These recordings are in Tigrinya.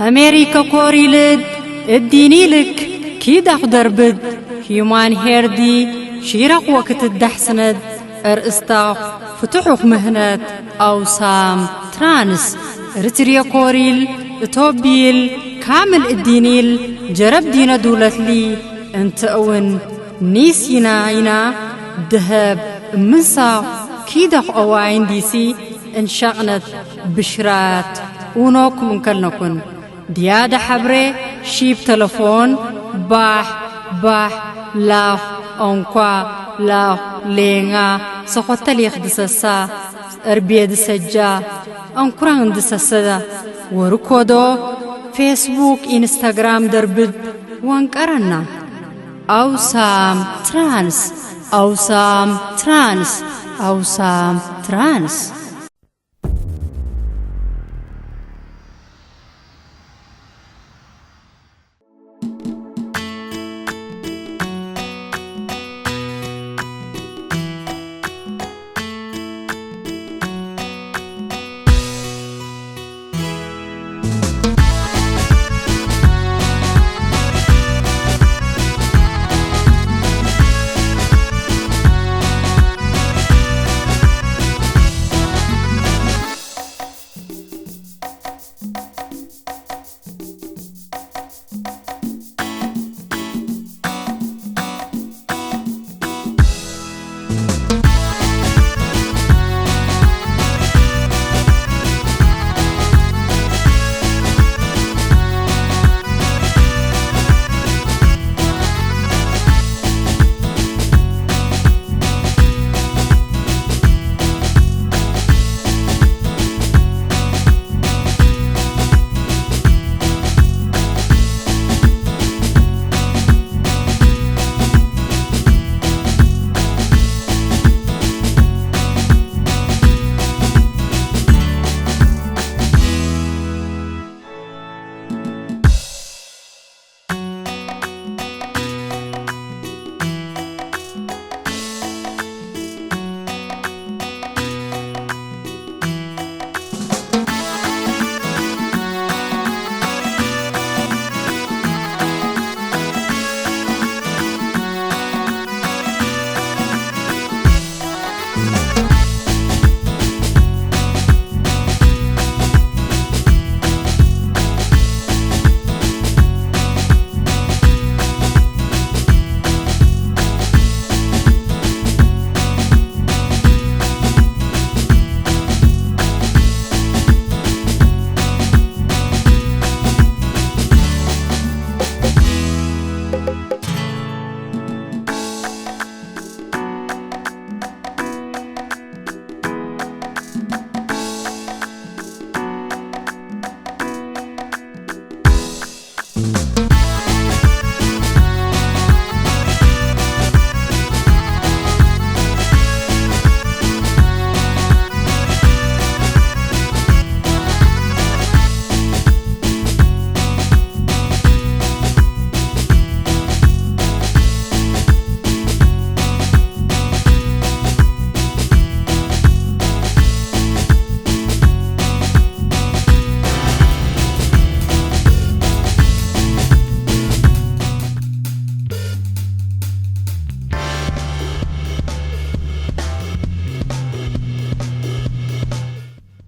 ኣሜሪከ ኮሪልድ እዲኒልክ ኪዳኽ ደርብድ ሂዩማን ሄርዲ ሺራኽ ወክትዳሕስነድ እርእስታኽ ፍትሑኽ ምህነት ኣውሳም ትራንስ ርትርየ ኮሪል እቶቢል ካምል እዲኒል ጀረብ ዲነ ዱለትሊ እንተእውን ኒስ ይና ይና ደሀብ እምንሳኽ ኪዳኽ ኦዋይን ዲሲ እንሻቕነት ብሽራት ኡኖኩም እንከልነኩን። ድያደ ሐብሬ ሺብ ተለፎን ባሕ ባሕ ላኽ ኦንኳ ላኽ ሌንጋ ሰኾተሊኽ ድሰሳ እርቤ ድሰጃ ኦንኩራን ድሰሰዳ ወርኮዶ ፌስቡክ ኢንስታግራም ደርብድ ወንቀረና። ኣውሳም ትራንስ ኣውሳም ትራንስ ኣውሳም ትራንስ።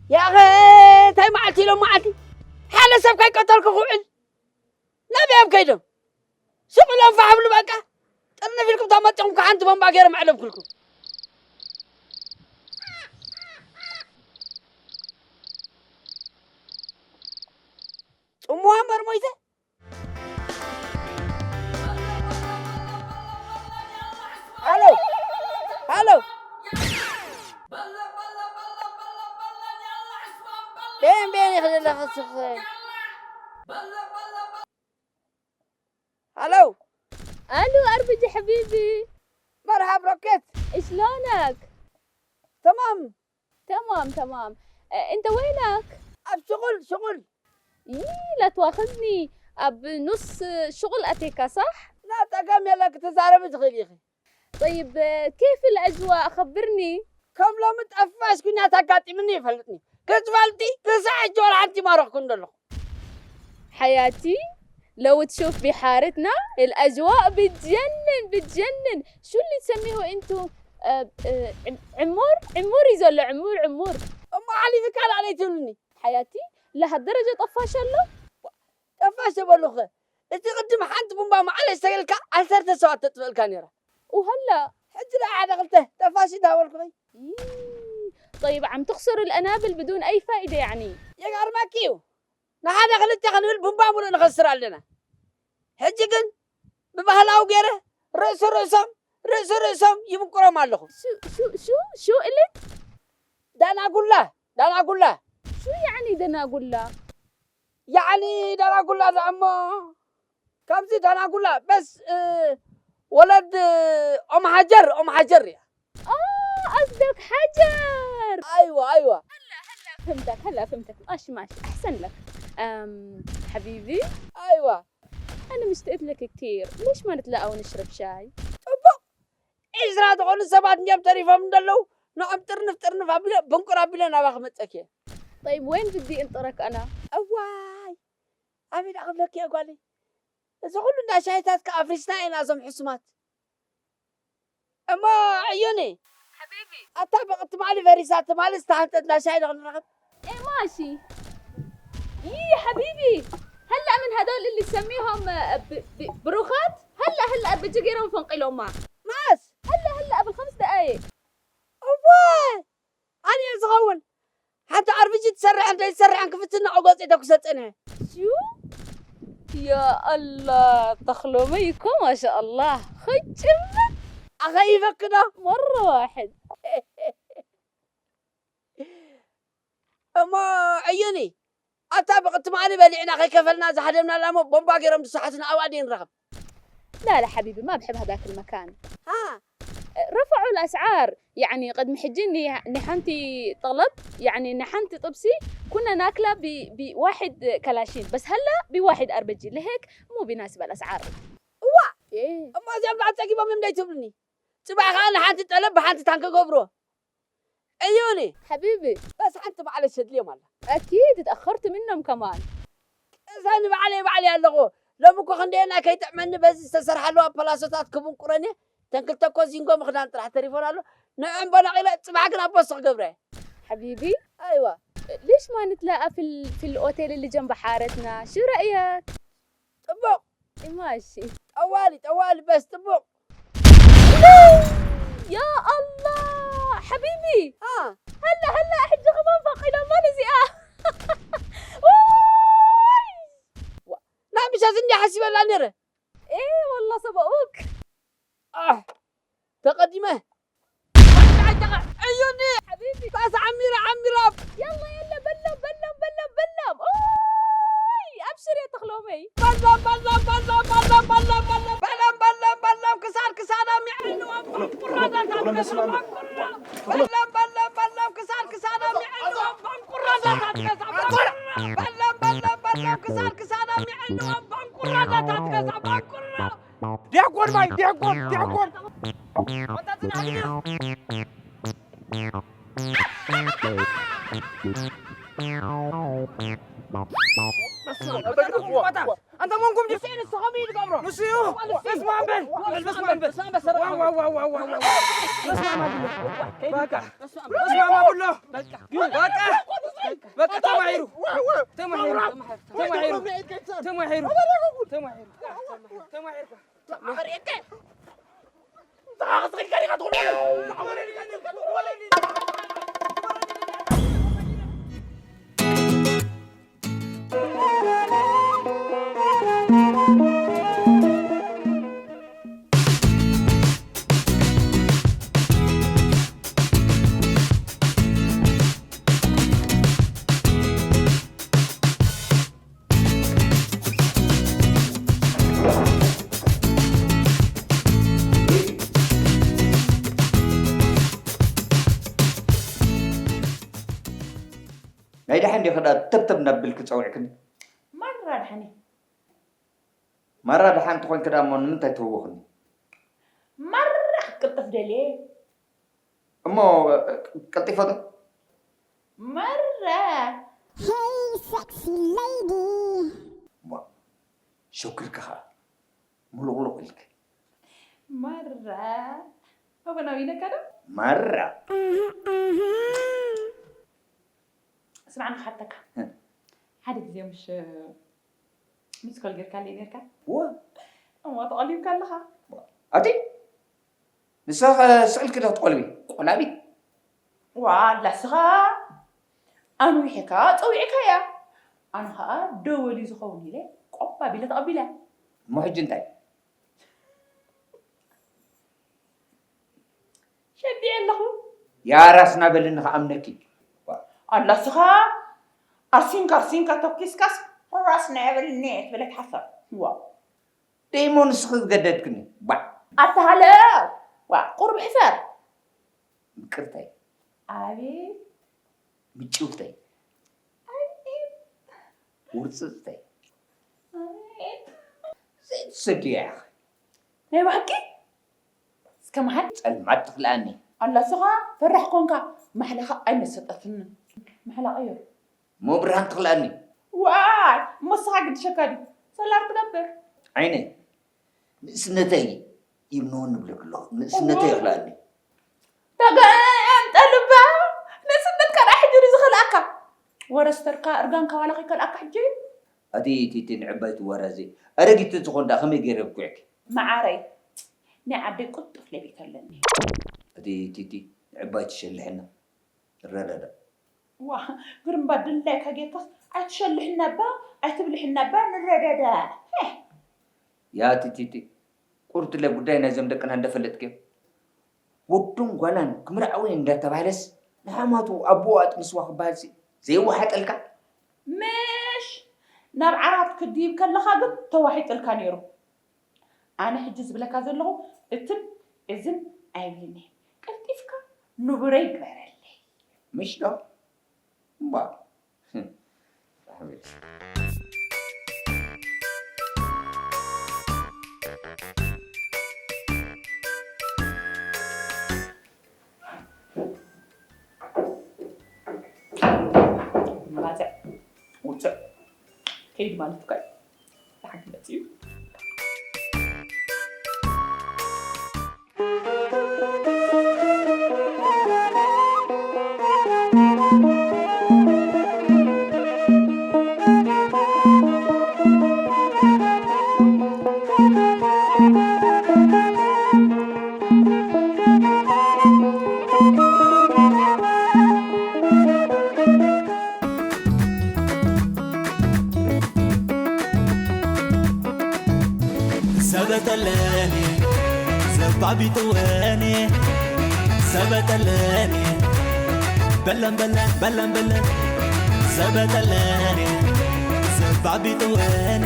ያኸ እንታይ መዓልቲ ኢሎም መዓልቲ ሓደ ሰብ ከይቀተልኩ ክውዕል ናበይ እዮም ከይዶም? ስቕ ኢሎም ፋሕ ብሉ በቃ። ጥርንፍ ኢልኩም ተመፂኹም ከዓ ሓንቲ ቦምባ ገይረ መዕለብኩልኩም። ፅምዋ እምበር ሞይተ። ሃሎ ሃሎ። ቤን ቤን ኢኺ ዘለኺ ስኺ። ሃሎ። الو اربجي حبيبي. مرحب روكيت. شلونك؟ تمام. تمام تمام. انت وينك؟ ኣብ ሽቁል ሽቁል። لا تواخذني. ኣብ ኑስ ሽቁል ኣቴካ ሳሕ? لا ጠቀም የለ ክትዛረቢ ትኽእል ኢኺ። طيب، كيف الأجواء؟ خبرني. ከም ሎሚ ጠፋሽ ኩናት ኣጋጢምኒ ይፈልጥኒ ክትፈልጢ ክሳዕ ሕጂ ዋላ ሓንቲ ማረኽኩ እንደለኹ። حياتي، لو تشوف بحارتنا، الأجواء بتجنن، بتجنن. شو اللي تسميه انتو؟ آه، آه، عم- عمور؟ عمور يزول، عمور، عمور. እሞ ሓሊፍካ ደኣ ነይትብልኒ። حياتي، لهالدرجة طفاش له؟ ጠፋሽ በሉኸ። እቲ ቅድም ሓንቲ ቡምባ ማዕለሽ ተገልካ ዓሰርተ ሰባት ተጥፍእልካ ነይራ። وهلا؟ ሕጂ ደኣ ሓደ ክልተ ጠፋሽ እንዳበልኩኸይ። إيه. طيب، عم تخسروا الأنابل بدون أي فائدة يعني. የጋርመኪ እዩ። ንሓደ ክልተ ክንብል ቡምባ ሙሉእ ንኸስር ኣለና። ሕጂ ግን ብባህላዊ ገይረ ርእሲ ርእሶም ርእሲ ርእሶም ይምንቁሮም ኣለኹ። شو شو شو شو قلت؟ ዳናጉላ ዳናጉላ። شو يعني دناغولا؟ ያዕኒ ዳናጉላ ደኣ እሞ ካብዚ ዳናጉላ በስ እ፣ ወለድ እ፣ ኦም ሓጀር ኦም ሓጀር እያ። آه، قصدك حجر. ኣይዋ ኣይዋ። فهمتك، هلا فهمتك. ماشي ماشي، أحسن لك. أم حبيبي، ኣይዋ። أنا مشتقت لك كتير. ليش ما نتلاقى ونشرب شاي؟ ጽቡቕ። ዒስራ ዝኾኑ ሰባት እንዲዮም ተሪፎም እንደለዉ ንዖም ጥርንፍ ጥርንፍ ኣቢለ ብንቁር ኣቢለ ናባኺ መጸኪ እየ። طيب، وين بدي انطرك أنا؟ እዋይ ኣበይ ደኣ ክብለኪ እየ ጓለይ። እዚ ኩሉ እንዳ ሻሂታት ከኣ ኣፍሪስና ኢና እዞም ሕሱማት። እሞ ዕዩኒ ሓቢቢ። ኣታ ብቕቲ ማዕሊ ፈሪሳ ትማሊ ዝተሃንጠት እንዳ ሻሂ ዶ ክንረኽብ? إيه ماشي. يي حبيبي، هلأ من هدول اللي تسميهم آه، ب- ب- بروخات، هلأ هلأ بجي غيرهم فنقلهم ما. ማስ هلأ هلأ قبل خمس دقايق. እወ ኣነ ዝኸውን ሓንቲ ኣርብጂ ትሰርሐን ዘይትሰርሐን ክፍትና ኦጎፀ ተኩሰ ፅንሐ። شو؟ يا الله، تخلومي እኮ ما شاء الله. خجم. ኣኸይበክዶ مرة واحد. እሞ ዕዩኒ ኣታ ብቕትማሊ በሊዕና ከይከፈልና ዝሃደምናላ እሞ ቦምባ ገይሮም ዝሰሓቱና ኣብኣ ድየ ንረኽብ? لا لا حبيبي، ما بحب هذاك المكان. ها. رفعوا الأسعار. يعني قد محجين نحنتي طلب، يعني نحنتي طبسي، كنا ناكله ب- بواحد كلاشين، بس هلا بواحد أربجي، لهيك مو بيناسب الأسعار. እዋ إيه. እሞ እዚኦም ደኣ ፀጊቦም እዮም ዳይትብልኒ? ፅባሕ ከዓ ንሓንቲ ጠለብ ብሓንቲ ታንኪ ገብርዎ። ዕዩኒ حبيبي. በስ ሓንቲ በዓለ ሸድልዮም ኣላ። أكيد اتأخرت منهم كمان. እዛ ንባዕለይ ባዕለይ ኣለኹ። ሎሚ እኮ ክንደየና ከይጥዕመኒ በዚ ዝተሰርሓሉ ኣበላሶታት ክብንቁረን እየ። ተን ክልተ እኮ ዚንጎ ምኽዳን ጥራሕ ተሪፎን ኣሎ። ንዕን ቦ ነቒለ ፅባሕ ግን ኣቦ ስኽ ገብረ። حبيبي. ኣይዋ። ليش ما نتلاقى في ال- في الأوتيل اللي جنب حارتنا؟ شو رأيك؟ ጥቡቕ። إيه ماشي. ጠዋሊ ጠዋሊ በስ ጥቡቕ። يا الله حبيبي. ها. هلا هلا حجة كمان فقيلة ما نزيقة. لا مش هزني حسيب الله نرى. ايه والله سبقوك. آه. ተቐዲመ። ዕዩኒ ሓቢቢ። ባስ ዓሚረ ዓሚረ። يلا يلا በሎም በሎም በሎም በሎም። ኦይ ኣብሽር እየ ተኽሎመይ። በሎም በሎም በሎም በሎም በሎም በሎም በሎም በሎም በሎም በሎም ክሳድ ክሳዶም ይዕንዎም ባንቁራዳታት ገዛ ባንቁራ። በሎም በሎም በሎም ክሳድ ክሳዶም ይዕንዎም ባንቁራዳታት ገዛ ባንቁራ። በሎም በሎም በሎም ክሳድ ክሳዶም ይዕንዎም ባንቁራዳታት ገዛ ባንቁራ። ዲያቆን ማይ ዲያቆን ዲያቆን أنت مونكم جسين الصغمي اللي قبره نسيو اسمع بل اسمع بل اسمع بل اسمع ما بقول له بقى بقى تمعيرو تمعيرو تمعيرو تمعيرو تمعيرو ናይ ደሓን ዲኺ ደኣ ተብተብ ነብል ክጸውዕክን? ማራ ደሓን እየ። ማራ ደሓን እንተኾንኪ ደኣ እሞ ንምንታይ ትህውኽኒ? ማራ ክትቅልጥፍ ደልየ። እሞ ቀልጢፈ ዶ? ማራ። Hey sexy lady. ዋ፣ ሸኩርካ ኸዓ ሙሉቕሉቕ ኢልክ። ማራ። ኣቦና ዊነካ ዶ? ማራ። ስማዕ ንክሓተካ። ሓደ ግዜ ምሽ ሚስኮል ጌርካለይ ኔርካ? ዋ። እሞ ተቐሊብካ ኣለኻ። ኣቲ ንስኻ ስዕልኪ ዶ ክትቆልቢ? ቆላቢት። ዋላ ስኻ ኣንዊሕካ ጸዊዕካያ። ኣነ ኸኣ ደወል እዩ ዝኸውን ኢለ ቆብ ኣቢለ ተቐቢለ። እሞ ሕጂ እንታይ? ሸቢዐ ኣለኹ። ያራስና በልኒ ከኣምነኪ። ኣላ ስኻ ኣርሲንካ ኣርሲንካ ተኪስካስ ራስና የበልኒ ትብል ኣይትሓፈር። ዋ ደይሞ ንስኺ ዝገደድክኒ። ባዕ። ኣታ ሃለ ዋ ቁሩብ ሕፈር። ምቅርተይ፣ ኣቤት ምጭውተይ፣ ኣቤት ውርፅፅተይ፣ ኣቤት ዘይትሰድያ ኢኻ። ናይ ብሓቂ እስከ መሓል ፀልማት ትኽልኣኒ። ኣላ ስኻ ፈራሕ ኮንካ ማሕላኻ ኣይመሰጠትንን። ማሕላ ቀይር። እሞ ብርሃን ትኽልኣኒ። ዋይ እሞ ስኻ ግድሸካ ድዩ? ሰላር ትነብር። ዓይነይ ንእስነተይ ይምንውን ንብለክ ኣለኹ። ንእስነተይ ይኽልኣኒ። ተገንጠልባ ንእስነትካ ደኣ ሕጂ ድዩ ዝኸልኣካ? ወረስተርካ እርጋንካ ዋላ ከይከልኣካ ሕጂ እዩ። ኣቲ ቲቲ ንዕባይቲ ወራዚ ኣረጊት ትኾን ደኣ ከመይ ገይረ ብኩዕኪ? መዓረይ ናይ ዓደይ ቅልጡፍ ለቤት ኣለኒ። ኣቲ ቲቲ ንዕባይቲ ሸልሕና ንረዳዳእ። ዋ ግርምባ ድላይካ ጌርካስ ኣይትሸልሕና እባ ኣይትብልሕና እባ ንረዳዳእ። ሄ። ያ ቲቲቲ ቁርትለ ጉዳይ ናይዞም ደቅና እንደፈለጥክዮ ወዱን ጓላን ክምርዓዊ እንዳተባህለስ ንሓማቱ ኣቦ ኣጥንስዋ ክበሃልሲ ዘይወሓጠልካ? ምሽ ናብ ዓራት ክድይብ ከለኻ ግን ተዋሒጥልካ ነይሩ። ኣነ ሕጂ ዝብለካ ዘለኹ እትን እዝን ኣይብልን እየ። ቀልጢፍካ ንቡረይ ግበረለይ። ምሽ ዶ? እምባ ባፅዕ ውፅዕ ከይድ ማለት እኮ እዩ። ብሓቂ መፅኡ። ዘበጠለኒ ዘባቢጥወኒ ዘበጠለኒ በለን በለን በለን በለን ዘበጠለኒ ዘባቢጥወኒ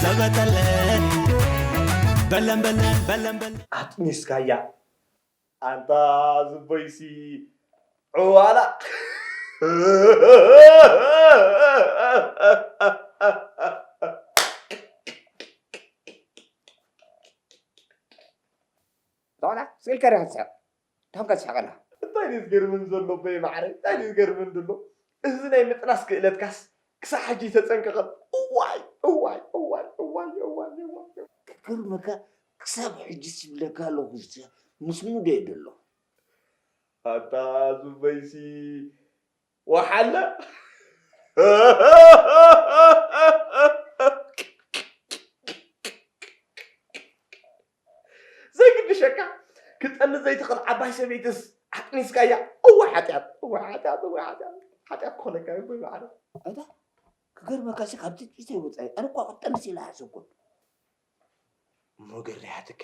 ዘበጠለኒ በለን በለን በለን በለን ኣጥኒስካያ ኣንታ ዝበይሲ ዕዋላ ዶላ ስልከ ርሕሰ ታንከ ስሕቀላ እንታይ ድዩ ዝገርምን ዘሎ በይ ማዕረ እንታይ ድዩ ዝገርምን ዘሎ እዚ ናይ ምጥናስ ክእለትካስ ክሳብ ሕጂ ተጸንቀቐ እዋይ እዋይ እዋይ እዋይ እዋይ እዋይ ክገርመካ ክሳብ ሕጂ ዝብለካ ኣለኹ ምስ ሙደ ዘሎ ኣታ ዙበይሲ ወሓለ ዘይግድሸካ ክጠሊ ዘይትኽእል ዓባይ ሰበይትስ ኣጥኒስካያ እወ ሓጢኣት እወ ሓጢኣት እወ ሓጢኣት ሓጢኣት ክኾነካ ይቦይ በዓለ ኣታ ክገርመካ ሲ ካብ ትጭተይ ወፃኢ ኣነ እኳ ክጠንስ ኢለ ሓሰብኩን እሞ ገርያትካ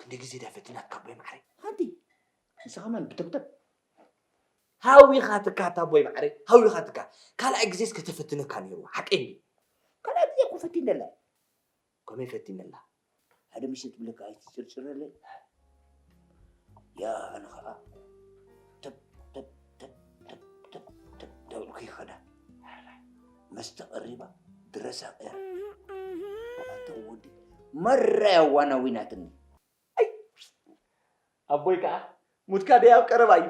ክንደይ ግዜ ዳ ፈቲናትካ ኣቦይ ማዕረይ ሓንቲ ንስኻ መን ብተብተብ ሃዊኻትካ ኣታ ኣቦይ ማዕረይ ሃዊኻትካ ካልኣይ ግዜስ ከተፈትነካ ነይርዋ ሓቀይ እንዲ ካልኣይ ግዜ እኮ ፈቲነላ ከመይ ፈቲነላ ሓደ ምሸት ብለካ ኣይትጭርጭረለይ ያ ኣነ ኸዓ ተብ ተብ ተብ ተብ ተብ ተብ ተብልኩ ይኸዳ መስተ ቀሪባ ድረሳ ቀያ ኣታ ወዲ መራ ያዋና ዊናትኒ ኣቦይ ከዓ ሙትካ ደይ ኣብ ቀረባ እዩ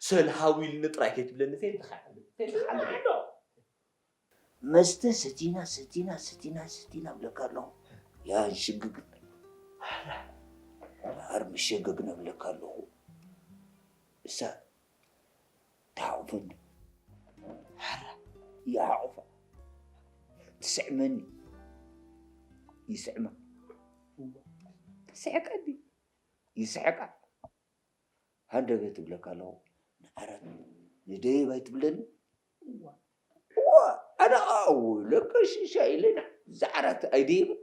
ሰልሃው ኢልኒ ጥራይ ከይትብለኒ ፌንትኻ መስተ ሰቲና ሰቲና ሰቲና ሰቲና እብለካ ኣለኹ። ያ ሽግግ ኣር ምሸገግና እብለካ ኣለኹ። እሳ ትሓቑፈኒ። ሓራ ይሓቑፋ። ትስዕመኒ። ይስዕማ። ትስሕቀኒ። ይስሕቃ። ሃንደበት እብለካ ኣለኹ። ንዓራት ንደየብ ኣይትብለኒ። እዋ፣ ኣነ ኸኣ ለቀ ሽሻ ኢለና። እዛ ዓራት ኣይደይብን።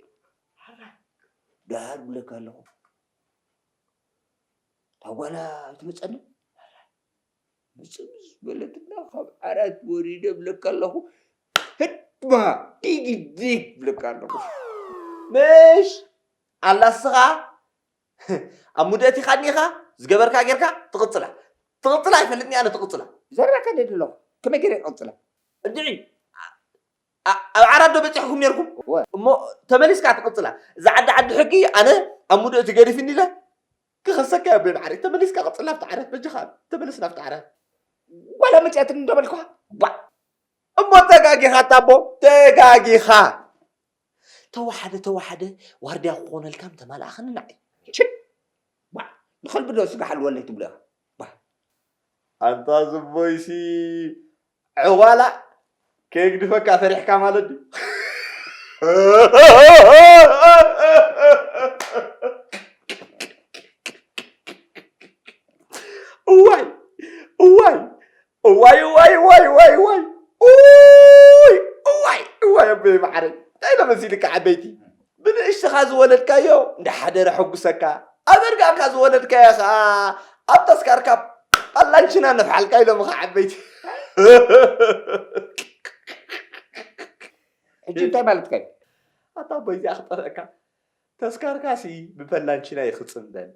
ደሃር እብለካ ኣለኹ። እታ ጓላ ኣይትመጸኒ። ምጽምስ በለትና ካብ ዓራት ወሪደ እብለካ ኣለኹ። ህድማ ዲግ ዲግ እብለካ ኣለኹ። ምሽ ኣላ እስኻ ኣብ ሙድእቲ ኻኒኻ ዝገበርካ ጌርካ ትቕጽላ። ትቕጽላ ኣይፈልጥኒ ኣነ ትቕጽላ። ዘረባካ ደድሎ ከመይ ገይረ ይቕጽላ? እንድዒ ኣ-፣ ኣብ ዓራት ዶ በጺሕኩም ኔርኩም? እወ። እሞ ተመሊስካ ትቕጽላ። እዛ ዓዲ ዓዲ ሕጊ ኣነ ኣብ ሙድእቲ ገዲፍኒ ኢለ ክኸሰካ እየ ኣቦይ ማዕረይ። ተመሊስካ ቅጽል ናብቲ ዓራት በጃኻ። ተመለስ ናብቲ ዓራት። ጓላ መጺኣትኒ እንዶ በልኩኻ። ባ-፣ እሞ ተጋጊኻ ኣታ ኣቦ፣ ተጋጊኻ። ተዋሓደ፣ ተዋሓደ፣ ዋርድያ ክኾነልካ ምተማልኣኸኒ ንዓይ። ችድ! ባ-፣ ንኸልቢ ዶ ስጋ ሓልወለይ ትብሎ ኢኻ? ባ-፣ ኣንታ ዝቦይሲ ዕዋላ ከየግድፈካ ፈሪሕካ ማለት ድዩ? እዋይ፣ እዋይ፣ እዋይ፣ እዋይ፣ እዋይ፣ እዋይ፣ እዋይ። ኡይ፣ እዋይ፣ እዋይ፣ ኣቦይ ማዕረይ። እንታይ ኢሎም መሲልካ ዓበይቲ? ብንእሽትኻ ዝወለድካዮ እንዳሓደረ ሕጉሰካ፣ ኣብ እርጋንካ ዝወለድካዮ ኸኣ ኣብ ተስካርካ ፓላንችና ነፍሓልካ ኢሎምኻ ዓበይቲ። ሕጂ እንታይ ማለትካ እዩ? ኣታ ኣቦይ እዚኣ ክጠፍአካ። ተስካርካሲ ብፐላንችና ይኽጽም በል።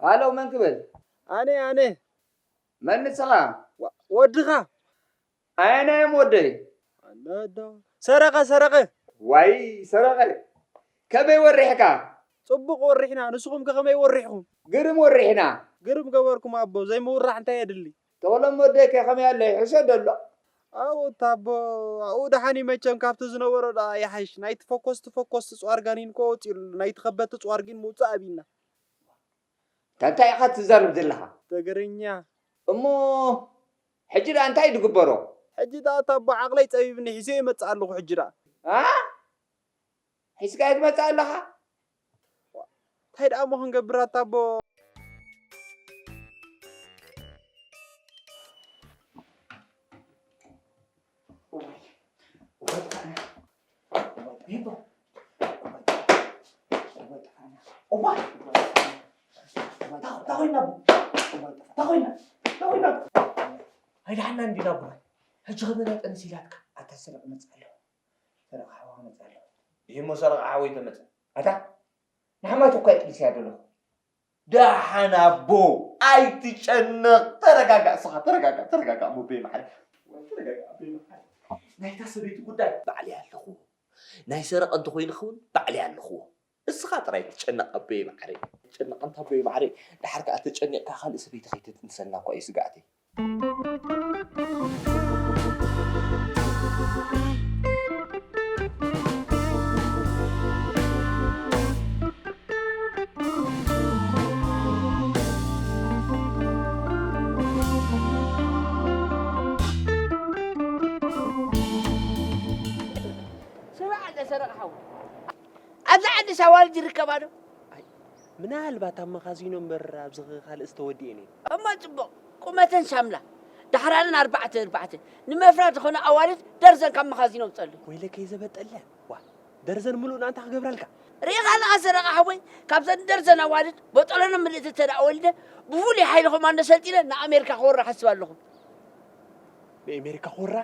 ሃሎ፣ መን ክብል? ኣነ፣ ኣነ። መን ንስኻ? ወ-፣ ወድኻ። ኣየናዮም ወደይ? ኣነ ዶ? ሰረቐ፣ ሰረቐ። ዋይ፣ ሰረቐ። ከመይ ወሪሕካ? ጽቡቕ ወሪሕና። ንስኹም ከ ከመይ ወሪሕኩም? ግርም ወሪሕና። ግርም ገበርኩም ኣቦ። ዘይምውራሕ እንታይ የድሊ? ተኽሎም ወደይ ከ ከመይ ኣሎ? ይሕሸ ዶ ኣሎ? ኣብኡ እታ ኣቦ፣ ኣብኡ ደሓን እዩ መቸም። ካብቲ ዝነበሮ ደኣ ይሓይሽ። ናይቲ ፈኮስቲ ፈኮስቲ ጽዋር ጋኒን እኮ ወጺኡሉ። ናይቲ ከበድቲ ጽዋር ግን ምውጻእ ኣቢና። እንታይ ኢኻ ትዛረብ ዘለኻ? ትግርኛ። እሞ ሕጂ ደኣ እንታይ ዝግበሮ? ሕጂ ደኣ እታ ኣቦ ዓቕለይ ጸቢብኒ ሒዘ ይመጽእ ኣለኹ ሕጂ ደኣ። ኣ? ሒዝካዮ ትመጽእ ኣለኻ? እንታይ ደኣ እሞ ክንገብር ኣታ ኣቦ? እዋይ፣ እዋይ፣ ጥዕና። እዋይ፣ ጥዕና። እዋይ፣ እዋይ፣ ጥዕና። እዋይ፣ እዋይ፣ ጥዕና። እዋይ፣ እንታይ፣ እንታይ ኮይና? እዋይ፣ እንታይ ኮይና? እንታይ ኮይና? ኣይደሓና እንዲና ኣቦይ። ሕጂ ከመይ ናይ ጠንስ ኢላትካ? ኣታ ሰረቕ መጽእ ኣለኹ። ሰረቕ ሓዋ መጽእ ኣለኹ። ይህ እሞ ሰረቕ ሓወይ ተመጽእ። ኣታ ንሓማት እኳ ይጥንስያ ዘለኹ። ደሓን ኣቦ፣ ኣይትጨነቕ፣ ተረጋጋእ፣ እስኻ ተረጋጋእ፣ ተረጋጋእ፣ ኣቦይ መሓሪ። ተረጋጋእ፣ ኣቦይ መሓሪ። ናይታ ሰበይቲ ጉዳይ ባዕለይ ኣለኹዎ። ናይ ሰረቐ እንተኾይኑ ኸውን ባዕለይ ኣለኹዎ። እስኻ ጥራይ ትጨነቕ ኣቦይ መሓሪ። ትጨነቕ ኣንታ ኣቦይ መሓሪ። ደሓር ከኣ ተጨኒቕካ ካልእ ሰበይቲ ከይተጥንሰልና እኳ እዩ ስግኣተይ። ስማዕ፣ ኣለ ሰረቕ ሓው። ኣብዚ ዓዲስ ኣዋልድ ይርከባ ዶ? ኣይ፣ ምናልባት ኣብ መኻዚኖ እምበር ኣብዚ ኸ ካልእስ ተወዲኤን እየን። እሞ ጽቡቕ፣ ቁመተን ሳምላ፣ ዳሕራረን ኣርባዕተ ኣርባዕተ፣ ንመፍራት ዝኾነ ኣዋልድ ደርዘን ካብ መኻዚኖ ኣውጸሉ። ወይለከይ ዘበጠለ፣ ዋ፣ ደርዘን ምሉእና እንታይ ክገብረልካ? ርኢኻ ኣለኻ ሰረቓ ሓወይ፣ ካብዘን ደርዘን ኣዋልድ ቦጠሎኖም ምልእቲ እንተ ደኣ ወሊደ፣ ብፍሉይ ሓይሊ ኮማንዶ ሰልጢነ ንኣሜሪካ ክወርር ሓስብ ኣለኹ። ንኤሜሪካ ክወራ?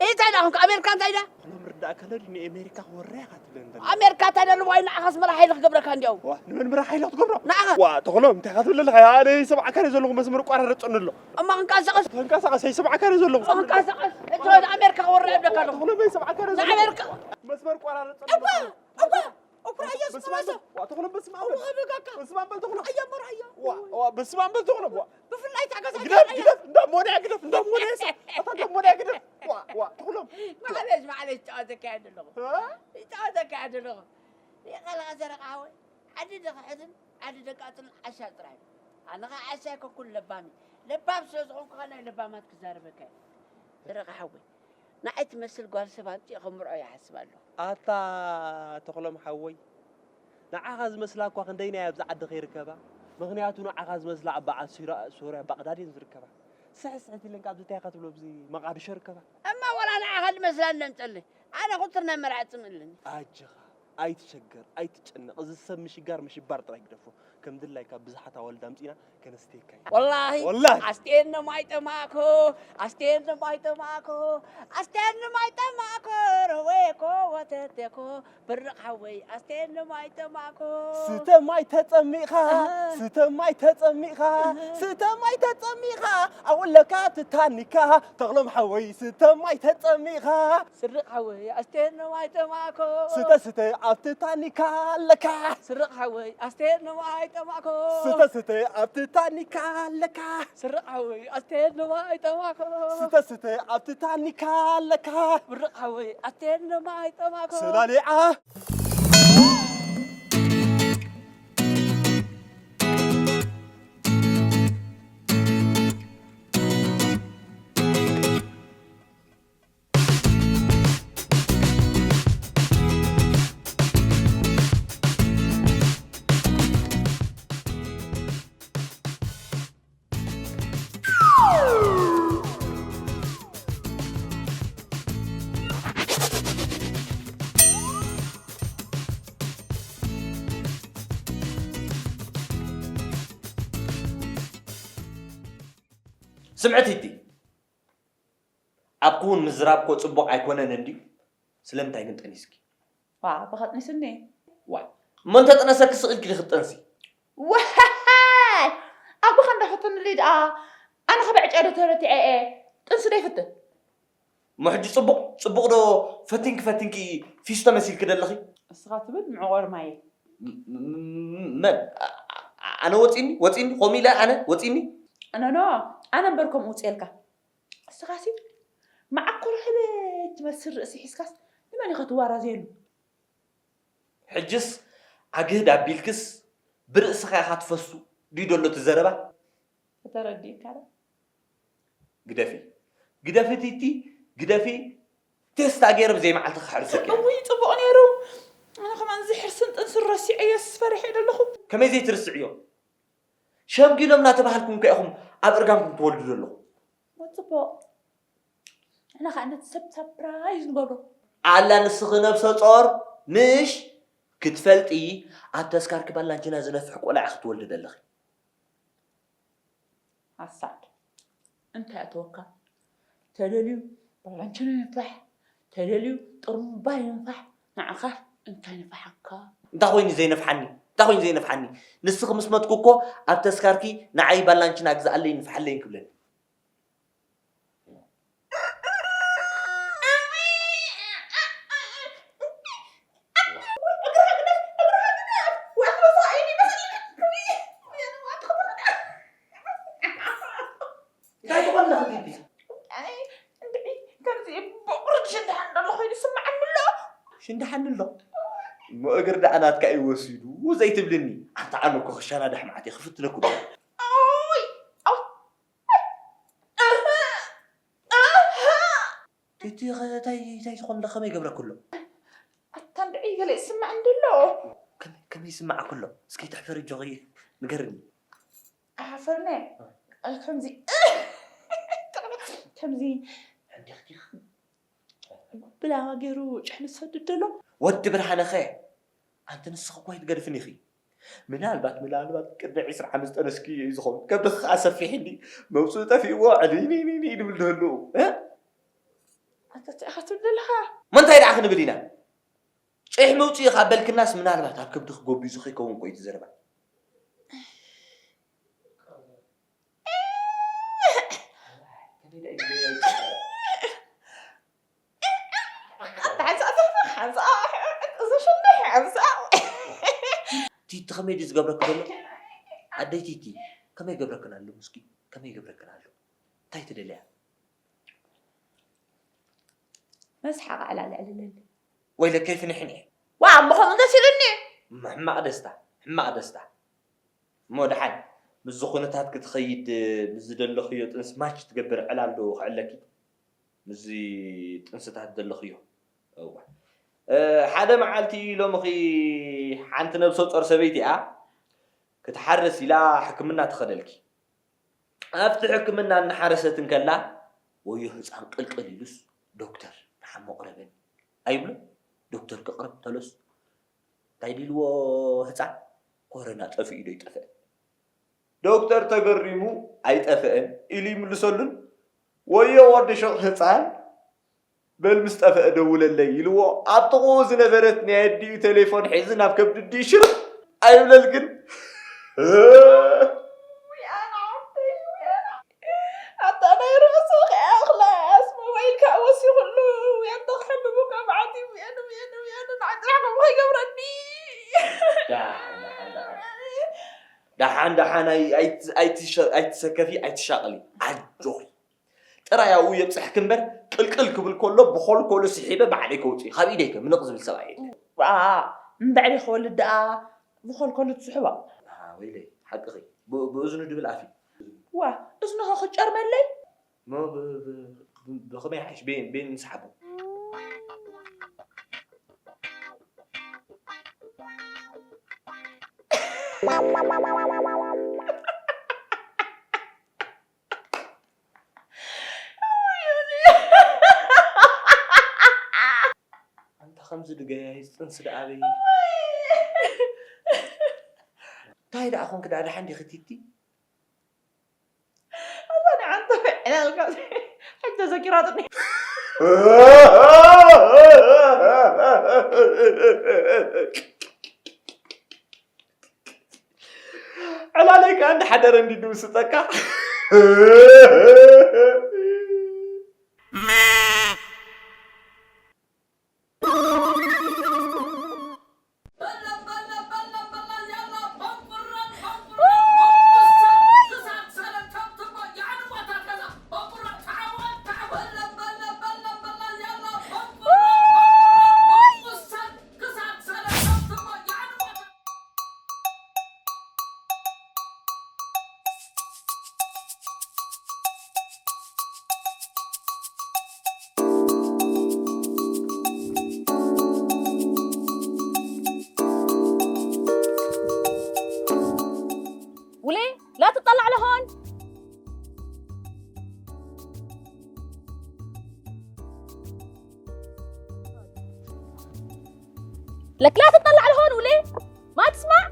እንታይ ደኣ ኹንካ? ኣሜሪካ እንታይ ደኣ? ኩሎም ርዳእ ከሎ ድዩ ንኤሜሪካ ክወራ ኢኻ ትብለኒ ዘለኻ? ኣሜሪካ እንታይ ደኣ ኣለዋ? ንዓኻ ኣስመራ ሓይሊ ክገብረካ እንዲያው። ዋ፣ ንመን መራ ሓይሊ ክትገብሮ? ንዓኻ። ዋ፣ ተኽሎም፣ እንታይ ኢኻ ትብል ዘለኻ? ኣነ ይሰምዓካ እየ ዘለኹ፣ መስመር ይቋራረጸኒ ኣሎ። እማ ክንቀሳቐስ። ተንቀሳቐስ፣ ይሰምዓካ እየ ዘለኹ። እማ ክንቀሳቐስ። እቲ ወደ ኣሜሪካ ክወራ እየ ዝብለካ ኣለኹ። ተኽሎም፣ ይሰምዓካ እየ ዘለኹ። ንኣሜሪካ። መስመር ይቋራረጸኒ ኣሎ። እባ፣ እባ፣ እባ። ኣዮ፣ በስመ ኣብ በል። ዋ፣ ተኽሎም በስመ ኣብ በል። እወ፣ በቃ። በስመ ኣብ በል ተኽሎም። ኣዮ፣ መርኣዮ። ዋ፣ ዋ፣ በስመ ኣብ በል ተኽሎም። ዋ። ብፍላይ እታ ገዛ ግደፍ፣ ኣዮ። ግደፍ፣ እንዳሞንያ ግደፍ፣ እንዳሞንያ እሳ። ኣታ እንዳሞንያ ግደፍ። ዋ፣ ዋ፣ ተኽሎም። ማዕለሽ፣ ማዕለሽ፣ ይጫወተካ እየ ዘለኹ። እ? ይጫወተካ እየ ዘለኹ። ይቐልዓ ሰረቓ ሓወይ። ዓዲ ደኽሕድን ዓዲ ደቃጥልን ዓሻ ጥራይ። ኣነ ኸዓ ዓሻ ኣይኮንኩን ለባም እየ። ለባም ስለ ዝኾንኩ ኸዓ ናይ ለባማት ክዛረበካ እየ። ሰረቓ ሓወይ። ንዓይ ትመስል ጓል ሰብ ኣምጺኤ ከምርዖ ይሓስብ ኣለኹ። ኣታ ተኽሎም ሓወይ፣ ንዓኻ ዝመስላ እኳ ክንደይናይ ኣብዚ ዓዲ ከይርከባ። ምኽንያቱ ንዓኻ ዝመስላ ኣብ በዓል ሱራ-፣ ሶርያ ባቕዳድ እየን ዝርከባ። ስሕት ስሕት ኢለን ካብዚ እንታይ ኢኻ ትብሎ ኣብዚ መቓድሾ ይርከባ። እማ ዋላ ንዓኻ ዝመስላ እነምፀለይ። ኣነ ኹትር ናይ መርዓ ፅምእልኒ። ኣጀኻ፣ ኣይትሸገር፣ ኣይትጨነቕ። እዚ ሰብ ምሽጋር ምሽባር ጥራይ ግደፎ። ከም ድላይካ ብዙሓት ኣዋልድ ኣምጺና ከነስተየካ ኢና። ወላሂ፣ ወላሂ። ኣስትየኒ ማይ ጠማእኮ፣ ኣስትየኒ ማይ ጠማእኮ፣ ኣስትየኒ ማይ ጠማእኮ፣ ረወየኮ፣ ወተተኮ፣ ብርቕ ሓወይ፣ ኣስትየኒ ማይ ጠማእኮ። ስተ ማይ ተጸሚኻ፣ ኣሃ። ስተ ማይ ተጸሚኻ፣ ኣሃ። ስተ ማይ ተጸሚኻ፣ ኣውለካ ትታኒካ፣ ተኽሎም ሓወይ፣ ስተ ማይ ተጸሚኻ። ስርቕ ሓወይ ኣስቴር ነዋይ ጠማእኮ። ስተ ስተ ኣብቲ ታኒካ ኣለካ። ስርቕ ሓወይ ኣስቴር ነዋይ ጠማእኮ። ስተ ስተ ኣብቲ ታኒካ ኣለካ። ስርቕ ሓወይ ኣስቴር ነዋይ ጠማእኮ። ስተ ስተ ኣብቲ ታኒካ ኣለካ። ብርቕ ሓወይ ኣስቴር ነዋይ ጠማእኮ። ስላሊዓ። ስምዒ ቲቲ፣ ኣብ ክውን ምዝራብ እኮ ጽቡቕ ኣይኮነን እንድዩ። ስለምንታይ ግን ጠኒስኪ? ዋ፣ ኣቦኻ ጠኒሱኒ። ዋ፣ እሞ እንተጠነሰኪ ስቕ ኢልኪ ዲኺ ትጠንሲ? ዋይ! ኣቦኻ እንዳፈተኑለይ ደኣ ኣነ ኸ ብዕጫ ዶ ተረቲዐ እየ? ጥንሲ ዶ ይፍትን? እሞ ሕጂ ጽቡቕ፣ ጽቡቕ ዶ ፈቲንኪ ፈቲንኪ ፊስቶ መሲልኪ ደለኺ? እስኻ ትብል ምዕቆር ማየ። ም-፣ ም-፣ መን? ኣ-፣ ኣ-፣ ኣነ ወጺኒ? ወጺኒ? ከምኡ ኢለ ኣነ ወጺኒ? ኖ፣ ኖ፣ ኣነ እምበር ከምኡ ውጽኤልካ። እስኻሲ መዓኮር ሕበ ትመስል ርእሲ ሒዝካስ ንመን ኢኻ ትዋራዘየሉ? ሕጅስ ኣግህድ ኣቢልክስ ብርእስኻ ኢኻ ትፈሱ ድዩ ደሎ እቲ ዘረባ? ተረዲእካ ዶ? ግደፊ። ግደፊ ቲቲ፣ ግደፊ። ቴስታ ገይረ ብዘይ መዓልቲ ክሕርስኪ እየ። እውይ፣ ጽቡቕ ነይሩ። ኣነ ከማን እዚ ሕርስን ጥንስን ረሲዐዮስ ፈሪሐ ደለኹ። ከመይ ዘይትርስዕዮ? ሸምጊሎም እናተባሃልኩም ከ ኢኹም ኣብ እርጋንኩም ትወልዱ ዘለኹም። ጽቡቕ። ንሕና ከኣ ነቲ ሰብ ሳፕራይዝ ንገብሮ። ኣላ ንስኺ ነብሰ ጾር ምሽ ክትፈልጢ ኣብ ተስካርኪ ባላንቺና ዝነፍሕ ቆልዓ ክትወልዲ ደለኺ። ሓሳድ። እንታይ ኣተወካ? ተደልዩ ባላንቺኖ ይንፋሕ፣ ተደልዩ ጥሩምባ ይንፋሕ፣ ንዓኻ እንታይ ንፋሓካ? እንታይ ኮይኑ ዘይነፍሓኒ? እንታይ ኮይኑ ዘይነፍሓኒ? ንስኺ ምስ መትኩ እኮ ኣብ ተስካርኪ ንዓይ ባላንቺና ግዝኣለይ ንፍሓለይን ክብለኒ። እንታይ ትኾን ኣለኺ ቲቲ? ኣይ፣ እንድዒ ከምዚ ብቑሩብ ሽንዳሓን ደሎ ኮይኑ ይስምዓኒ ኣሎ። ሽንዳሓኒ ኣሎ? እሞ እግሪ ደኣ ናትካ እዩ ወሲዱ ዘይትብልኒ? ኣንታ ኣነ እኮ ክሻና ዳሕማዓት እየ ክፍትነኩ ዶ? ኦይ፣ ኣው፣ ኣህ፣ ኣህ። እቲ ኸ እንታይ፣ እንታይ ዝኾን ኣሎ? ከመይ ገብረኩ ኣሎ? ኣታ እንድዒ ገለ ይስማዕ እንድሎ። ከመይ፣ ከመይ ይስማዓኩ ኣሎ? እስኪ ትሕፈሪ ኣጆኺ ንገርኒ። ኣይሓፈርነ። ኣይ፣ ከምዚ፣ ከምዚ ሕንዲኽዲኽ። ብላዋ ገይሩ ጭሕሚ ዝሰድድ ዘሎ። ወዲ ብርሃነኸ? ኣንቲ ንስኺ እኮ ኣይትገድፍን ኢኺ። ምናልባት፣ ምናልባት ቅድሚ ዕስራ ዓመት ዝጠነስክዮ እዩ ዝኸውን። ከብድኺ ከኣ ሰፊሕ እንዲ መውፅኢ ጠፊእዎ ዕልይንይንይን ድብል ዝህልው፣ እ? ኣታ እንታይ ኢኻ ትብል ዘለኻ? ሞ እንታይ ደኣ ክንብል ኢና? ጭሕሚ ውፅኢ ካብ በልክናስ ምናልባት ኣብ ከብድኺ ጎቢዙ ከይከውን እኮ እዩ እቲ ዘረባ። ሓንሳእ ትርፊ፣ ሓንሳእ እዚ ሽንዲ፣ ሓንሳእ ቲቲ ከመይ ድዩ ዝገብረኪ ዘሎ? ኣደይ ቲቲ፣ ከመይ ይገብረክን ኣሎ? ምስኪ፣ ከመይ ይገብረክን ኣሎ? እንታይ ትደልያ? መስሓቕ ዕላል ዕልልል። ወይለከይ ፍንሕንሕ። ዋ እሞ ከምኡ እንተስ ኢሉኒ። ሕማቕ ደስታ፣ ሕማቕ ደስታ። እሞ ደሓን ምስዚ ኩነታት ክትኸይድ፣ ምስ ዝደለኽዮ ጥንሲ ማች ትገብር ዕላል ዶ ክዕለኪ? ምስዚ ጥንስታት ዘለኽዮ። እዋ። እ፣ ሓደ መዓልቲ ሎምኺ ሓንቲ ነብሰ ጾር ሰበይቲ እያ ክትሓርስ ኢላ ሕክምና ትኸደልኪ። ኣብቲ ሕክምና እናሓረሰት እንከላ ወዮ ህፃን ቅልቅል ኢሉስ ዶክተር ንዓሞ ቅረበኒ ኣይብሎ። ዶክተር ክቕረብ ተሎስ እንታይ ድልዎ ህፃን ኮረና ጠፊኡ ዶ ይጠፍአ? ዶክተር ተገሪሙ ኣይጠፍአን ኢሉ ይምልሰሉን ወዮ ወዲ ሹቕ ህፃን በል ምስ ጠፍአ ደውለለይ ኢልዎ ኣብ ጥቕኡ ዝነበረት ናይ ኣዲኡ ቴሌፎን ሒዙ ናብ ከብዲ ኣዲኡ ሽርጥ ኣይብለልክን። ኣታ ናይ ርእሱ ከይኣኽላስ ሞባይል ከዓ ወሲኹሉ ያንተ ክሕምሙ ካብ ዓዲ ውየን ውየን ውየን ንዓይ ጥራሕ ከምኡ ከይገብረኒ ደሓን ደሓን ደሓን ደሓን ደሓን ኣይ- ኣይት- ኣይትሸ- ኣይትሰከፊ ኣይትሻቕሊ ኣጆኺ ጥራይ ኣብኡ የብፅሕኪ እምበር ቅልቅል ክብል ከሎ ብኾልኮሉ ስሒበ ባዕለይ ከውፅእ ካብ ኢደይ ከምንቕ ዝብል ሰብኣይ የለን። ዋ እምበዕሪ ክወልድ ደኣ ብኾልኮሉ ትስሕባ ኣሃ፣ ወይለይ ሓቅኺ ብ- ብእዝኑ ድብል ኣፍ እዩ። ዋ እዝንኻ ክጨርመለይ እሞ ብ- ብ- ብ- ብኸመይ ሓይሽ ቤን ቤን ንስሓቦ ኣንታ ከምዚ ድገያይስ ጥንሲ ደኣ ኣበይ እንታይ ደኣ ኮንክ ደኣ ደሓን ዲኺ ቲቲ ኣዛኒ ዓንተ ዕላልካ ሕጂ ተዘኪራትኒ ዕላለይ ከዓ እንዳሓደረ እንዲ ድምስጠካ وليه؟ لا تطلع لهون. لك لا تطلع لهون وليه؟ ما تسمع؟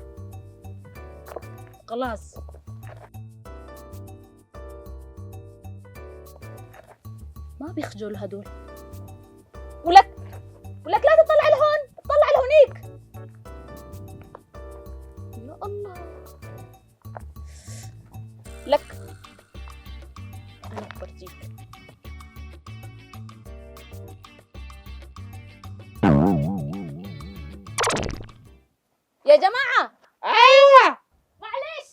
خلاص. ما بيخجلوا هدول. ولك ولك لا تطلع لهون، اطلع لهونيك. يا الله. لك أنا بفرجيك. يا جماعة. أيوة. معلش.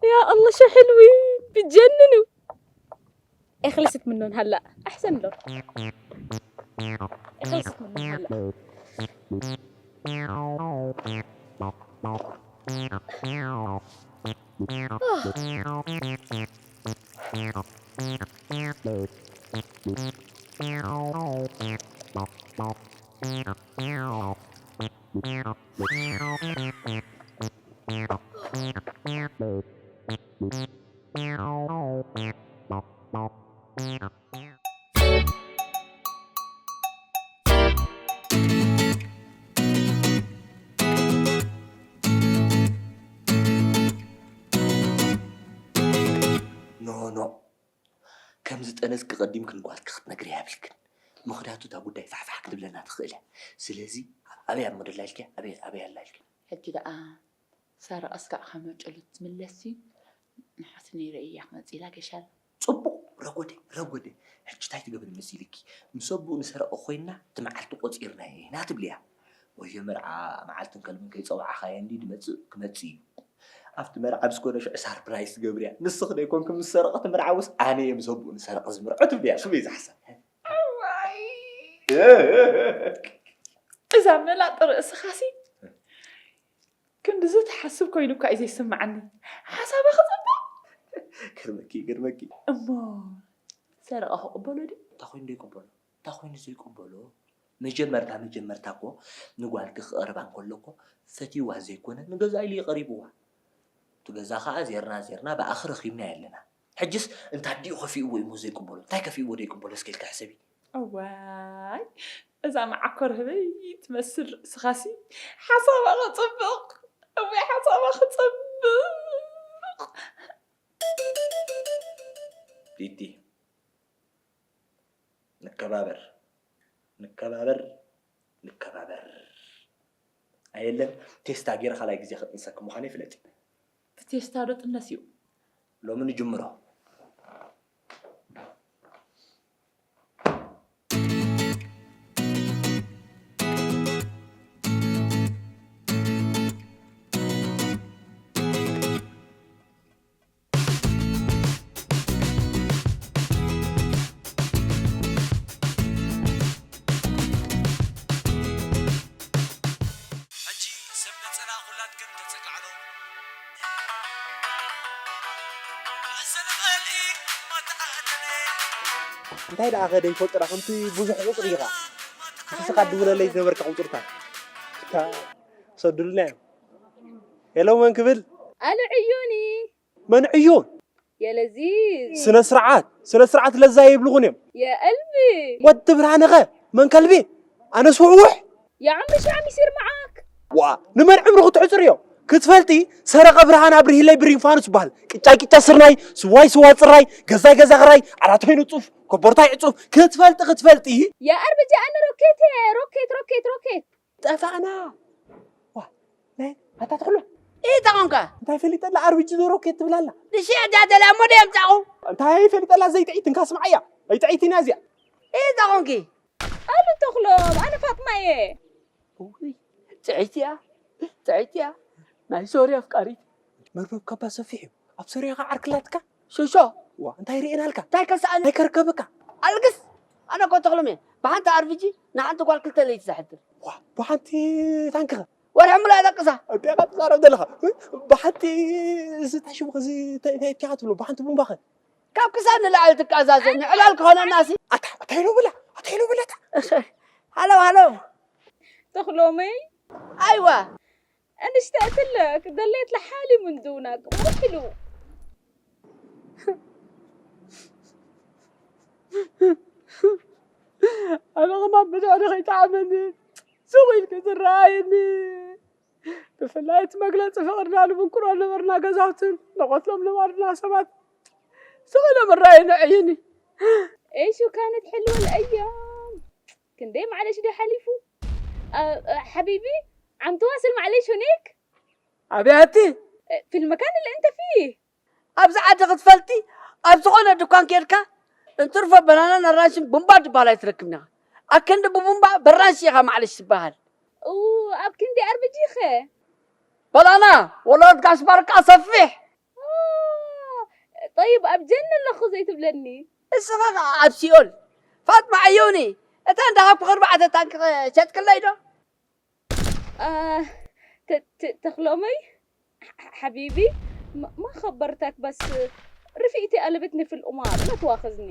يا الله شو حلوين بتجننوا. اخلصت منهم هلا احسن له. اخلصت منهم هلا. ኖ ኖ ከምዚ ጠነስኪ ቀዲምክን ጓልኪ ክትነግርያ የብልክን ምኽንያቱ እታ ጉዳይ ፋሕፋሕ ክትብለና ትኽእል እያ ስለዚ ኣበይ ኣሞ ደላ ኢልኪያ ኣበይ ኣበይ ኣላ ኢልኪ ሕጂ ደኣ ሳራ ኣስካዕ ካብ መጨሉ ትምለስ እዩ ንሓስኒ ርእያ ክመጽእ ኢላ ገሻል ጽቡቕ ረጎደ ረጎደ። ሕጂ እንታይ ትገብሪ መሲልኪ? ምስ ኣቦኡ ንሰረቐ ኮይና እቲ መዓልቲ ቆጺርናዮ ኢና ትብልያ። ወዮ መርዓ መዓልትን ከልብን ከይጸዋዕኻዮ እንዲ ድመጽእ ክመጽእ እዩ። ኣብቲ መርዓ ምስ ኮነ ሽዑ ሳርፕራይዝ ትገብርያ። ንስኺ ዶ ኣይኮንኪ ምስ ሰረቐ እቲ መርዓውስ ኣነ እየ ምስ ኣቦኡ ንሰረቐ ዝምርዖ ትብልያ። ከመይ ዝሓሳብ? እዋይ። እዛ መላጥ ርእስኻሲ ክንድዚ ትሓስብ ኮይኑ እኳ እዩ ዘይስምዓኒ። ሓሳባ ክጽብቕ። ገርመኪ ገርመኪ። እሞ ሰረቐ ክቕበሎ ድዩ? እንታይ ኮይኑ ዘይቅበሎ? እንታይ ኮይኑ ዘይቅበሎ? መጀመርታ መጀመርታ እኮ ንጓልኪ ክቐርባ እንከሎ እኮ ፈትይዋ ዘይኮነ ንገዛ ኢሉ እዩ ቀሪብዋ። እቲ ገዛ ኸዓ ዜርና ዜርና ብኣኺ ረኺብናዮ ኣለና። ሕጅስ እንታይ ኣዲኡ ከፊእዎ እዩ እሞ ዘይቅበሎ? እንታይ ከፊእዎ ዘይቅበሎ እስኪ ኢልኪ ሕሰቢ። እዋይ እዛ መዓኮር ህበይ ትመስል ርእስኻሲ ሓሳባ ክጽብቕ። እወይ ሓሳባ ክጽብቕ። ቲቲ ንከባበር ንከባበር ንከባበር። ኣየለን ቴስታ ገይረ ካልኣይ ግዜ ክጥንሰኪ ምዃነይ ፍለጢ። ብቴስታ ዶ ጥነስ እዩ? ሎሚ ንጅምሮ። ሕጂ ሰብ ነጸላ ኩላትክን ተጸግዓሎ። እንታይ ደኣ ከ ደይፈልጦ ደኣ ከምቲ ብዙሕ ቁጽሪ ኢኻ። ንስኻ ድውለለይ ዝነበርካ ቁጽርታት። እታ ሰዱልና እዮም። ሄሎ መን ክብል? ኣሉ ዕዩኒ። መን ዕዩን? የለዚዝ። ስነ ስርዓት፣ ስነ ስርዓት ለዛ የብልኹን እዮም። የእልቢ። ወዲ ብርሃነ ኸ መን ከልቢ? ኣነስ ውሕውሕ። የዓምሽ ዓሚስ ይርምዓክ። ዋ፣ ንመን ዕምሪ ክትሕጽር እዮም? ክትፈልጢ ሰረቐ ብርሃን ኣብርሂለይ ብሪንፋኑስ ይበሃል። ቅጫ ቅጫ ስርናይ፣ ስዋይ ስዋ ጽራይ፣ ገዛይ ገዛ ኽራይ፣ ዓራት ኮይኑ ጹፍ፣ ኮቦርታይ ዕጹፍ። ክትፈልጢ ክትፈልጢ። የኣርብጂ ኣነ ሮኬት እየ፣ ሮኬት ሮኬት ሮኬት። ጠፋእና። ዋ፣ ናይ ኣታ ተኽሎ። እንታይ ኮንካ? እንታይ ፈሊጠላ ኣርብጂ ዶ ሮኬት ትብላላ? ንሽያ ጃጀላ እሞ ደየምጻኹ። እንታይ ፈሊጠላ ዘይጥዒት እንካ ስምዓያ። ኣይጥዒት ኢና እዚኣ። እንታይ ኮንኪ? ኣሉ ተኽሎም፣ ኣነ ፋጥማ እየ። እውይ፣ ጥዕይቲ እያ፣ ጥዕይቲ እያ። ናይ ሶርያ ኣፍቃሪት። መርበብ ካባ ሰፊሕ እዩ። ኣብ ሶርያ ኸዓ ዓርኪ ኣላትካ? ሹሾ። ዋ፣ እንታይ ርኤናልካ? እንታይ ከስኣኒ? እንታይ ከርከበካ? ኣልግስ! ኣነ እኮ ተኽሎም እየ። ብሓንቲ ኣርብጂ ንሓንቲ ጓል ክልተ ለይቲ ዘሕድር። ዋ፣ ብሓንቲ ታንኪ ኸ? ወርሒ ሙሉእ ኣደቅሳ። እንታይ ኢኻ ትዛረብ ዘለኻ? ብሓንቲ እዚ እንታይ ሽሙ ኸ፣ እዚ እንታይ፣ እንታይ ኢኻ ትብሎ? ብሓንቲ ቡምባ ኸ? ካብ ክሳድ ንላዕሊ ትቃዛዘኒ፣ ዕላል ክኾነና ሲ። ኣታ፣ ኣታ ኢሎ ብላ፣ ኣታ ኢሎ ብላ፣ ኣታ። እሰይ። ሃለው፣ ሃለው። ተኽሎመይ። ኣይዋ። ኣንሽቲ ኣትለ፣ ክደለየት ለሓሊሙ እንድውና፣ ቅሞት ኢሉ። ኣነ ኸማን ብድዕሪ ኸይጠዓመኒ፣ ሱቕ ኢልኪ ዝረኣየኒ። ብፍላይ እቲ መግለጺ ፍቕርና ንብንኩሮ ነበርና ገዛውትን ንቐትሎም ነበርና ሰባት ስቕ ኢሎም እረኣዩኒ ኣዕዩኒ። ايش كانت حلوة الايام. ክንደይ ማዕለሽ ዶ ሓሊፉ? አ- አ- ሓቢቢ ዓም ተዋስል ማዕለሽ ሁኔክ። ኣበይ ኣቲ? في المكان اللي انت فيه. ኣብዚ ዓዲ ክትፈልጢ ኣብ ዝኾነ ድኳን ኬድካ እንትርፎ በናናን ኣራንሽን ቡምባ ዝበሃል ኣይትረክብን ኢኻ። ኣክንዲ ብቡምባ በራንሽ ኢኻ ማዕለሽ ትበሃል። ኡ፣ ኣብ ክንዲ ኣርብጂ ኸ? በላና ወላድ ጋሽ ባርቃ ሰፊሕ። ኦ፣ ጠይብ ኣብ ጀነ ኣለኹ ዘይትብለኒ? እስኻ ኸዓ ኣብ ሲኦል። ፋጥማ ዕዮኒ፣ እታ እንዳ ሃብኩ ኣርባዕተ ታንኪ ኸ ሸጥክለይ ዶ? አ፣ ተ- ተ- ተኽሎመይ ሓ- ሓቢቢ ማ- ማ ኸበርተክ በስ ርፊእቲ ኣለበትኒ ፊ ልቁማር ላ ትዋኽዝኒ።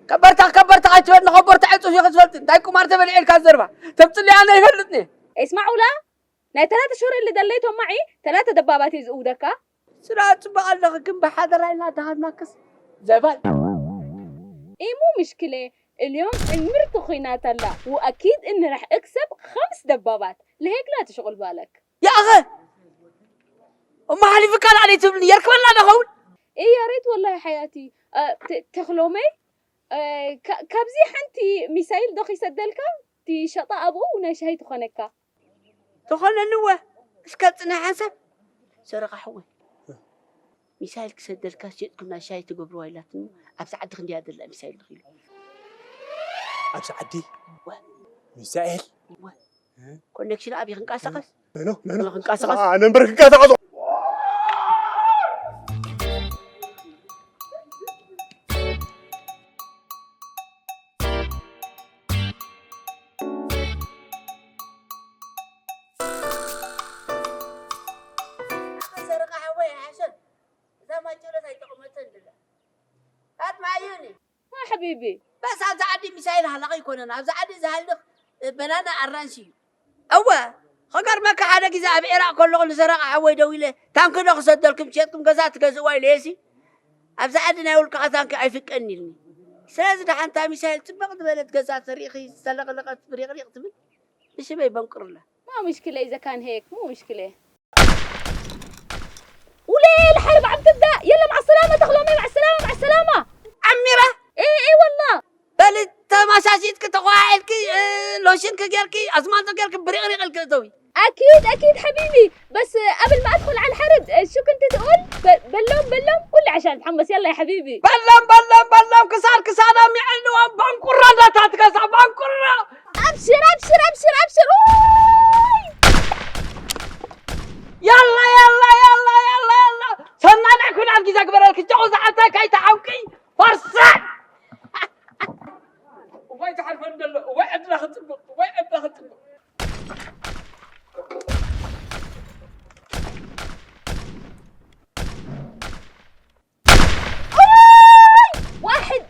ከበርታ ከበርታ ኣይትበል ንኸበርታ ዕፁፍ ኢኺ ትፈልጢ እንታይ ቁማር ተበሊዐልካ ዘርባ ተምፅልያ ኣነ ይፈልጥኒ። اسمعوا لا ናይ ተላተ ሾረ ልደለይ ቶማዒ ተላተ ደባባት እየ ዝእውደካ። ስራ ጽቡቕ ኣለኺ ግን ብሓደራ ኢልና ደሃብናክስ ዘባል። إيمو مشكلة اليوم عمرت خينات الله وأكيد إن رح أكسب خمس دبابات لهيك لا تشغل بالك. يا أخي أم حليفك قال علي تبني يركب ولا نخون. إيه يا ريت والله حياتي. أه ت- تخلومي أه ك- كابزي حنتي ميسايل دخي سدلكا تي شطا أبو وناي شهي تخنكا. تخلنا نوه إسكت نحسب سرقة حوي. ሚሳይል ክሰደልካ ሸጥኩም ናይ ሻሂ ትገብርዋ ኢላትኒ። ኣብዚ ዓዲ ክንደያ ደላ ሚሳይል ንኽኢሉ። ኣብዚ ዓዲ? እወ። ሚሳኤል? እወ። እ? ኮኔክሽን ኣብይ ክንቀሳቐስ? መኖ፣ መኖ። ክንቀሳቐስ? ኣነ እምበር ክንቀሳቐሶ። ኣታ ሰረቐ ሓወይ፣ ሓሸት። እዛ ማጨሎት ኣይጠቕመትን ድላ። ኣትማዩኒ። ሓቢቢ። በስ ኣብዚ ዓዲ ሚሳይል ሃለኸ ኣይኮነን። ኣብዚ ዓዲ ዝሃልኽ በናና ኣራንሺ እዩ። እወ፣ ኸገርመካ ሓደ ግዜ ኣብ ዒራቕ ከለኹ ንሰረቐ ሓወይ ደዊለ፣ ታንኪ ዶ ክሰደልኩም ሸጥኩም ገዛ ትገዝእዋ ኢለየሲ። ኣብዚ ዓዲ ናይ ውልቅኻ ታንኪ ኣይፍቀድን ኢልኒ። ስለዚ ደሓንታ ሚሳይል ጽብቕ ዝበለት ገዛ ተሪእኺ ዝተለቕለቐት ብሪቕሪቕ ትብል ብሽመይ በንቁርላ። ما مشكلة إذا كان هيك، مو مشكلة. وليه الحرب عم تبدأ؟ يلا مع السلامة، تخلوا مع السلامة، مع السلامة. عميرة؟ إيه، إيه والله. በሊ ተመሻሺጥኪ ተኸዋዒልኪ፣ እ፣ ሎሽንኪ ጌርኪ፣ ኣስማልቶ ጌርኪ ብሪቕሪቕ ኢልኪ እተዊ። أكيد، أكيد حبيبي، بس قبل ما أدخل على الحرب، شو كنت تقول؟ ب-، بلوم، بلوم، قول لي عشان أتحمس، يلا يا حبيبي. በሎም በሎም በሎም ክሳድ ክሳዶም የዕንዎም ባንቁራ እንዳታት ገዛ ባንቁራ። أبشر، أبشر، أبشر، أبشر. أوي! يلا، يلا، يلا، يلا، يلا. ሰናይ ኩናት ግዜ ግበረልኪ፣ ጨው ዝዓተ ከይትሓውቂ። ፈርሰን! እዋይ፣ ዝሓልፈን ዘሎ፣ እዋይ፣ ዕድላ ክጽብቕ፣ እዋይ፣ ዕድላ ክጽብቕ። أوي! واحد.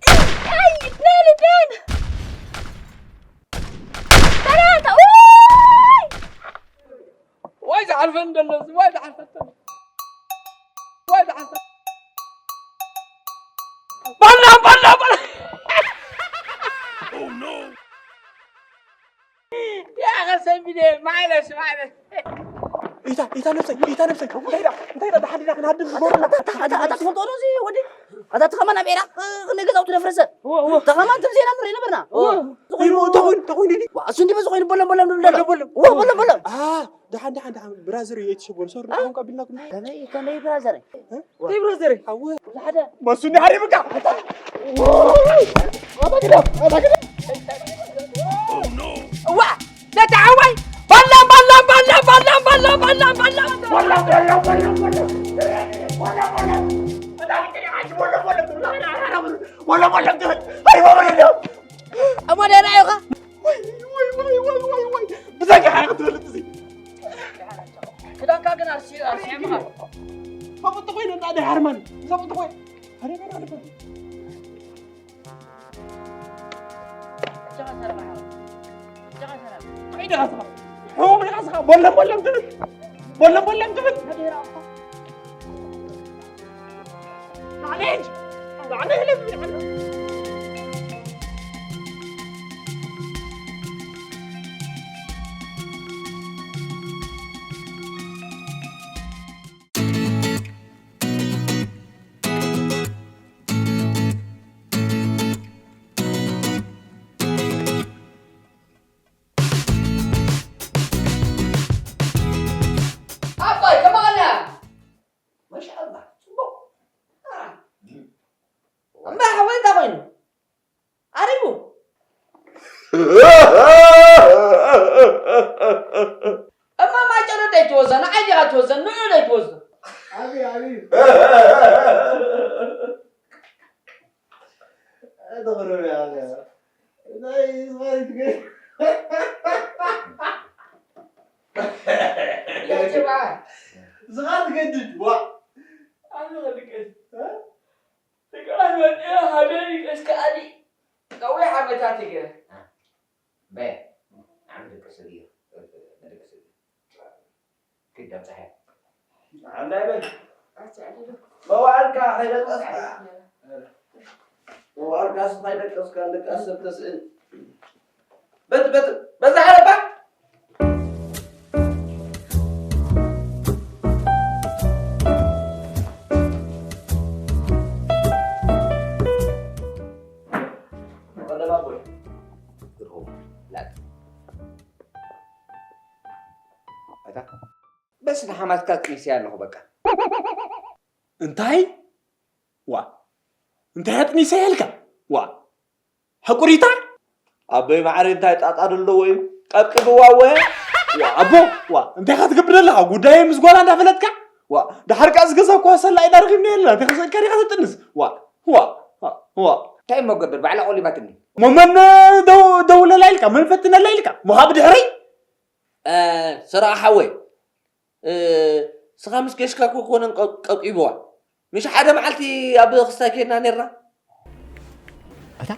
أي، اثنين، اثنين. ثلاثة. أوي! وايد عارفين دلوز، وايد عارفين دلوز. وايد عارفين. بلا، بلا، بلا. يا أخي سيدي، معلش، معلش. إيتا، إيتا نفسي، إيتا نفسي. إنت إيتا، إنت إيتا، ده حد يروح نهدم. أتا، أتا، أتا، أتا، أتا، أتا، أتا، أتا، أتا، أتا، أتا، كمان أبي راح، آه، نيجي زوجته نفرسه. هو، هو. تغمان تمزينا مرينا برنا. هو. تغوين، تغوين، تغوين دي. وأصلاً دي بس تغوين بلم، بلم، بلم. بلم، بلم. هو، بلم، بلم. آه، ده حد، حد، حد، برازر يتشبه، صار آه. نحن قبلنا كنا. كان إيه، كان إيه برازر؟ ها؟ إيه برازر؟ هو. ولا حدا. ما سني هاري بقى. هذا كده، هذا كده. وا! لا تعوي! بلم، بلم، بلم، بلم، بلم، بلم، بلم. بلم، بلم، بلم، بلم. بلم، بلم. بلم، بلم. أيوة، بلم. أما ده رأيك؟ واي، واي، واي، واي، واي، واي. بزاف حركة تولد زي. كده كان أرسي، أرسي معك. فبتقوين أنت ده هرمان. فبتقوين. هرمان، هرمان. عيد غصبة. هو من غصبة. بولم، بولم، تبت. بولم، بولم، تبت. معليش. معليش. ኣቦይ፣ ከመይ ቀኒኻ? ማሻኣላህ፣ ጽቡቕ። አ። እምበር ሓወይ እንታይ ኮይኑ? ኣሪጉ። እማ ማጨሎ ደይትወዘ፣ ንዓይ ዲኻ ትወዘ፣ ንዑ ደይትወዘ። ኣቢ፣ ኣቢ። ኣተቕርብ ያለ። ናይ ዝኻሪ ትገ-፣ ያ ጀማዓ። ዝኻሪ ትገድድ፣ ዋ። ኣነ ኸድቅስ። እ? ትግራይ መጤ ሃደይ ቀስካኣሊ። ነዊሕ ዓመታት ይገ። በ፣ ዓም ድቅስ እዩ። ድቅስ እዩ። ክደም ጸሐ። ዓንዳ ይበል። መዋዕልካ ከይደቀስካ። መዋዕልካ ስኻ ይደቀስካ፣ ንድቃስ ሰብ ተስእል። በት፣ በት፣ በዛ ዓለባ። ቀደም ኣቦይ። ግርሆ። ላጥ። በስ ንሓማትካ ጥኒሰያ ኣለኹ በቃ። እንታይ? ዋ እንታይ ኣጥኒሰ ያልካ? ዋ ሕቁሪታ ኣበይ ማዕረ እንታይ ጣጣ ደለዎ እዩ? ቀብቅብዋ ወ ዋ ኣቦ ዋ እንታይ ኢኻ ትገብር ኣለኻ? ጉዳየ ምስ ጓላ እንዳፈለጥካ ዋ ድሓር ቃ ዝገዛ እኳ ሰላ ኢና ረኺብና የለና እንታይ ከሰድካ ዲኻ ትጥንስ ዋ ዋ ዋ እንታይ እሞ ገብር ባዕላ ቆሊባትኒ ሞመን ደውለላ ኢልካ መን ፈትነላ ኢልካ ሞኻ ብድሕረይ ስራ ሓወይ ስኻ ምስ ገሽካ ኮኮነን ቀቂብዋ ምሽ ሓደ መዓልቲ ኣብ ክስታይ ከድና ነርና ኣታ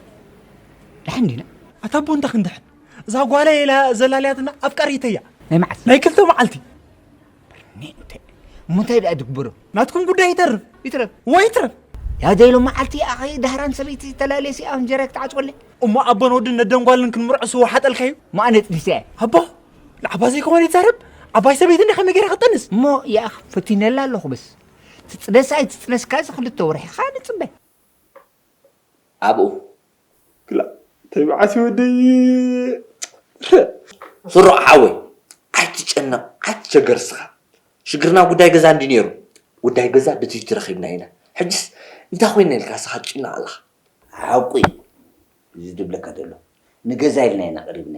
ደሓን ዲና ኣታ ኣቦ እንታ ክንድሕን እዛ ጓለይ ኢላ ዘላልያትና ኣፍቃሪተያ ናይ መዓስ ናይ ክልተ መዓልቲ እሞ እንታይ ደኣ ድግበሮ ናትኩም ጉዳይ ይተርፍ ይትረፍ ወይ ይትረፍ ያደይሎ መዓልቲ ኣኸ ዳህራን ሰበይቲ ተላለሲ ኣንጀራ ክትዓፅወለ እሞ ኣቦን ወድን ነደንጓልን ክንምርዖ ስወሓጠልካዩ መኣነ ጥኒሰ ኣቦ ንዓባ ዘይኮነ ይዛረብ ዓባይ ሰበይቲ እንደ ከመይ ገይራ ክጠንስ እሞ ያኽ ፈቲነላ ኣለኹ በስ ትፅነስ ኣይትፅነስ ካዚ ክልተ ወርሒ ኻ ንፅበ ኣብኡ ክላ ተይበዓሲ ወደይ ስሩዕ ሓወይ ኣይትጨነቕ ኣይትቸገር ስኻ ሽግርና ጉዳይ ገዛ እንዲ ነይሩ ጉዳይ ገዛ ብትጅ ረኺብና ኢና ሕጅስ እንታይ ኮይና ኢልካ ስኻ ትጭነቕ ኣለኻ ሓቁ እዩ እዚ ዝብለካ ዘሎ ንገዛ ኢልና ኢና ቀሪብና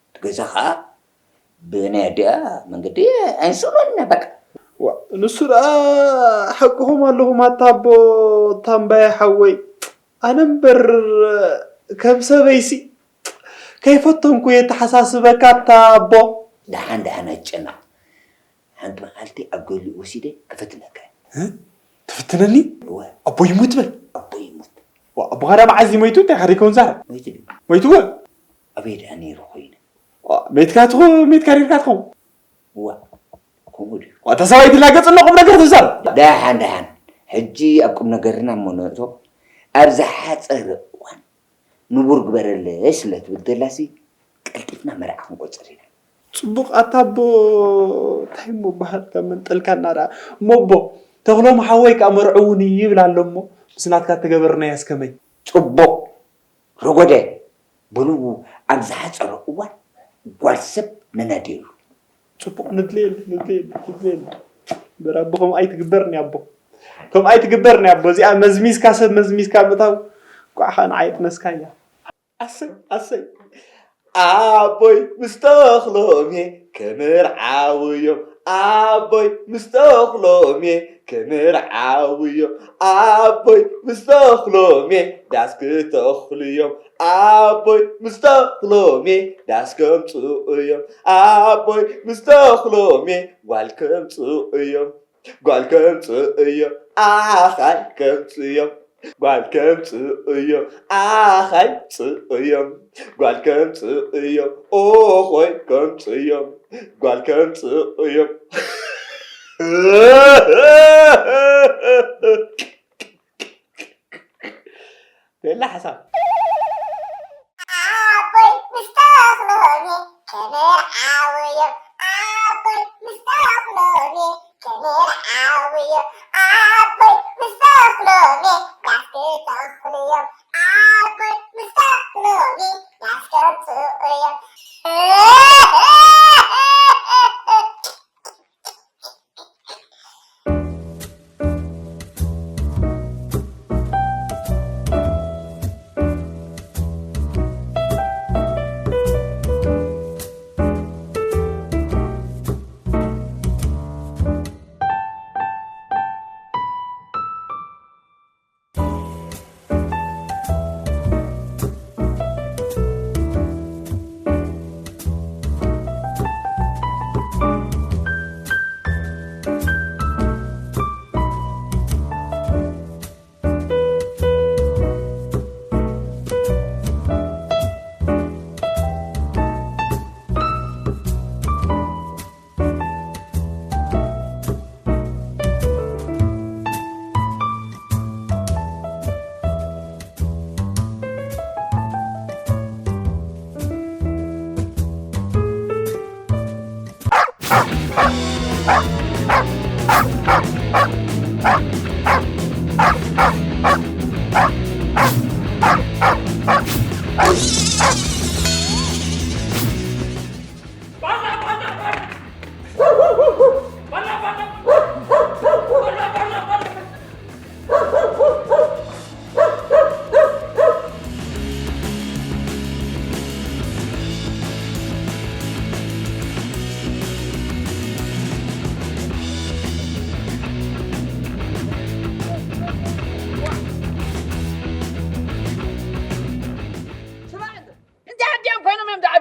እቲ ገዛ ከዓ ብናይ ኣዲኣ መንገዲ ኣይንስእኖን ኢና በቃ። ዋ ንሱ ደኣ ሓቅኹም ኣለኹም ኣታ ኣቦ ታምባየ ሓወይ ኣነ እምበር ከም ሰበይሲ ከይፈተንኩ የተሓሳስበካ ኣታ ኣቦ። ደሓን ደሓን ኣይትጨነቕ ሓንቲ መዓልቲ ኣብ ገሊኡ ወሲደ ክፈትነካ እየ። ትፍትነኒ? እወ። ኣቦ ይሙት በል። ኣቦ ይሙት። ዋ ኣቦኻ ደኣ መዓዝ እዩ ሞይቱ እንታይ ከ ደይከውን ዛራ? ሞይቱ ድዩ? ሞይቱ ወ? ኣበይ ደኣ ነይሩ ኮይኑ? ዋ ሜትካ ትኹ ሜትካ ኔርካ ትኸውን። እዋ ከምኡ ድዩ? ዋ እታ ሰበይቲ ላገጽ ኣሎ ቁም ነገር ትዛረብ። ደሓን ደሓን ሕጂ ኣብ ቁም ነገርና እሞ ንእቶ ኣብ ዝሓጸረ እዋን ንቡር ግበረለይ ስለ ትብል ዘላሲ ቀልጢፍና መርዓ ክንቆጽር ኢና። ጽቡቕ ኣታ ኣቦ ታይ እሞ በሃልካ መንጠልካና ደኣ እሞ ኣቦ ተኽሎም ሓወይ ከኣ መርዕውኒ ይብል ኣሎ እሞ ምስ ናትካ ተገበርናያስ ከመይ? ጽቡቕ ረጎደ በሉ ኣብ ዝሓጸረ እዋን ጓል ሰብ ነናድየሉ። ጽቡቕ ንድልየሉ ንድልየሉ ንድልየሉ እምበር ኣቦ ከምኡ ኣይትግበር ኒ ኣቦ ከምኡ ኣይትግበር ኒ ኣቦ እዚኣ መዝሚዝካ ሰብ መዝሚዝካ ምእታው ኳዕኻ ንዓይ ጥነስካያ። ኣሰይ ኣሰይ ኣቦይ ምስ ተኽሎምየ ክምርዓው እዮም ኣቦይ ምስ ተኽሎምየ ክምርዓው እዮም ኣቦይ ምስ ተኽሎምየ ዳስ ክተኽሉ እዮም ኣቦይ ምስ ተኽሎምየ ዳስ ከምፅኡ እዮም ኣቦይ ምስ ተኽሎምየ ጓል ከምፅኡ እዮም ጓል ከምፅኡ እዮም ኣኻል ከምፅኡ እዮም ጓል ከምፅኡ እዮም ኣኻይ ፅኡ እዮም ጓል ከምፅኡ እዮም ኦኾይ ከምፅኡ እዮም ጓል ከምፅኡ እዮም ቤላ ሓሳብ ኣቦይ ምስ ተኽሎሚ ክምርዓው እዮም ኣቦይ ምስ ተኽሎሚ ክምርዓው እዮም ኣቦይ ምስ ተኽሎሚ ዳስ ክተኽሉ እዮም ኣቦይ ምስ ተኽሎሚ ዳስ ከምፅኡ እዮም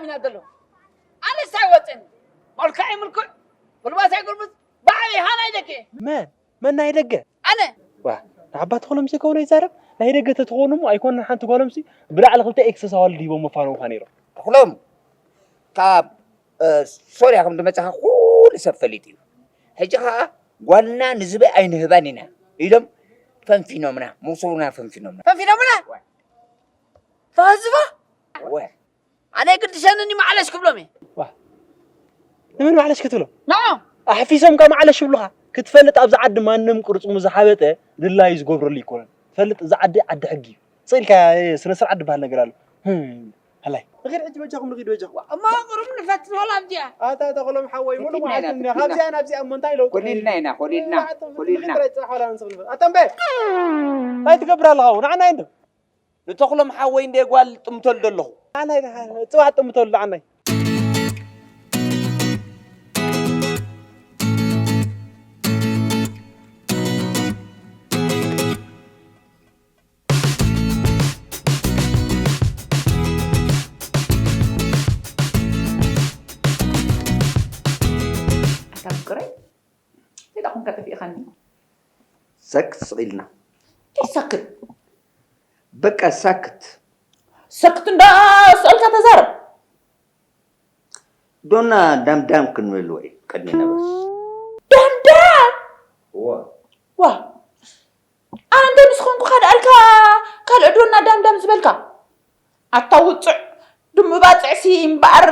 ኢና ዘሎ። ኣነስ ኣይወፅን። መልክዐይ ምልኩዕ፣ ጉልባተይ ጉርብት፣ ብዓበይ ሃናይ ደቂ። መን? መን ናይ ደገ? ኣነ። ዋ፣ ንዓባ ተኽሎም ዘይከውኖ ይዛረብ። ናይ ደገ ተትኾኑ እሞ ኣይኮነን ሓንቲ ጓሎምሲ ብላዕሊ ክልተ ኤክሰስ ኣዋልድ ሂቦም መፋነውኻ ነይሮም። ተኽሎም ካብ፣ እ፣ ሶርያ ከም ዝመጻኻ ኩሉ ሰብ ፈሊጡ እዩ። ሕጂ ኸኣ ጓልና ንዝበይ ኣይንህባን ኢና ኢሎም ፈንፊኖምና፣ መሶብና ፈንፊኖምና። ፈንፊኖምና? ዋ። ተዋዝባ? እወ። ኣነ ግድሸንኒ ማዕለሽ ክብሎም እየ። ዋ። ንመን ማዕለሽ ክትብሎ? ንዖም። ኣሕፊሶም ካብ ማዕለሽ ይብሉኻ። ክትፈልጥ ኣብዚ ዓዲ ማንም ቅርጽሙ ዝሓበጠ ድላዩ ዝገብረሉ ይኮነን። ትፈልጥ፣ እዚ ዓዲ ዓዲ ሕጊ እዩ። ስኢልካ፣ እ፣ ስነ ስርዓት ዝበሃል ነገር ኣሎ። ህም፣ ሃላይ። ንኺድ ሕጂ በጃኹም፣ ንኺድ በጃኹም። እሞ ቁሩብ ንፈትን ወላ ኣብዚኣ። ኣታ ተኽሎም ሓወይ፣ ሙሉ መዓልቲ ኢና፣ እኒኣ። ካብዚኣ ናብዚኣ እሞ እንታይ ለውጢ? ኮሊልና ኢና፣ ኮሊልና፣ ንኺድ ኮሊልና። ጥራይ ጽባሕ ዋላ ንስኽ ንፈ-፣ ኣታ እምበ! እንታይ ትገብር ኣለኻ? ንዓና እንዶ። ንተኽሎም ሓወይ እንደ ጓል ጥምተሉ ኣለኹ። ንዓና ኢና፣ ጽባሕ ጥምተሉ ንዓናይ። ኣታ ፍቅረይ፣ እንታይ ደኣ ኮንካ ጠፊእኻኒ? ሰክት ስቕ ኢልና። እንታይ ሰክት? በቃ ሳክት። ሰክት እንዳ ስእልካ ተዛረብ። ዶና ዳምዳም ክንብል ወይ ቅድሚ ነበርስ። ዳምዳም? እዋ። ዋ። ኣነ እንታይ ምስ ኾንኩ ካድኣልካ ካልእ ዶና ዳምዳም ዝበልካ? ኣታ ውጹዕ ድሙ ባጽዕሲ እምበኣር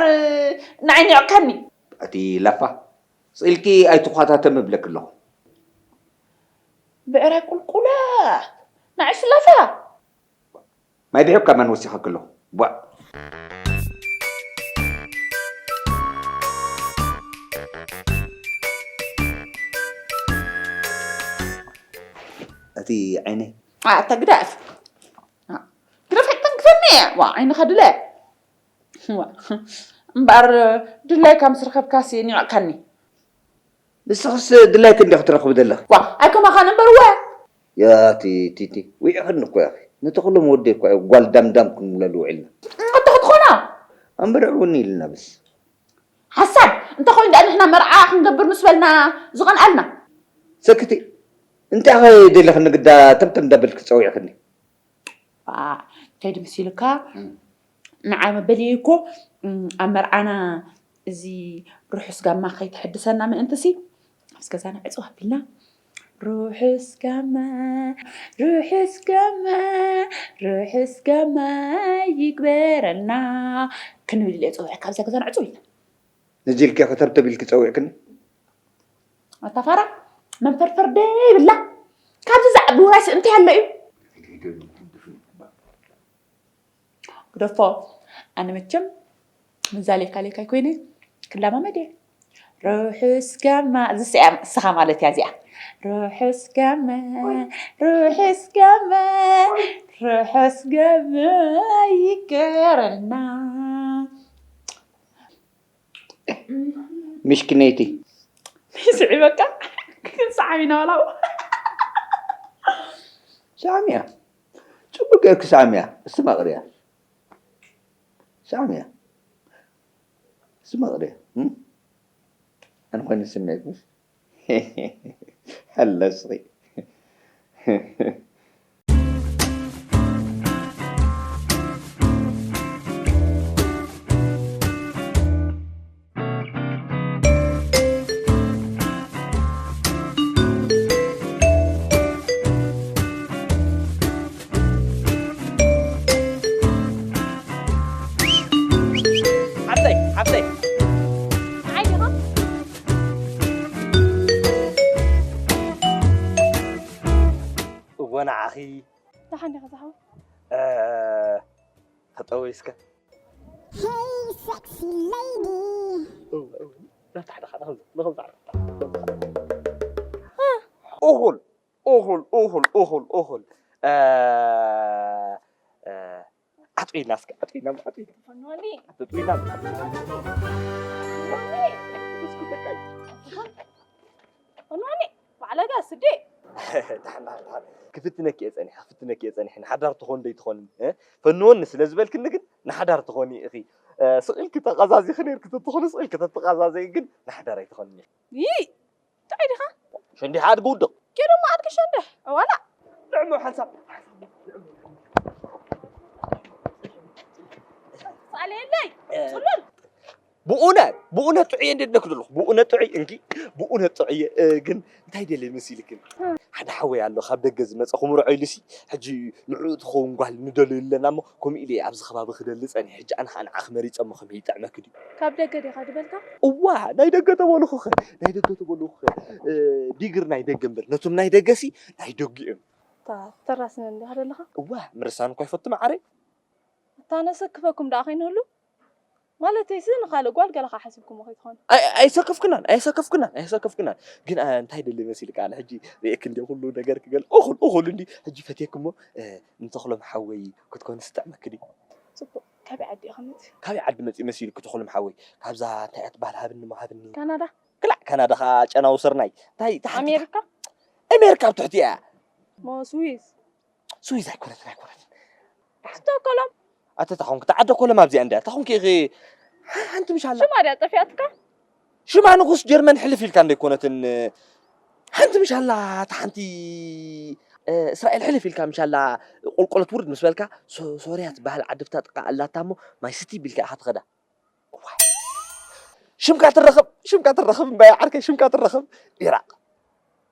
ንዓይ ኒዕካኒ። ኣቲ ላፋ፣ ስኢልኪ ኣይትኳታተም እብለኪ ኣለኹ። ብዕራይ ቁልቁለት፣ ንዓይስ ላፋ። ማይ ብሒብካ መን ወሲኸኪ ኣለኹ? ቧእ። ኣቲ ዓይነይ። ኣታ ግደፍ። ኣ፣ ግደፍ ኣይተንክፈኒ። ዋ፣ ዓይንኻ ድለ። ዋ፣ እምበኣር ድላይካ ምስ ረኸብካሲ ኒዕካኒ። ንስኽስ ድላይኪ እንዲኺ ትረኽቢ ዘለኺ። ዋ፣ ኣይከማኻን እምበር ወ። ያ ቲ-፣ ቲ-፣ ቲ-፣ ውዒኽኒ እኮ ያኺ። ንተኽሎም ወደይ እኮ እዩ ጓል ዳምዳም ክንብለሉ ውዒልና። እንተ ክትኾና። እምበር እውን ኢልና ብስ። ሓሳብ፣ እንተኾይኑ ደኣ ንሕና መርዓ ክንገብር ምስ በልና ዝቐንኣልና። ሰክቲ፣ እንታይ ኸ ደለኽኒ ግዳ ተምተም እንዳበልኪ ጸዊዕኽኒ? ዋ፣ እንታይ ድምስ ኢልካ? እም። ንዓይ መበልየይ እኮ፣ እም፣ ኣብ መርዓና እዚ ርሑስ ጋማ ከይተሐድሰና ምእንትሲ፣ ኣብዚ ገዛና ዕጽው ኣቢልና፣ ርሑስ ጋማ፣ ርሑስ ጋማ፣ ርሑስ ጋማ ይግበረልና ክንብል ኢለ ጸዊዐካ፣ ኣብዛ ገዛና ዕጽው ኢልና። ነዚ ኢልኪ ከተብተብ ኢልኪ ጸዊዕክኒ? ኣታ ፋራ፣ መንፈርፈር ደይብላ። ካብዚ ዝዓቢ ውራይስ እንታይ ኣሎ እዩ? ግደፎ፣ ኣነ መቸም መዛሌካ ሌካ ኣይኮይነ፣ ክላማመድ እየ። ርሑስ ጋማ፣ እዚ ስያ-፣ ንስኻ ማለት እያ እዚኣ። ርሑስ ጋማ፣ ርሑስ ጋማ፣ ርሑስ ጋማ ይገረልና። ምሽክነይቲ። ስዒበካ። ክንሰዓም ኢና ዋላ። ሰዓምያ። ጽቡቅ ጌርኪ ሰዓምያ። እስቲ መቕርያ። ሰዓምያ። እስቲ መቕርያ። እም? ኣነ ኮይነ ስምዒት ምስ ሃለስኺ። ሓፍተይ፣ ሓፍተይ። ንዓይ ዲኻ? እወ፣ ንዓኺ። ደሓን ዲኻ ዝሓወይ? እ፣ ተጠወይ እስከ። Hey, sexy lady. እወ፣ እወ። ናታ ሓደ ሓደ ከምዚ፣ ንኸምዚ ሓደ። እኹል፣ እኹል፣ እኹል፣ እኹል፣ እኹል። እ፣ እ፣ ዓጥዊና እስከ፣ ዓጥዊና፣ ዓጥዊና። ፈንወኒ። ዓጥዊና። ፈንወኒ። እስኪ ተካይ። ፈንወኒ። ባዕለጋ ስዴ። ደሓን፣ ደሓን፣ ደሓን። ክፍትነኪ እየ ጸኒሐ፣ ክፍትነኪ እየ ጸኒሐ። ንሓዳር ትኾን ዶ ኣይትኾንን፣ እ? ፈንወኒ ስለ ዝበልክኒ ግን ንሓዳር ትኾኒ ኢኺ። ስቕ ኢልኪ ተቐዛዚኺ ነይርኪ፣ ተትኾኒ ስቕ ኢልኪ ተትቐዛዘዪ ግን ናሕዳር ኣይትኾንን ኢኺ። ይይ! እንታይ ዲኻ? ሸንዲሕ ኣድጊ ውድቕ። ኪዱ እሞ ኣድጊ ሸንዲሕ፣ ዋላ። ንዕሞ ሓንሳብ። ሳሌለይ፣ ጽሉል። ብኡነ፣ ብኡነ ጥዑየ እንዴት ነክ ዘለኹ? ብኡነ ጥዑይ እንኪ፣ ብኡነ ጥዑየ፣ እ፣ ግን እንታይ ደልየ መሲልክን? እ። ሓደ ሓወይ ኣሎ ካብ ደገ ዝመጸ ክምርዖ ኢሉሲ፣ ሕጂ ንዕኡ ትኸውን ጓል ንደልዩ ኣለና እሞ፣ ከምኡ ኢለ ኣብዚ ከባቢ ክደሊ ጸኒሐ። ሕጂ ኣነ ኸኣ ንዓኺ መሪጸ እሞ ከመይ ይጥዕመኪ ድዩ? ካብ ደገ ዲኻ ዝበልካ? እዋ፣ ናይ ደገ ተበልኹኸ፣ ናይ ደገ ተበልኹኸ። እ፣ ዲግሪ ናይ ደገ እምበር፣ ነቶም ናይ ደገሲ ናይ ደጊኦም። እታ ተራስነን ዲኻ ዘለኻ? እዋ፣ ምርሳን እኳ ይፈቱ መዓረይ። ኣታ ነሰክፈኩም ደኣ ከይንህሉ? ማለተይሲ ንኻልእ ጓል ገለ ከኣ ሓሲብኩሞ ከይትኾኑ። ኣይ-፣ ኣይሰከፍክናን፣ ኣይሰከፍክናን፣ ኣይሰከፍክናን። ግን፣ ኣ፣ እንታይ ደሊ መሲልካ? ኣነ ሕጂ ርእየኪ እንዲ ኩሉ ነገር ክገል-፣ እኹል፣ እኹል እንዲ ሕጂ ፈትየኪ እሞ፣ እ፣ ንተኽሎም ሓወይ ክትኮንስ ትጥዕመኪ ድዩ? ጽቡቕ። ካበይ ዓዲ ኢኻ መጺእ? ካበይ ዓዲ መጺእ መሲልኪ ተኽሎም ሓወይ? ካብዛ እንታይ እያ ትበሃል? ሃብኒ እሞ ሃብኒ። ካናዳ? ክላእ፣ ካናዳ ኸኣ ጨናዊ ስርናይ። እንታይ፣ እንታይ፣ ኣሜሪካ? ኣሜሪካ ኣብ ትሕቲ እያ። እሞ ስዊስ? ስዊዝ ኣይኮነትን፣ ኣይኮነትን። ስቶኮሎም። ኣተ ታኾንክ፣ ተዓደ ኮሎም ኣብዚኣ እንድያ። ታኾንክ ኢኺ፣ ሓ-፣ ሓንቲ ምሽ ኣላ። ሽማ ድያ ጠፊኣትካ? ሽማ ንጉስ ጀርመን ሕልፍ ኢልካ እንደይኮነትን፣ ሓንቲ ምሽ ኣላ፣ እታ ሓንቲ፣ እ፣ እስራኤል ሕልፍ ኢልካ ምሽ ኣላ፣ ቁልቁለት ውርድ ምስ በልካ፣ ሶ-፣ ሶርያ ትበሃል ዓዲ ብታ ጥቃ ኣላታ እሞ፣ ማይ ስቲ ቢልካ ኢኻ ትኸዳ። እዋይ። ሽምካ ትረኽብ፣ ሽምካ ትረኽብ እምበይ ዓርከይ፣ ሽምካ ትረኽብ። ኢራቕ።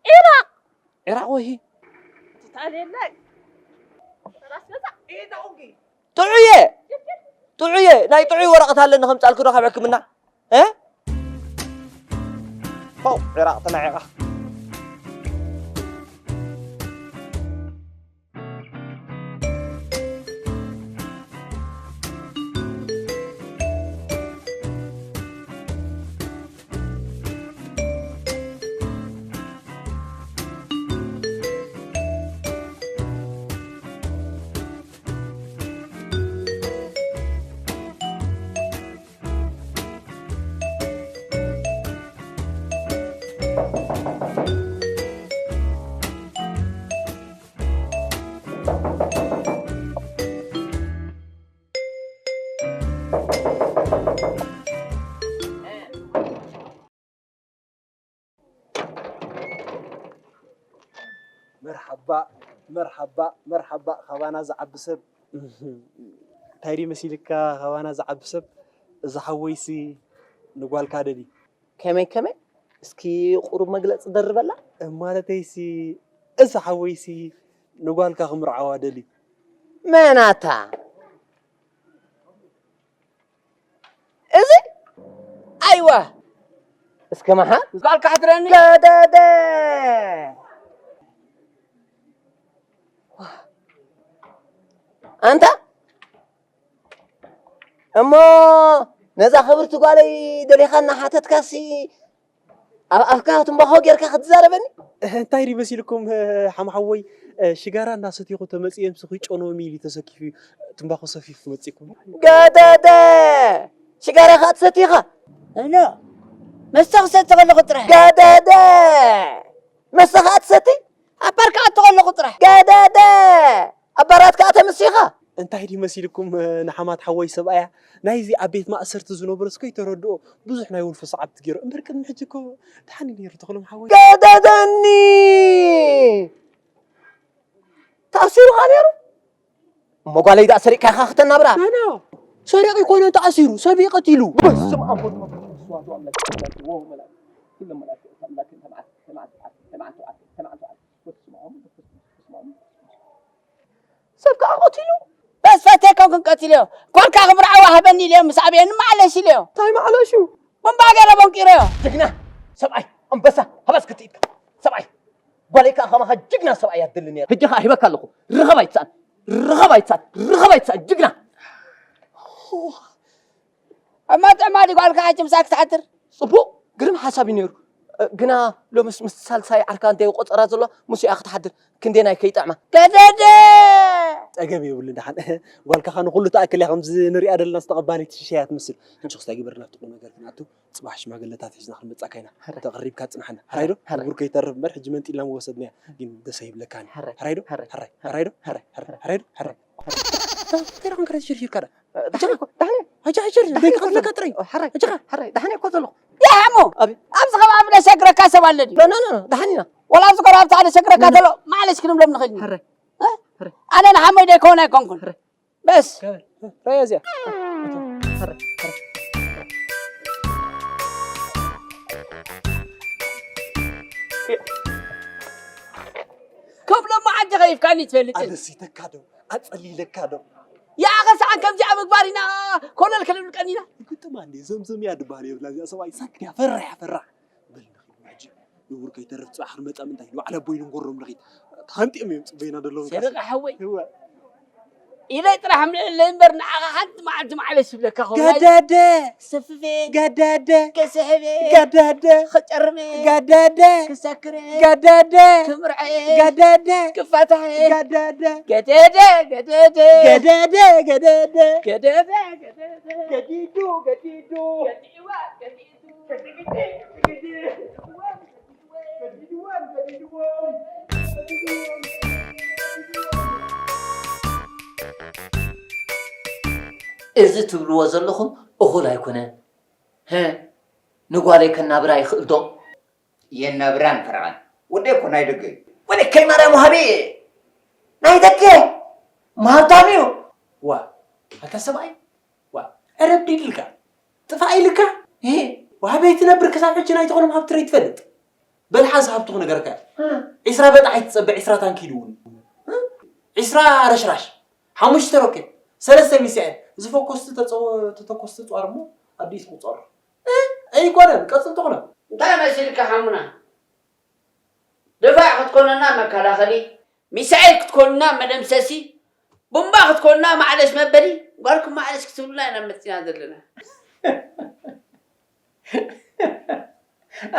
ኢራቕ? ኢራቕ ወሂ። ትታልየለይ። ራስ ገዛ። ጥዑየ። ጥዑየ። ናይ ጥዑይ ወረቐት ኣለኒ ከምጻልኩ ዶ ካብ ሕክምና? እ? ፋው፣ ኢራቕ ተናዒቓ። መርሓባ፣ መርሓባ፣ መርሓባ፣ ካባና ዝዓቢ ሰብ። እንታይ ድዩ መሲልካ ካባና ዝዓቢ ሰብ? እዚ ሓወይሲ ንጓልካ ደልዩ። ከመይ፣ ከመይ? እስኪ ቁሩብ መግለጺ ደርበላ። ማለተይሲ፣ እዚ ሓወይሲ ንጓልካ ክምርዓዋ ደልዩ። መን ኣታ? እዚ? ኣይዋ! እስከ መሓ? ጓልካ ሕድረኒ። ገደደ! ኣንታ? እሞ ነዛ ክብርቲ ጓለይ ደሊኻ እናሓተትካሲ ኣብ ኣፍካ ትንባኾ ጌርካ ክትዛረበኒ? እንታይ ድዩ መሲልኩም፣ ሓም ሓወይ፣ ሽጋራ እናሰቲኹ ተመጺኤ ምስ ኽይጨንዎም ኢሉ ተሰኪፉ ትንባኾ ሰፊፉ መጺእኩም። ገደደ! ሽጋራ ኸኣ ትሰቲ ኢኻ? እኖ፣ መስተ ክሰቲ ከለኹ ጥራሕ። ገደደ! መስተ ኸኣ ትሰቲ? ኣብ ፓርክ ኣቶ ከለኹ ጥራሕ። ገደደ! ኣብ ባራት ከኣ ተመሲኻ? እንታይ ድዩ መሲልኩም፣ ንሓማት ሓወይ ሰብኣያ ናይዚ ኣብ ቤት ማእሰርቲ ዝነበረስ ከይተረድኦ ብዙሕ ናይ ወልፊ ሰዓብቲ ገይሩ። እምበር ቅድሚ ሕጂ እኮ ደሓን እዩ ነይሩ ተኽሎም ሓወይ። ገደደኒ! ተኣሲሩ ኸኣ ነይሩ? እሞ ጓለይ ደኣ ሰሪቕካ ኢኻ ክተናብራ? ናና፣ ሰሪቕ ኣይኮነን ተኣሲሩ፣ ሰብ እዩ ቀቲሉ። በስመ ኣብ ወወልድ ወመንፈስ ቅዱስ ኣሐዱ ኣምላክ። ኩሎም መላእክት፣ ኩሎም መላእክት፣ ኣምላክ፣ ተማዕት፣ ተማዕት፣ ተማዕት፣ ተማዕት፣ ተማዕት፣ በስመ ኣብ ወወልድ ወመንፈስ ቅዱስ፣ በስመ ኣብ ወወልድ ወመንፈስ ቅዱስ። ሰብ ከኣ ቀቲሉ። በስ ፈትየካ ኮንኩ ቀቲለዮ። ጓልካ ክምርዓዋ ሃበኒ ኢለዮ፣ ምስ ኣብየኒ ማዕለሽ ኢለዮ። እንታይ ማዕለሹ? ቡምባ ገይረ ቦንቂረዮ። ጅግና ሰብኣይ፣ ኣንበሳ፣ ሃበስ ክልተ ኢድካ። ሰብኣይ፣ ጓለይ ከኣ ከማኻ ጅግና ሰብኣይ እያ ትደሊ ነይራ። ሕጂ ከኣ ሂበካ ኣለኹ። ርኸብ ኣይትስኣን፣ ርኸብ ኣይትስኣን፣ ርኸብ ኣይትስኣን፣ ጅግና። እማ ጥዕማ ድዩ ጓልካ ሕጂ ምሳኣ ክትሓድር? ጽቡቕ፣ ግርም ሓሳብ እዩ ነይሩ። እ፣ ግና ሎምስ ምስ ሳልሳይ ዓርካ እንተ ቆጸራ ዘሎ፣ ምስኡ እያ ክትሓድር። ክንደየናይ ከይጥዕማ። ገደደ! ጸገም የብሉን ደሓን። ጓልካ ኸኣ ንኹሉ ትኣክል እያ፣ ከምዚ ንሪኣ ዘለና ዝተቐባኒት ሽሻ እያ ትመስል። ሕጂ ክስታይ ግበር ናብቲ ቁም ነገር ክንኣቱ፣ ጽባሕ ሽማግለታት ሒዝና ክንመጻካ ኢና። ሕራይ። ተቐሪብካ ጽናሓና። ሕራይ ዶ? ሕራይ። ንቡር ከይተርፍ እምበር፣ ሕጂ መንጢልና ምወሰድናያ። ግን ደስ ኣይብለካን። ሕራይ። ሕራይ ዶ? ሕራይ። ሕራይ። ሕራይ ዶ? ሕራይ። ሕራይ። ሕራይ ዶ? ሕራይ። እንታይ ደኣ ኮንካ ሽርሽርካ ደኣ? ደሓን እኮ፣ ደሓን እየ። ሕጂ ሕጂ ደይ ክቐትለካ ጥራይ። ሕራይ፣ ሕጂ ኸ? ሕራይ፣ ደሓን እኮ ዘለኹ። ያ ሓሙ፣ ኣቤት። ኣብዚ ከባቢ ደሸግረካ ሰብ ኣሎ ድዩ? ኖ፣ ኖ፣ ኖ፣ ኖ፣ ደሓን ኢና። ወላ ኣብዚ ጎረባብቲ ደሸግረካ ኖ፣ ኖ። ዘሎ፣ ማዕለሽ ክንብሎም ንኽእል ኢና። ሕራይ። እ? ሕራይ። ኣነ ንሓመይ ደይከውን ኣይኮንኩን። ሕራይ። በስ። ከመይ? ራእያ እዚኣ። ሕራይ፣ ሕራይ። ክብሎ መዓልቲ ከይፍካኒ ትፈልጥን። ኣነስ ይተካ ዶ? ኣጸሊለካ ዶ? ያኸ ሰዓን ከምዚኣ ምግባር ኢና ኮለል ክንብል ቀኒና። ግጥማ እንዴ ዘምዘም እያ ድበሃል የብላ እዚኣ ሰብኣይ ሳክት እያ ፈራሕ እያ ፈራሕ። በል ንኺድ ሕጂ ንቡር ከይተርፍ ጽባሕ ክንመጻ ምንታይ ንባዕላ ቦይ ንንጎሮም ንኺድ። ተሃንጢኦም እዮም ጽበይና ደለዉ። ሰደቃ ሓወይ። እወ። ኢለይ ጥራሕ ምልእለይ እምበር ንዓኻ ሓንቲ መዓልቲ ማዕለሽ ይብለካ ኸው። ገደደ። ክሰፍፌ። ገደደ። ክስሕቤ። ገደደ። ክጨርሜ። ገደደ። ክሰክሬ። ገደደ። ክምርዐ። ገደደ። ክፋታሐ። ገደደ። ገደደ፣ ገደደ። ገደደ፣ ገደደ። ገደደ፣ ገደደ። ገዲዱ፣ ገዲዱ። ገዲእዋ፣ ገዲዱ። ገዲግዲ፣ ገዲግዲ። ገዲድዋ፣ ገዲድዎ። እዚ ትብልዎ ዘለኹም እኹል ኣይኮነን። ሀ፣ ንጓለይ ከናብራ ይኽእል ዶ? የናብራን ፈረቓን። ወደይ እኮ ናይ ደገ እዩ። ወደይ ከይ ማርያም ወሃቢ እየ። ናይ ደገ። ማህታም እዩ። ዋ፣ ኣታ ሰብኣይ፣ ዋ፣ ዕረብ ዲድልካ? ጥፋእ ኢልካ? ሄ፣ ወሃቢ ኣይትነብር ክሳብ ሕጂ ናይ ዝኾነ ሃብቲ ርኢት ትፈልጥ? በል ሓዝ ሃብቱ ክነገረካ። እ። ዒስራ በጣሕ ኣይትጸበ፣ ዒስራ ታንኪ ኢሉ እውን። እ? ዒስራ ረሽራሽ፣ ሓሙሽተ ሮኬት፣ ሰለስተ ሚሳኤል፣ እዚ ፎኮስቲ ተጸወ-፣ ተተኮስቲ ጸዋር እሞ ኣዲስ ቁጸር። እ? ኣይኮነን፣ ቀጽል ተኾነ። እንታይ መሲልካ ሓሙና? ድፋዕ ክትኮነና መከላኸሊ፣ ሚሳኤል ክትኮንና መደምሰሲ፣ ቡምባ ክትኮንና ማዕለሽ መበሊ፣ ጓልኩም ማዕለሽ ክትብሉና ኢና መጺና ዘለና።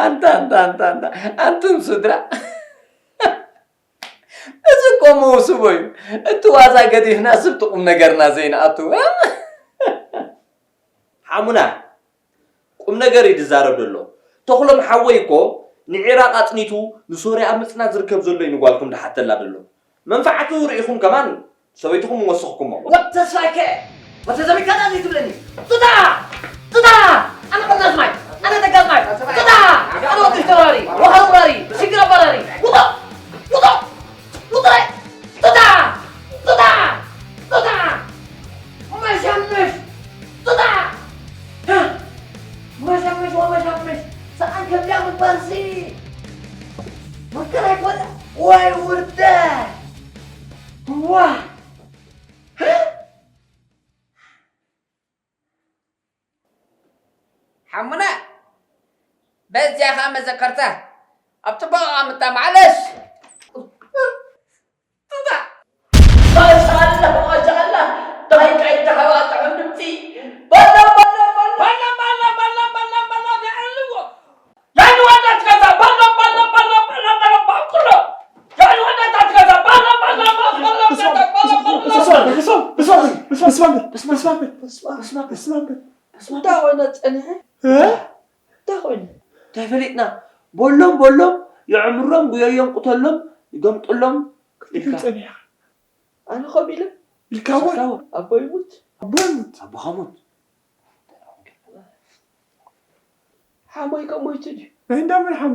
ኣንታ፣ ኣንታ፣ ኣንታ፣ ኣንታ፣ ኣንቱም ስድራ። እዚ እኮ መውስቦ እዩ። እቲ ዋዛ ገዲፍና ስብቲ ቁም ነገርና ዘይንኣቱ። ሓሙና፣ ቁም ነገር እዩ ዝዛረብ ዘሎ። ተኽሎም ሓወይ እኮ ንዒራቕ ኣጽኒቱ ንሶርያ ኣብ ምጽናት ዝርከብ ዘሎ እዩ ንጓልኩም ዝሓተላ ዘሎ። መንፈዓቱ ርኢኹም ከማን ሰበይትኹም ወሰኽኩሞ። ወድ ተስፋይከ፣ ወድ ተዘሚካ ዳዚ ትብለኒ። ቱታ! ቱታ! ኣነ ቆንዳዝ ማይ፣ ኣነ ደጋዝ ማይ። ቱታ! ኣነ ወድ ተባራሪ፣ ወኻል ተባራሪ፣ ሽግር ኣባራሪ። ውጣ! ውጣ! ውጣ! ቱታ! ቱታ! ቱታ! መሸምሽ! ቱታ! መሸምሽ ወመሸምሽ! ሰኣን ከምዚኣ ምግባርሲ! መከራ ኣይኮነ ወይ ውርደት! ዋ! ሓሙና፣ በዚያ ኸዓ መዘከርታ ኣብ ጽቡቕ ኣቐምጣ፣ ማዕለሽ። ቱታ! ማሻኣላ፣ ማሻኣላ፣ ዳይቃ ይተሓባጥዖም ድምፂ። በሎ፣ በሎ፣ በሎ። በሎ፣ በሎ፣ በሎ፣ በሎ፣ በሎ፣ ንዕልዎ። ያን ወዳ ትገዛ፣ በሎ፣ በሎ፣ በሎ፣ በሎ፣ በሎ፣ ባንኩሎ። ያን ወዳ ትገዛ፣ በሎ፣ በሎ፣ በሎ፣ በሎ፣ በሎ፣ በሎ፣ በሎ። እንታይ ኾነ ጸኒሐ? እ? እንታይ ኾነ? እንታይ ፈሊጥና? በሎም፣ በሎም፣ የዕምሮም፣ ጉየዮም፣ ቁተሎም፣ ገምጥሎም ኢልካ። ጸኒሕካ። ኣነ ኸም ኢለ? ኢልካ እወ። ኣቦ ይሙት። ኣቦ ይሙት። ኣቦኻ ሙት። ሓሞይ ከ ሞይቱ ድዩ? ናይ እንዳ መን ሓሙ?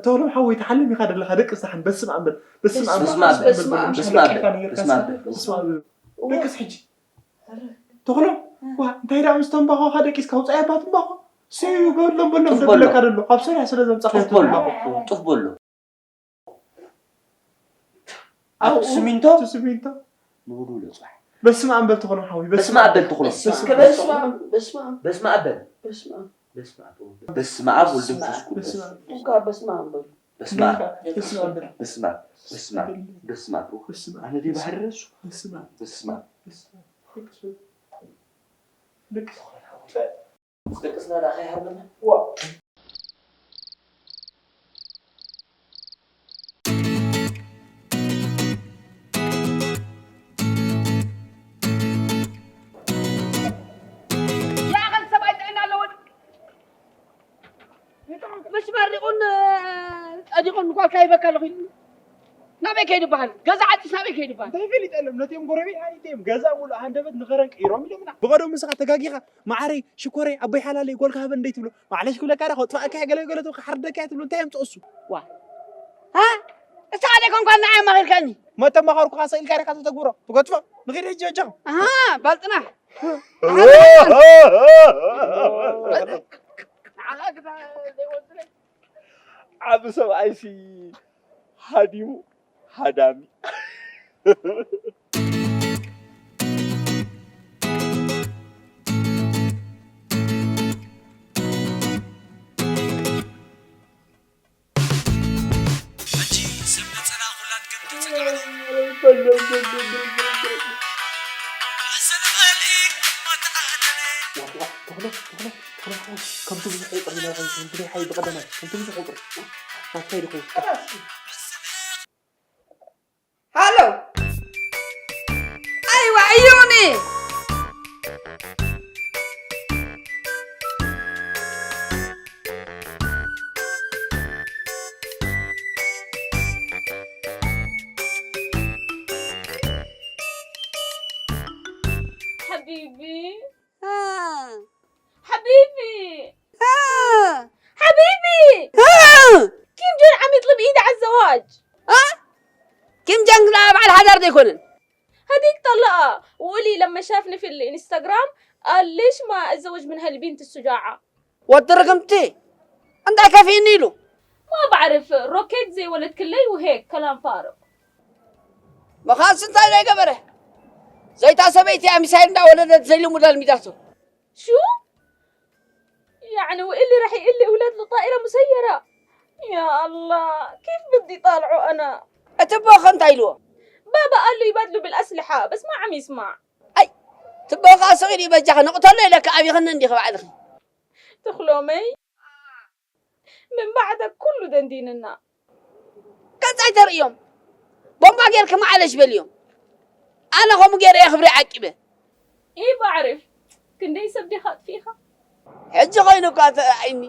ተኽሎም ሓወይ፣ ተሓሊም ኢኻ ዘለኻ፣ ደቅስ ደሓን፣ በስመ ኣብ በል። በስመ ኣብ በል። በስመ ኣብ በል። በስመ ኣብ በል። በስመ ኣብ በል። በስመ ኣብ በል። ደቅስ ሕጂ። ተኽሎም፣ ዋ፣ እንታይ ደኣ ምስ ተምባኾኻ ደቂስካ፣ ውጻኢ ኣባ ትምባኾ። ሰዩ በሎም፣ በሎም፣ ጡፍ በሎ። ደብለካ ደሎ። ካብ ሰሪያ ስለ ዘምጻኻ ጡፍ በሎ። ተምባኾ። ጡፍ በሎ። ኣብቲ ስሚንቶ? ኣብቲ ስሚንቶ? ንውድውሎ ጽባሕ። በስመ ኣብ በል ተኽሎም ሓወይ፣ በስመ በስመ ኣብ በል ተኽሎም። እስከ በስመ ኣብ፣ በስመ ኣብ። በስመ ኣብ በል። በስመ ኣብ። በስመ ኣብ ወወልድ። በስመ ኣብ ወልድ መንፈስ ቅዱስ። በስመ ኣብ። እንኳ በስመ ኣብ በሉ። በስመ ኣብ። በስመ ኣብ በል። በስመ ኣብ። በስመ ኣብ። በስመ ኣብ። በስመ ኣብ። ኣነ ድየ ባህሪ ረሱ? በስመ ኣብ። በስመ ኣብ። በስመ ኣብ። ደቅስ ደቅስና ደኣ ከይሃርመና። ዋ። ያኸል ሰብኣይ ጥዕና ኣለዎ ድዩ? ምሽ መሪቑን ጸዲቑን ጓልካ ይበካ ኣለኹ ኢሉኒ። ናበይ ከይዱ በሃል? ገዛ ዓፂስ ናበይ ከይዱ በሃል? እንታይ ፈሊጠ ኣለም? ነቲኦም ጎረቤት ሓሊተዮም ገዛ ሙሉእ ሃንደበት ንኸረን ቀይሮም ኢሎምና። ብቐደሙ ንስኻ ተጋጊኻ፣ "መዓረይ፣ ሽኮረይ፣ ኣቦይ ሓላለይ፣ ጎልካ ሃበን" እንደይ ትብሎ። "ማዕለሽ ክብለካ ዳ፣ ከጥፍኣካ እየ፣ ገለ ገለ ትብሎ፣ ክሓርደካ እየ" ትብሎ። እንታይ የምፅኦ እሱ? ዋ። ሃ? እስኻ ዶ ኮንካ ንዓይ ኣማኺርካኒ? መተማኸርኩኻ ሰኢልካ ዲኻ ተተግብሮ? ትገጥፎ? ንኺድ ሕጂ በጃኹም። ኣሃ፣ ባልጥና። ዓቢ ሰብኣይሲ ሃዲሙ ሃዳሚ። ሕጂ ሰብ ነጸላ ኩላት ከም ተጸግዐ። ተኽለ፣ ተኽለ፣ ተኽለ፣ ተኽለ፣ ከምቲ ብዙሕ ቁጥሪ ኢለ፣ ከምቲ ናይ ሓይ ብቐዳማይ፣ ከምቲ ብዙሕ ቁጥሪ። ናትካ ይድኹ። ሃሎ። ኣይዋ፣ እዮኒ። ሓቢቢ። ها. ሓቢቢ። ها. ሓቢቢ። ها. ኪም ጆን ዓሚጥሊ ብኢድ ዓዘዋጅ። ها? ኪም ጆንግ لا በዓል ሓዳር ዘይኮነን። هديك طلقة، وقولي لما شافني في الانستغرام قال: "ليش ما اتزوج من هالبنت الشجاعة؟" ወዲ ርግምቲ፣ እንታይ ከፊእኒ ኢሉ? ما بعرف، روكيت زي ولد كلي وهيك كلام فارغ. መኻንስ እንታይ ዘይገበረ? ዘይታ ሰበይቲ እያ ሚሳይል እንዳወለደት ዘይልሙድ ኣልሚዳቶ። شو؟ يعني وإلي رح يقلي أولاد لطائرة مسيرة؟ يا الله، كيف بدي طالعه أنا؟ እቲ ኣቦኻ እንታይ ኢልዎ? بابا قال له يبادلوا بالأسلحة، بس ما عم يسمع. ኣይ፣ እቲ ኣቦኻ ስቕ ኢሉ በጃኻ ንቕተሎ ኢለካ ኣቢኽኒ እንዲኺ ባዕልኺ። تخلومي؟ من بعدك كله دنديننا. ገጽ ኣይተርእዮም። ቦምባ ጌርኪ ማዕለሽ በልዮም። ኣነ ከምኡ ገይረ እየ ክብሪ ዓቂበ። إيه بعرف. ክንደይ ሰብ ዲኻ ኣጥፊእኻ? ሕጂ ኮይኑ እኳ ተራእይኒ።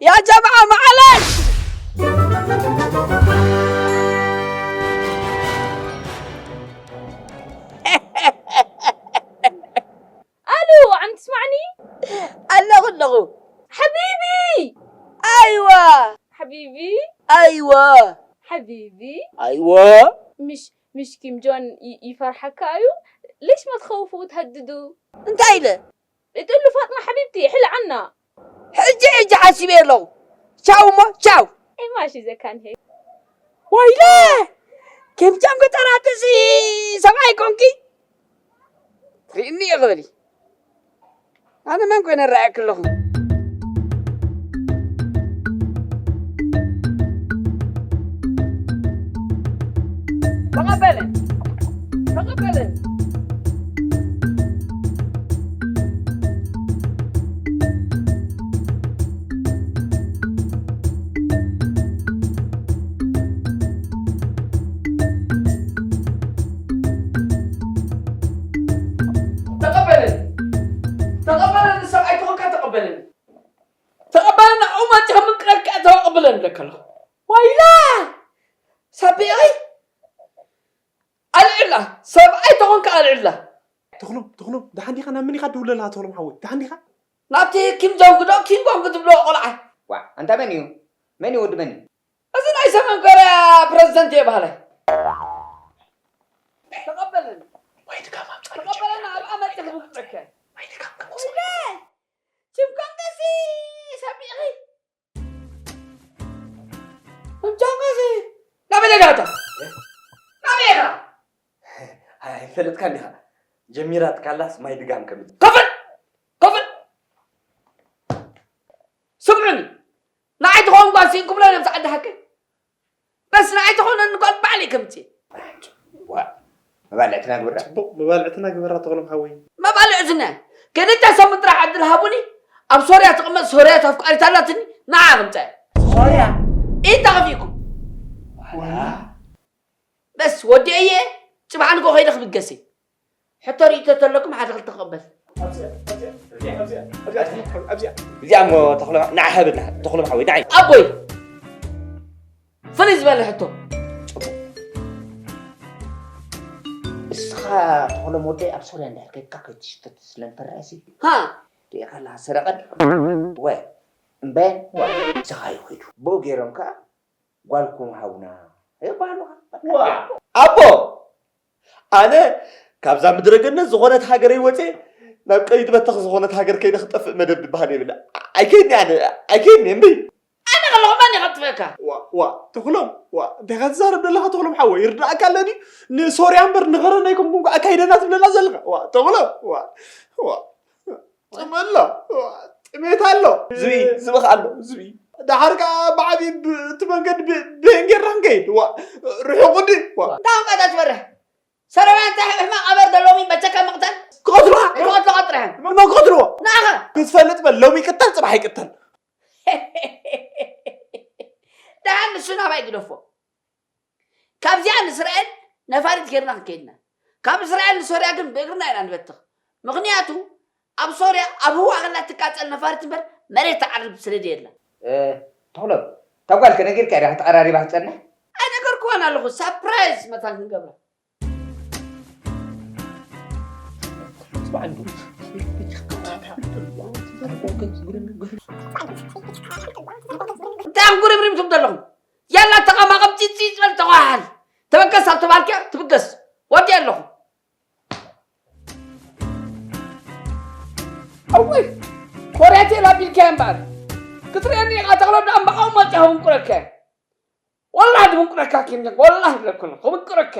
ያ ጀምዓ ማዕለሽ! ألو، عم تسمعني؟ ኣለኹ ኣለኹ። حبيبي! ኣይዋ! حبيبي! ኣይዋ! حبيبي! ኣይዋ! مش، مش كيم جون ي-، يفرحك أيو؟ ليش ما تخوفوا وتهددوا؟ እንታይ ኢለ? تقول له: "فاطمة حبيبتي، حل عنا." ሕጂ ሕጂ ሓሲበ ኣለኹ። ቻው እሞ ቻው። إيه ماشي إذا كان هيك. ወይለ! ኪም ጆንግ ጠራጥሲ ሰብኣይ ኮንኪ? ርእኒ እየ ክበሊ። ኣነ መን ኮይነ እረኣየኪ ኣለኹ? ተቐበለ። ተቐበለ። ተቐበለኒ። ተቐበለኒ፣ ሰብኣይ ተኾንካ ተቐበለኒ። ተቐበለኒ፣ ኣብኡ መፂእ ከምቅረካ ተቐበለኒ ኢለካ ኣለኹ። ዋይላ! ሳቢቐይ! ኣልዕላ! ሰብኣይ ተኾንካ ኣልዕላ! ተኽሎም፣ ተኽሎም፣ ደሓን ዲኻ? ናብ መን ኢኻ ትድውል ዘለኻ ተኽሎም ሓወይ? ደሓን ዲኻ? ናብቲ ኪም ጆንግ ዶ ኪንግ ኮንግ ትብሎ ቆልዓ። ዋ፣ ኣንታ መን እዩ? መን እዩ ወዲ መን እዩ? እዚ ናይ ሰሜን ኮርያ ፕረዚደንት እየ በሃላይ። ተቐበለኒ። ወይ ድጋፍ ኣምጻእ። ተቐበለኒ፣ ኣብኣ መጺእ ክምጽእከ። ወይ ድጋፍ ከምጽእ። ወይለ! ኪም ኮንግ ሲ ሰሚዕኺ? ኪም ጆንግ ሲ ናበይ ደጋታ? ናበይ ኢኻ? ኣይፈለጥካን ዲኻ? ጀሚራትካላስ ማይ ድጋም ከምጽእ። ከፍል! ከፍል! ስምዑኒ! ንዓይ ትኸውን ጓል ስኢንኩምላ ነብሲ ዓዲ ሓቂ። በስ ንዓይ ትኾነኒ ጓል ባዕለይ ከምጽእ። ዋ፣ መባልዕትና ግብራ። ጽቡቕ፣ መባልዕትና ግበራ ተኽሎም ሓወይ። መባልዕትና ክልተ ሰሙን ጥራሕ ዕድል ሃቡኒ። ኣብ ሶርያ ትቕመጥ ሶርያዊት ኣፍቃሪት ኣላትኒ፣ ንዓ ክምጽእ። ሶርያ? ኢድ ተኸፊእኩም። ዋላ? በስ ወዲአየ፣ ጽባሕ ንግሆ ከይደ ክብገሰ። ሕቶ ርእይቶ ተለኩም ሓደ ክልተ ክቕበል። እዚኣ እሞ ተኽሎ፣ ንዓ ሃበና፣ ተኽሎ ሓወይ፣ ንዓይ። ኣቦይ! ፍልይ ዝበለ ሕቶ። እስኻ ተኽሎም ወደይ ኣብ ሶርያ እንድሕር ከድካ ከይትሽተት ስለንፈራሲ ሃ ሪእኻ ኣለኻ ሰረቐን ወ እምበን እስኻ ይኺዱ ብኡ ገይሮም ከኣ ጓልኩም ሃቡና ይባሃሉኻ ኣቦ ኣነ ካብዛ ምድረ ገነት ዝኾነት ሃገረይ ወፅየ ናብ ቀይዲ በተኽ ዝኾነት ሃገር ከይደ ክጠፍእ መደብ ዝበሃል የብለ ኣይከይኒ ኣነ ኣይከይኒ እምበይ ኣነ ከለኹ መን ይኸጥፈካ ዋ ዋ ተኽሎም ዋ እንታይ ከትዛረብ ዘለኻ ተኽሎም ሓወ ይርዳእካ ኣለኒ ንሶርያ እምበር ንኸረን ኣይኮንኩን ኣካይደና ትብለና ዘለኻ ዋ ተኽሎም ዋ ዋ ጥመሎ ጥሜት ኣሎ ዝቢ ዝብኽ ኣሎ ዝቢ ደሓር ከዓ ብዓብዪ እቲ መንገዲ ብህን ጌርና ክንከይድ ዋ ርሑቕ እንዲ ዋ እንታይ ኣምባታ ትበርሕ ሰረውያ እንታይ ሕማቕ ኣበር ዘለዎም በቸካ ምቕታል ክቐትልዋ ክቐትልዋ ጥራሕ እሞ ክቐትልዎ ንኣኸ ክትፈልጥ በል ሎሚ ይቅተል ፅባሕ ይቅተል ደሓን ንሱ ናባይ ግደፎ ካብዚኣ ንእስራኤል ነፋሪት ጌርና ክንከይድና ካብ እስራኤል ንሶርያ ግን ብእግርና ኢና ንበትኽ ምኽንያቱ ኣብ ሶርያ ኣብ ህዋ ከላ ትቃፀል ነፋሪት እምበር መሬት ትዓርብ ስለ ደየላ ተኽሎም እታ ጓል ከነጊርካ ኢዳ ክትዓራሪባ ክትፀንሕ ኣይነገርክዋን ኣለኹ ሳፕራይዝ መታን ክንገብራ እንታይ ጉርምሪም ትብሉ ኣለኹም ያላ ተቐማቐም ፂፂ ዝበል ተዋሓል ተበገስ ኣብ ተባልኪያ ትብገስ ወዲ ኣለኹ እውይ ኮርያ ቴል ኣቢልካ እምበኣር ክትርእየኒ ኢኻ ተኽሎ ዳኣ እምበኣው መፂ ክምንቁረካ ወላሂ ድምንቁረካ ኪን ወላሂ ለኩን ክምንቁረካ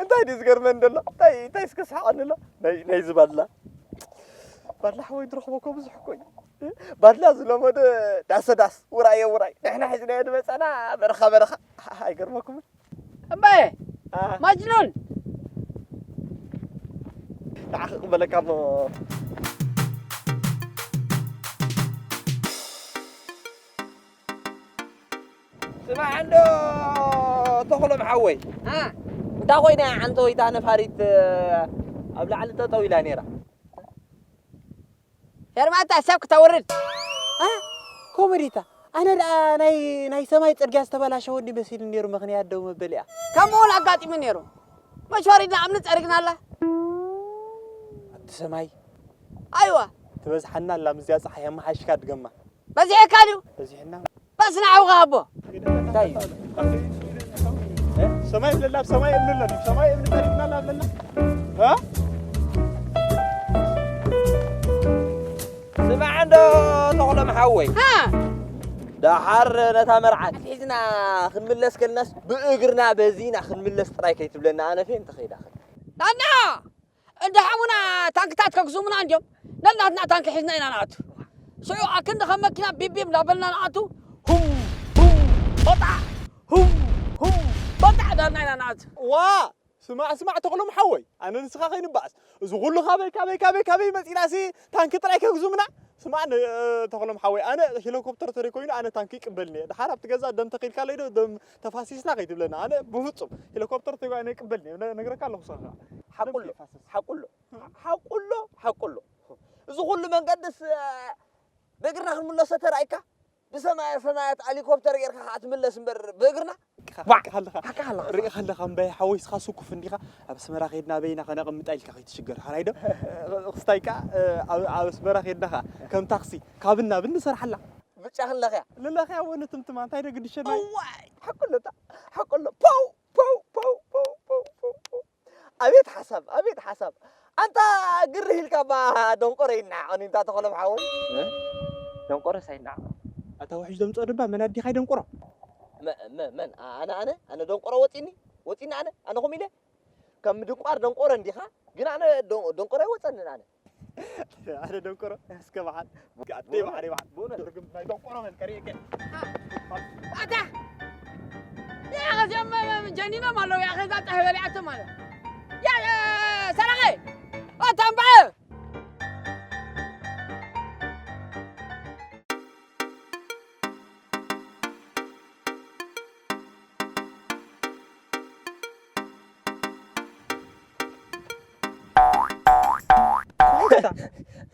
እንታይ ድዩ ዝገርመኒ ዘሎ እንታይ እንታይ እስከ ስሓቐኒ ኣሎ ናይ ናይዚ ባድላ ባድላ ሓወይ ድረኽቦ እኮ ብዙሕ እኮ እዩ ባድላ ዝለመደ ዳሰ ዳስ ውራየ ውራይ ንሕና ሒዝናዮ ዝመፀና በረኻ በረኻ ኣይገርመኩምን እምባየ ማጅኑን ንዓኺ ክቕበለካ እሞ ስማዕ እንዶ ተኽሎም ሓወይ እንዳ ኮይና ዓንተወይታ ነፋሪት ኣብ ላዕሊ ጠጠው ኢላ ነይራ ፌርማታ ሰብ ክተውርድ ኮመዲታ ኣነ ደኣ ናይ ናይ ሰማይ ጽርግያ ዝተበላሸወ እንዲ መሲሉ ነይሩ ምኽንያት ደው መበሊኣ ከምኡ እውን ኣጋጢሙ ነይሩ መሽ ወሪድና እምኒ ጸሪግና ኣላ ኣብቲ ሰማይ ኣይዋ ትበዝሓና ኣላ ምስዚኣ ጸሓይ ኣመሓሽካ ድገማ በዚሕካ ድዩ በዚሕና በስና ዓውኻ ኣቦ እንታይ እዩ ሰማይ ብለላ ኣብ ሰማይ እምኒ ኣሎ ሰማይ እምኒ ጠሪፍና ኣለና ስማዕ እንዶ ተኽሎም ሓወይ ደሓር ነታ መርዓት ሒዝና ክንምለስ ከልናስ ብእግርና በዚና ክንምለስ ጥራይ ከይትብለና ኣነ ፌን ተኸይዳ ናና እንዳ ሓሙና ታንክታት ከግዙሙና እንድዮም ነናትና ታንክ ሒዝና ኢና ንኣቱ ሽዑ ኣክንዲ ከም መኪና ቢቢም ላበልና ንኣቱ ሁም ሁም በጣ ሁም ሁም በጣ ዳና ኢና ንኣቱ ዋ ስማዕ ስማዕ ተኽሎም ሓወይ ኣነ ንስኻ ከይንበኣስ እዚ ኩሉ ካበይ ካበይ ካበይ ካበይ መፂና ሲ ታንኪ ጥራይ ከግዙምና ስማዕ ተኽሎም ሓወይ ኣነ ሄሊኮፕተር ተሪኮይኑ ኣነ ታንኪ ይቅበልኒ ድሓር ኣብቲ ገዛ ደም ተኺልካ ለይዶ ደም ተፋሲስና ከይትብለና ኣነ ብፍፁም ሄሊኮፕተር ተሪኮ ኣነ ይቅበልኒ ነግረካ ኣለኹ ስኻ ሓቁሎ ሓቁሎ ሓቁሎ ሓቁሎ እዚ ኩሉ መንገድስ ብእግርና ክንምለሶ ተራእይካ ብሰማያ ሰማያት ኣሊኮፕተር ጌርካ ከዓ ትምለስ እምበር ብእግርና። ሓቅኻ ኣለኻ። ሓቅኻ ኣለኻ። ርኢ ከለኻ እምበይ ሓወይ፣ ስኻ ስኩፍ እንዲኻ። ኣብ ኣስመራ ከይድና በይና ከነቐምጣ ኢልካ ከይትሽገር፣ ሓራይ ዶ? ክስታይ ከኣ፣ ኣብ፣ ኣብ ኣስመራ ከይድና ከኣ ከም ታክሲ ካብን ናብን ንሰርሓላ። ብጫ ክንለኽያ። ንለኽያ ወ ንትምትማ፣ እንታይ ዶ ግድሸና እዩ? እዋይ፣ ሓቁ ኣሎ እታ፣ ሓቁ ኣሎ። ፖው፣ ፖው፣ ፖው፣ ፖው፣ ፖው፣ ፖው፣ ፖው። ኣቤት ሓሳብ፣ ኣቤት ሓሳብ። ኣንታ ግርህ ኢልካ እባ ደንቆሮ ይነዓቐኒ እንታ ተኸሎም ሓወይ። እ? ደንቆሮስ ኣይነዓቐን። ኣታ ውሕጅ ዘምጽኦ ድባ መን ኣዲኻ ይደንቆሮ? መ-፣ መ-፣ መን? ኣነ፣ ኣነ፣ ኣነ ደንቆሮ ወጺኒ? ወጺኒ ኣነ? ኣነ ከምኡ ኢለ? ከም ምድንቋር ደንቆሮ እንዲኻ? ግን ኣነ ዶ-፣ ደንቆሮ ኣይወጸንን ኣነ። ኣነ ደንቆሮ? እስከ በዓል። ኣደይ በዓል፣ በዓል። ብእውነት ርግም ናይ ደንቆሮ መን ከርእየከ? ኣታ! ያ፣ ከዚኦም መ-፣ መ-፣ ጀኒኖም ኣለዉ፣ ያ፣ ከዛ ጣህ በሊዓቶም ኣለዉ። ያ፣ ያ፣ ሰረቐ! ኣታ እምበኣር!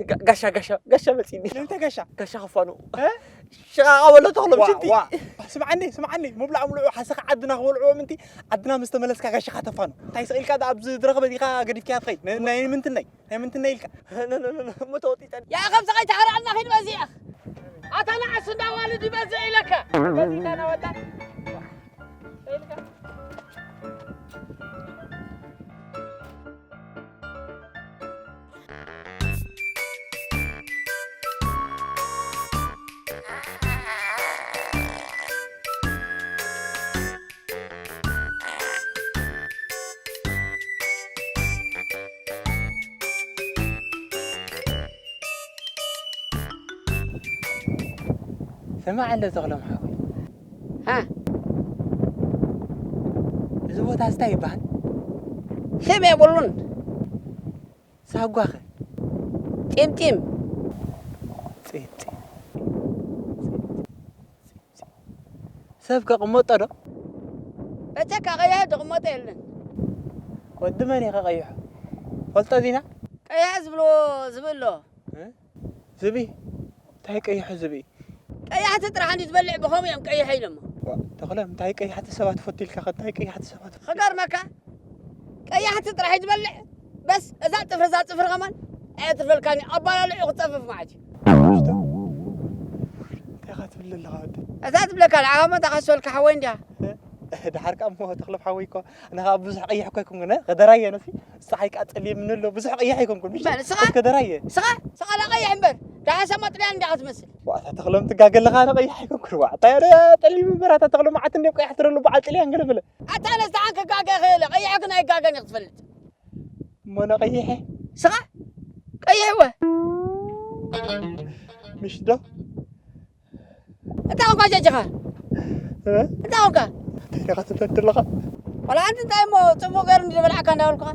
ጋ-፣ ጋሻ፣ ጋሻ፣ ጋሻ መጺኒ። ንምንታይ ጋሻ? ጋሻ ከፋኑ። እ? ሸቓቓ በሎ ተኽሎም ዋ፣ ሽንቲ። ዋ። ስምዓኒ፣ ስምዓኒ። ምብላዕ ምልዑ ሓሰኻ ዓድና ክበልዕዎ ምንቲ፣ ዓድና ምስ ተመለስካ ጋሻኻ ተፋኑ። እንታይ ስቕ ኢልካ ደኣ ኣብዚ ዝረኸበ ዲኻ ገዲፍካያ ትኸይድ? ን-፣ ናይ ምንትነይ? ናይ ምንትነይ ኢልካ? ኖ፣ ኖ፣ ኖ፣ ኖ፣ እሞ ተወጢጠኒ። ያ፣ ከም ስቓይ ተሓርዓልና ኺድ በዚኣ። ኣታ ንዓስ እንዳዋልድ ይበዝእ ኢለካ። በዚእካ ናወጣ። ኢልካ። ስማዕ ኣሎ ተኽሎም ሓወይ። ሃ? እዚ ቦታ እንታይ ይበሃል? ስም የብሉን። ሳጓኸ? ጢምጢም። ጺምጺም። ሰብ ከቕመጦ ዶ? በቸካ ቀያሕ ዝቕመጦ የለን። ወዲ መን ኢኸ ቀይሑ? ፈልጦ ዚና? ቀያሕ ዝብሎ ዝብኢ ኣሎ። እ? ዝብኢ? እንታይ ቀይሑ ዝብኢ? ቀያሕቲ ጥራሕ እንዲ ትበልዕ ብኸምኡ እዮም ቀይሐ ኢሎሞ። ዋ፣ ተኽለ፣ እንታይ ቀያሕቲ ሰባት ፈቱ ኢልካ ኸ? እንታይ ቀያሕቲ ሰባት ፈቱ? ኸገርመካ፣ ቀያሕቲ ጥራሕ እዩ ዝበልዕ። በስ፣ እዛ ጽፍሪ፣ እዛ ጽፍሪ ኸማን ኣየትርፈልካን እዩ። ኣባላልዑ ክጸፍፍ ማለት እዩ። እንታይ ኢኻ ትብል ዘለኻ ወዲ? እዛ ትብለካ፣ ንዓኻ እሞ እንታይ ኢኻ ዝበልካ ሓወይ እንድያ? እ? ድሓር ከኣ እሞ ተኽሎም ሓወይ እኮ፣ ኣነ ኸኣ ብዙሕ ቀይሕ እኮ ኣይኮንኩን፣ እ? ከደራየ ነሲ፣ ጸሓይ ከኣ ጸሊም ኣሎ፣ ብዙሕ ቀይሕ ኣይኮንኩን፣ ምሽ? መን፣ ንስኻ? ከደራየ። ንስኻ? ንስኻ ላ ቀይሕ እምበር፣ ደሓን ሰማ ጥልያን እንዲኻ ትመስል። ዋታ ተኽሎም ትጋገ ኣለኻ፣ ኣነ ቀይሕ ኣይኮንኩን። ዋ፣ እንታይ ኣነ ጠሊም እምበር፣ ኣታ ተኽሎም መዓት እንድዮም ቀያሕቲ ደሎ በዓል ጥልያን ገለ በለ። ኣታ ኣነ ዝደሓን ክጋገ ይኽእል፣ ቀይሕ ግን ኣይጋገን እየ ክትፈልጥ። እሞ ኣነ ቀይሕ እየ። ንስኻ? ቀይሕ እወ። ምሽ ዶ? እንታይ ኾንካ ጀጅኻ? እ? እንታይ ኾንካ? እንታይ ኢኻ ትብለኒ ዘለኻ? ዋላ ሓንቲ እንታይ እሞ ጽቡቕ ገይሩ እንዲ ዝበልዓካ እንዳበልኩኻ?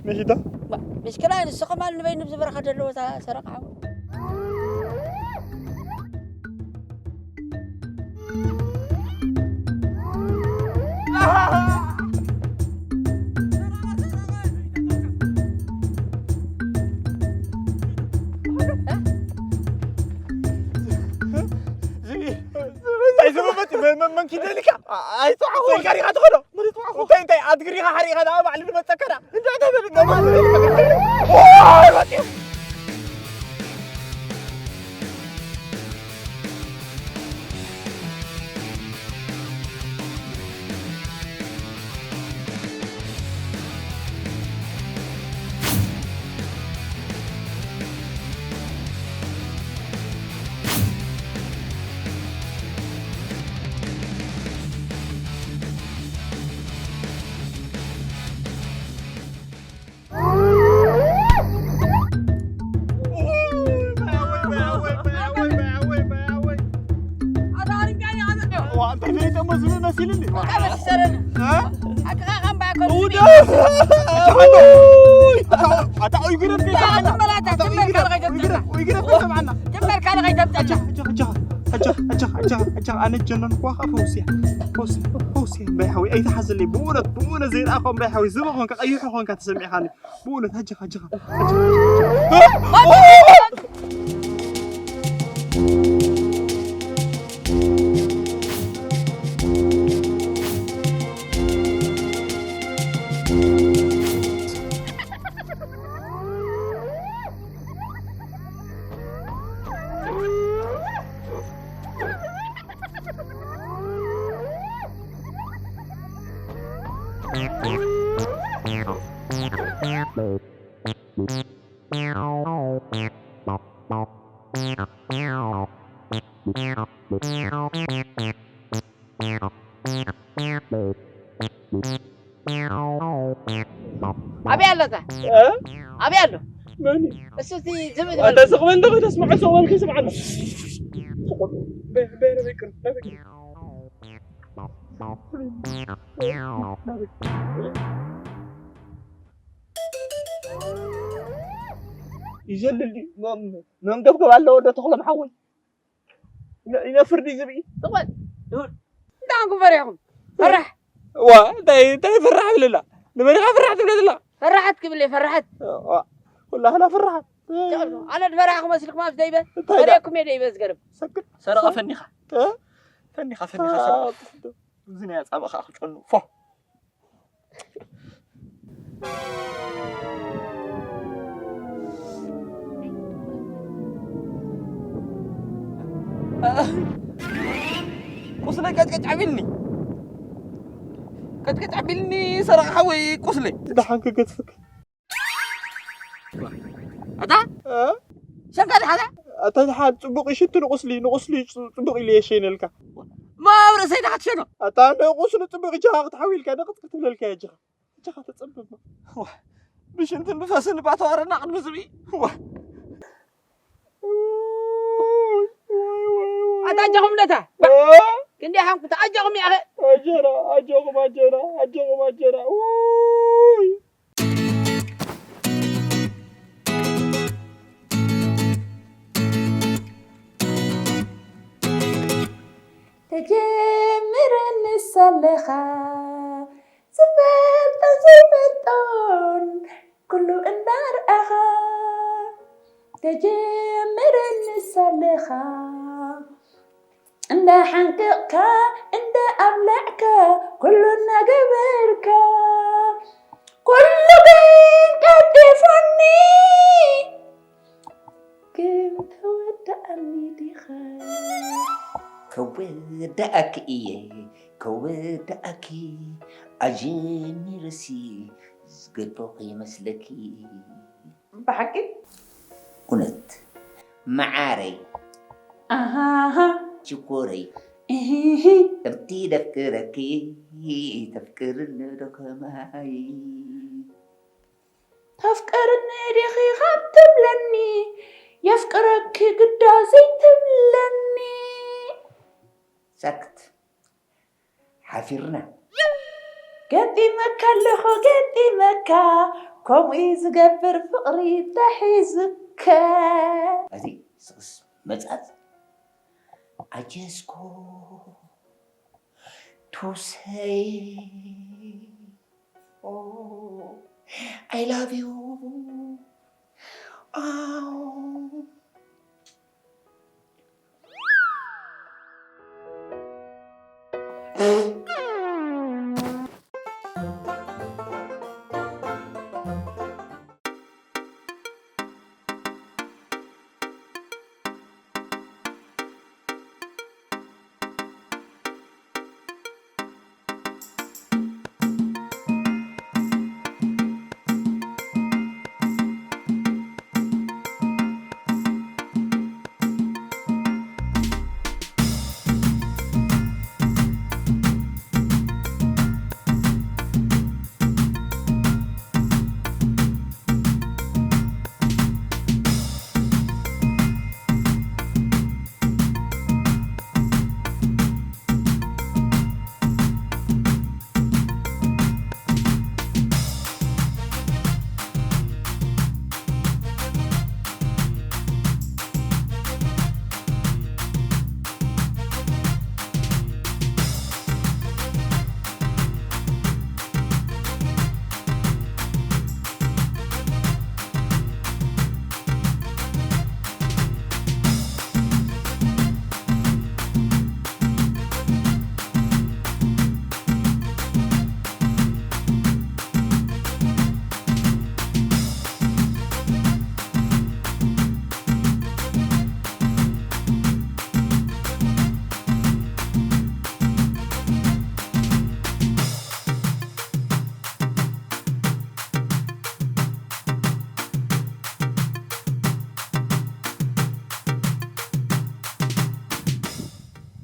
ምሽ ዶ? ባ-፣ ምሽክላ ንሱ ኸማን ንበይኑ ብዝበረኻ ዘለዎ እታ ሰረቓ ሓወይ። እንታይ ዝመመት መ-፣ መ-፣ መንኪ ደሊካ? ኣይተዋዕኹ። ኮልካ ዲኻ ትኸዶ? መን ይተዋዕኹ? እንታይ፣ እንታይ፣ ኣድግሪኻ ሓሪኻ ደኣ ባዕሉ ንመጸካ ደኣ። እንታይ ተበል? ኦይ፣ በቃ። ኣታ ኦይ ግረድ ቤት ኣታ ኦይ ግረድ ቤት ሰምዓና። ኣጃኻ ኣጃኻ ኣጃኻ ኣነ ጀነንኳ ፈውስያ ፈውስያ ፈውስያ በይ ሓወይ ኣይትሓዘለይ ብእውነት ብእውነት ዘይረኣኾም በይ ሓወይ ዝበ ኾንካ ቀይሖ ኾንካ ተሰሚዕኻኒ ብእውነት ኣጃኻ ኣጃኻ ኣጃኻ ኣጃኻ። ኣበይ ኣሎ እዛ? እ? ኣበይ ኣሎ? መን እዩ? እሱ እቲ ዝብኢ ኣታ ዝበልኩ። ስቕ በል እንዶ ከይደ ስምዖ፣ ስቕ በል ከይስምዓኒ። ስቕ በል። በ-፣ በ-፣ ናበይ ቅርብ፣ ናበይ ቅርብ። ይዘልል ድዩ? መ-፣ መ-፣ መንገብገብ ኣለዎ ዶ ተኽሎም ሓወይ? ይነ-፣ ይነፍር ድዩ ዝብኢ? ስቕ በል። ድሁል። እንታይ ኮንኩም ፈሪሕኩም? ፈራሕ። ዋ፣ እንታይ፣ እንታይ ፈራሕ ብለላ? ንመን ኢኻ ፈራሕ ትብለላ? ፈራሓት ክብል እየ፣ ፈራሓት። ዋ፣ ኩላህና ፈራሓት። ጨቕልቁ። ኣነ ዝፈራሕኩ መስልኩም ኣብዚ ደይበ? እንታይ ደኣ? ፈሪሕኩም እየ ደይበ ዝገርም። ሰክት። ሰረቐ ፈኒኻ። እ? ፈኒኻ፣ ፈኒኻ፣ አ፣ ሰረቐ። ጥፍቶ። እዚ ናይ ኣጻብእ ኸኣ ክጨኑ። ፎ። ቁስለይ ቀጭቀጭ ኣቢልኒ። ቀጭቀጭ ኣቢልኒ ሰረቕ ሓወይ ቁስለይ። ደሓን ክገድፈካ። ኣታ? እ? ሸንካ ደሓና? ኣታ ደሓን ጽቡቕ እዩ ሽንቲ ንቁስሊ፣ ንቁስሊ ጽ-፣ ጽቡቕ ኢሉ የሸይነልካ። ማ ኣብ ርእሰይ ደኣ ክትሸኖ? ኣታ ንቁስሊ ጽቡቕ እጃኻ ክትሓዊ ኢልካ ንቕጽ ክትብለልካ እያ እጅኻ። እጃኻ ተጸብብ። ዋ፣ ብሽንትን ብፈስን እባ ተዋረድና ቅድሚ ዝብኢ። ዋ። ኣታ ኣጃኹም ነታ። እ? ክንደይ ሓንኩታ ኣጃኹም ይኣኸ። ኣጀና፣ ኣጆኹም ኣጀና፣ ኣጆኹም ኣጀና። ውይ። ተጀምረ ንሳ ኣለኻ ዝፈልጦ ዘይፈልጦን ኩሉ እንዳርኣኻ ተጀምረ ንሳ ኣለኻ እንዳሓንቀቕካ እንዳኣብላዕካ ኩሉ እናገበርካ ኩሉ ግን ቀልጢፉኒ ግን ተወዳእኒ ዲኻ? ከወዳእኪ እየ ከወዳእኪ ኣጀሚረሲ ዝገድፎ ከይመስለኪ። ብሓቂ? እውነት መዓረይ ኣሃሃ ሽኮረይ እሂሂ ከምቲ ደፍቅረኪ ተፍቅርኒ ዶ ከማይ? ተፍቅርኒ ዲኺ ካብ ትብለኒ የፍቅረኪ ግዳ ዘይትብለኒ። ሳክት ሓፊርና። ገጢመካ ኣለኹ ገጢመካ ከምኡ እዩ ዝገብር ፍቕሪ ተሒዙካ። እዚ ስቕስ መጻጽ ኣጀስኮ to say, oh, I love you. Oh.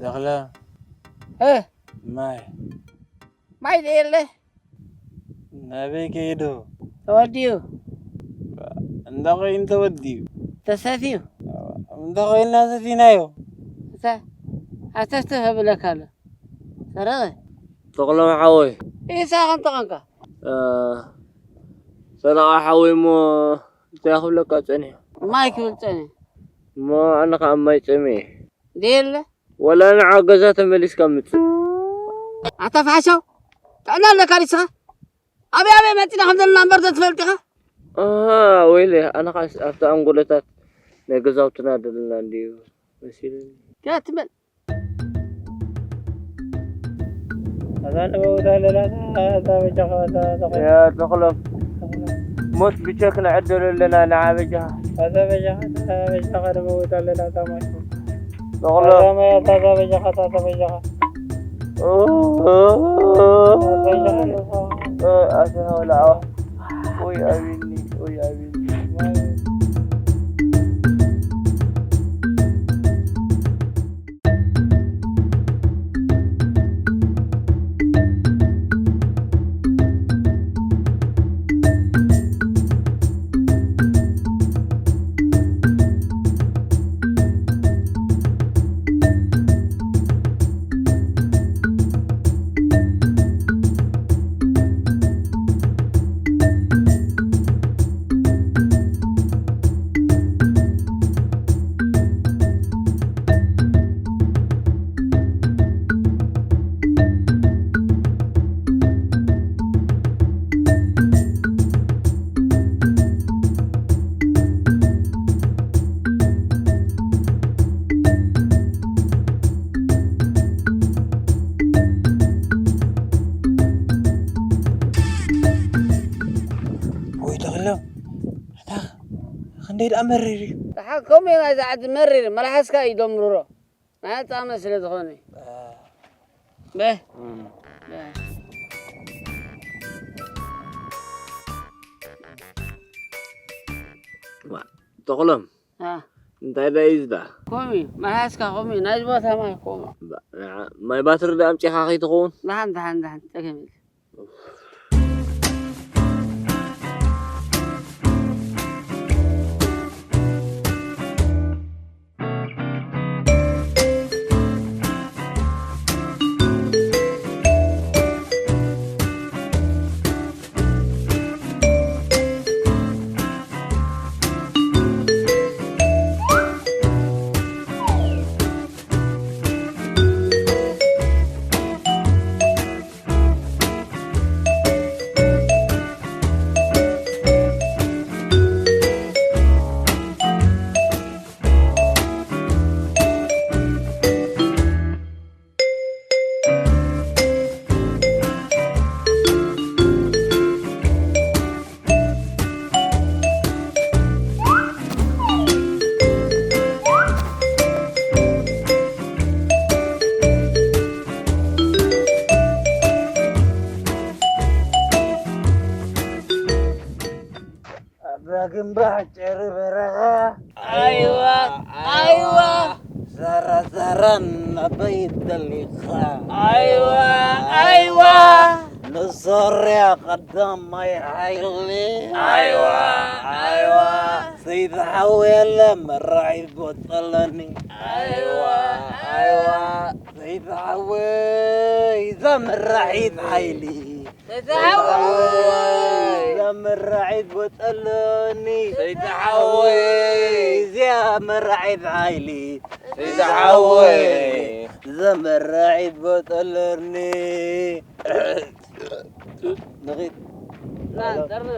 ተኽለ፣ እ፣ ማይ። ማይ ደየለ። ናበይ ከይዱ? ተወዲኡ። እንዳ ኮይኑ ተወዲኡ። ተሰትዩ። እንዳ ኮይንና ሰቲናዮ። እተ-፣ ኣተፍትፍ እብለካ ኣሎ። ሰረቐ። ተኽሎም ሓወይ። ኢሳ ከምቲ ቐንካ። እ፣ ሰረቐ ሓወይ እሞ እንታይ ክብለካ ጸኒሑ? ማይ ክብል ጸኒሑ። እሞ ኣነ ኸኣ ማይ ጸሚኤ። ደየለ? ወላ ንዓ ገዛ ተመሊስካ ምጽእ። ኣታ ፋሕሻው፣ ጥዕና ኣለካ ድስኻ? ኣበይ ኣበይ መጺና ከም ዘለና እምበር ዘይትፈልጥ ኢኻ? ኣሃ፣ ወይለ፣ ኣነ ኻስ ኣብቲ ኣንጎሎታት ናይ ገዛውትና ደለና እንድዩ መሲሉኒ። ያ ትበል። ኣዛ ንመውት ኣለና፣ ኣዛ በጃኻ፣ ኣዛ፣ ኣዛ ኾይ። ያ ተኽሎም፣ ሞት ብቸክ ንዕደሎ ኣለና፣ ንዓ በጃኻ። ኣዛ በጃኻ፣ ኣዛ በጃኻ ንመውት ኣለና፣ ኣዛ ማይ። ተኽሎም። ኣዛ ማይ፣ ኣዛ፣ ኣዛ በጃኻ፣ ኣዛ በጃኻ። ኦ፣ ኦ፣ ኦ፣ ኦ፣ በጃኻ፣ በጃኻ። ኦ፣ ኣዛ ወላ፣ ኦ። ኦይ፣ ኣቢኒ፣ ኦይ፣ ኣቢኒ። ወይ ተኽሎም፣ ኣታ ክንደይ ደኣ መሪር እዩ። ደሓን ከምኡ እዩ ናይዚ ዓዲ መሪር፣ መልሓስካ እዩ ደምርሮ። ናይ ህጻናት ስለ ዝኾነ። እ። በ። እም። በ። ዋ፣ ተኽሎም። አ። እንታይ ደኣ እዩ ዝዳ? ከምኡ እዩ፣ መልሓስካ ከምኡ እዩ፣ ናይዚ ቦታ ማይ ከምኡ። ባ-፣ ንዓ-፣ ማይ ባትሪ ደኣ ኣምጺኻ ከይትኸውን? ደሓን፣ ደሓን፣ ደሓን፣ ጸገም የለን። ኣባ ግምባር ጨሪ በረኻ። ኣይዋ፣ ኣይዋ። ዛራ ዛራን ኣበይ ደሊኻ? ኣይዋ፣ ኣይዋ። ንሶርያ ቀዳማይ ሓይሊ። ኣይዋ፣ ኣይዋ። ሰይድ ሓወይ ኣለ መራሒ ቦጠለኒ። ኣይዋ፣ ኣይዋ። ሰይድ ሓወይ እዛ መራሒት ሓይሊ። ሰይድ ሓወይ! እዛ መራሒት ቦጠለኒ። ሰይድ ሓወይ! እዚኣ መራሒት ሓይሊ። ሰይድ ሓወይ! እዛ መራሒት ቦጠለኒ። ንኺድ። ና፣ ቀርብ።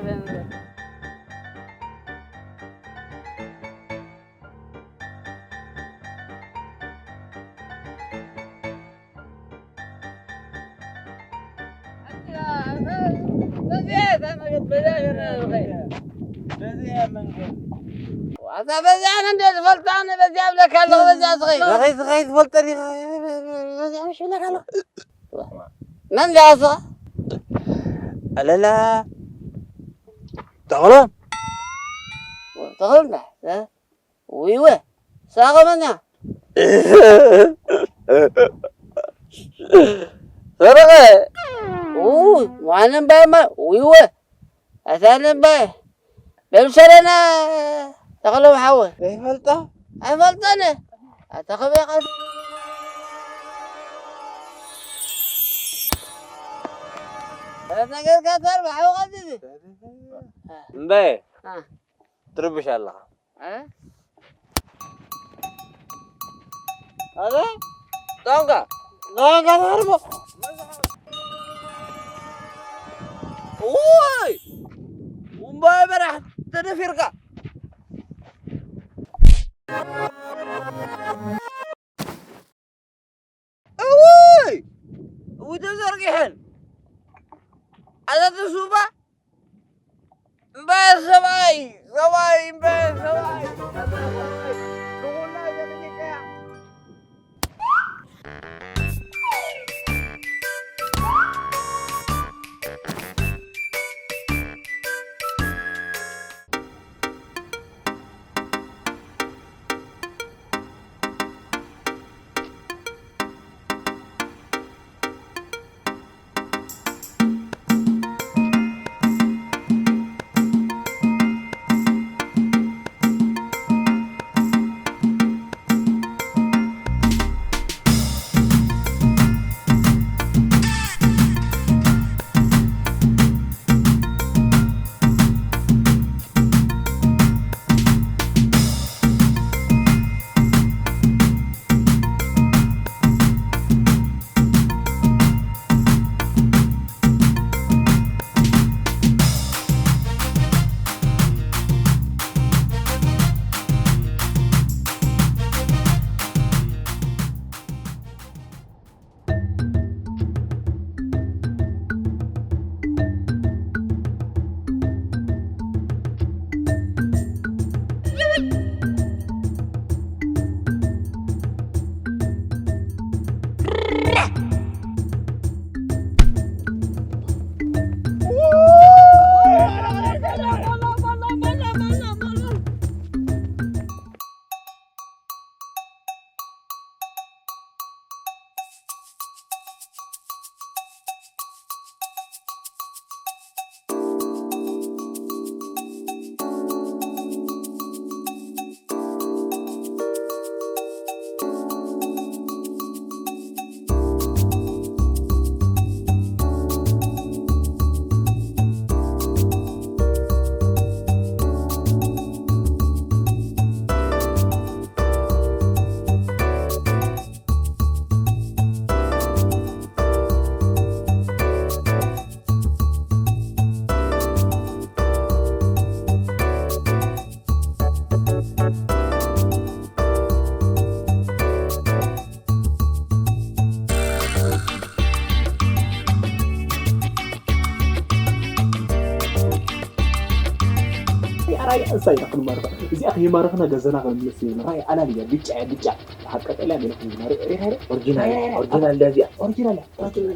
ዋዛ በዚኣ እንደ ዝፈልጣ ኣነ በዚኣ እብለካ ኣለኹ፣ በዚኣ ትኸይድ። ትኸይድ፣ ትኸይድ፣ ትፈልጠ ዲኻ? በዚኣ ምሽ እብለካ ኣለኹ። መን ዲኻ ንስኻ? ኣለላ። ተኽሎም። ተኽሎም ዳ? እ? ውይወ፣ ሳቐ መን እያ? ሰረቐ። ኡይ፣ ዋነ እምባየማ፣ ኡይወ፣ ኣታ ነባየ። በል ሰረና፣ ተኽሎም ሓወ። ዘይፈልጦ? ኣይፈልጦን። ኣታ ኸመይ ቐስ-፣ ተረጋግካ ተርባ ሓወ ቐስ-፣ እምባየ። አ። ትርብሽ ኣለኻ። እ? ኣረ? ጣንቃ። ጣንቃ ተርቦ። ኡይ! እምባየ በራሕ ተደፊርካ። እውይ! እውይ ተዘርጊሐን። ኣታ ተሱባ? እምበ ሰብኣይ፣ ሰብኣይ፣ እምበ ሰብኣይ። ንኹላ ዘርጊሐያ። ራእይ እንሳይ ኢና ክንማርኻ። እዚኣ ከይማረኽና ገዛና ክንምለስ የብልና። ራእይ ዓላል እያ፣ ግጫ እያ፣ ግጫ። ሓብ ቀጠልያ ገለ ክንማረ። ኦሪጂናል፣ ኦሪጂናል እያ እዚኣ። ኦሪጂናል እያ። ናቸና።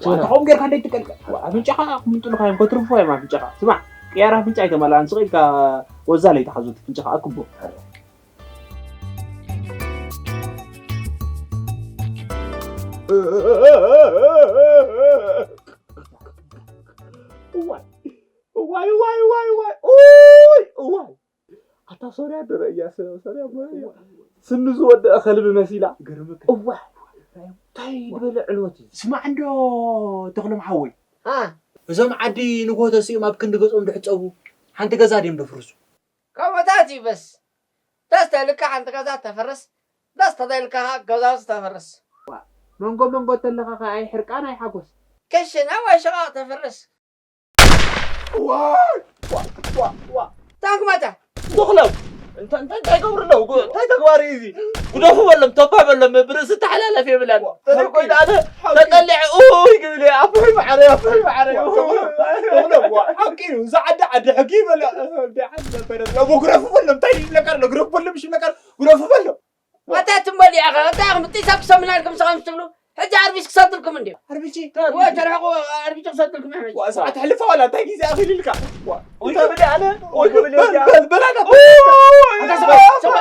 ከምኡ ጌርካ እንደ ይትቀልቀል። ኣፍንጫኻ ክምጥሉኻ እዮም፣ ከትርፉ እዮም ኣፍንጫኻ። ስማዕ፣ ቅያር ኣፍንጫ ኣይተማልኣን፣ ስቕ ኢልካ ወዛ ለይትሓዙ ኣፍንጫኻ ኣክቦ። እዋይ፣ እዋይ፣ እዋይ፣ እዋይ፣ እዋይ፣ ኡይ፣ እዋይ። ኣታ ሶርያ ደረ እያ፣ ሰ-፣ ሶርያ ሞያ እያ። ስኑ ዝወደአ ከልቢ መሲላ። ገርምክ። እዋይ፣ እንታይ ዝበለ ዕልወት እዩ። ስማዕ እንዶ ተኽሎም ሓወይ። አ። እዞም ዓዲ ንግሆ ተሲኦም ኣብ ክንዲ ገጾም ድሕጸቡ፣ ሓንቲ ገዛ ድዮም ደፍርሱ? ከምኡታት እዩ በስ። ደስ ተልካ ሓንቲ ገዛ ተፍርስ፣ ደስ ተዘይልካ ኸዓ ገዛውቲ ተፍርስ። መንጎ መንጎ ተለኻ ኸዓ ኣይ ሕርቃን ኣይ ሓጎስ። ክሽነ ወይ ሽቓቕ ተፍርስ። ዋይ! ዋ! ዋ! ዋ! ታንክ መታ! ተኽሎም! እንታ-፣ እንታይ፣ እንታይ ይገብሩ ኣለዉ? ጉ-፣ እንታይ ተግባር እዩ እዚ? ግደፉ በሎም፣ ቶባ በሎም፣ ብርእሲ ተሓላለፍ የብላን። ዋ! ተለቆይ ደኣለ ተጠሊዐ፣ ኡይ ክብል እየ። ኣቦይ መዓረይ፣ ኣቦይ መዓረይ። ዋ! ተኽሎም፣ ተኽሎም፣ ዋ! ሓቂ እዩ። እዚ ዓዲ ዓዲ ሕጊ ይበል። እንደ ዓዲ ነበረ። እሞ ግረፉ በሎም፣ እንታይ ይብለካ ኣሎ? ግረፉ በሎም፣ እሺ ይብለካ ኣሎ። ግረፉ በሎም። ኣታ ትመልያ ኸ፣ እንታይ ኢኹም ጢሳ ክሰምናልኩም ስኻ ምስ ትብሉ፣ ሕጂ ዓርቢሽ ክሰትልኩም እንድዩ። ዓርቢሽ? ወይ ተርሕቑ፣ ዓርቢሽ ክሰትልኩም እዩ ሕጂ። ዋ፣ ሰዓት ሕልፋ ዋላ እንታይ ግዜ ኣኺሉ ኢልካ? ዋ፣ ወይ ክብል ኣነ፣ ወይ ክብል በል፣ እያ። በል፣ በል፣ ኣታ። ኦይ፣ ኣታ ስማ፣ ስማ።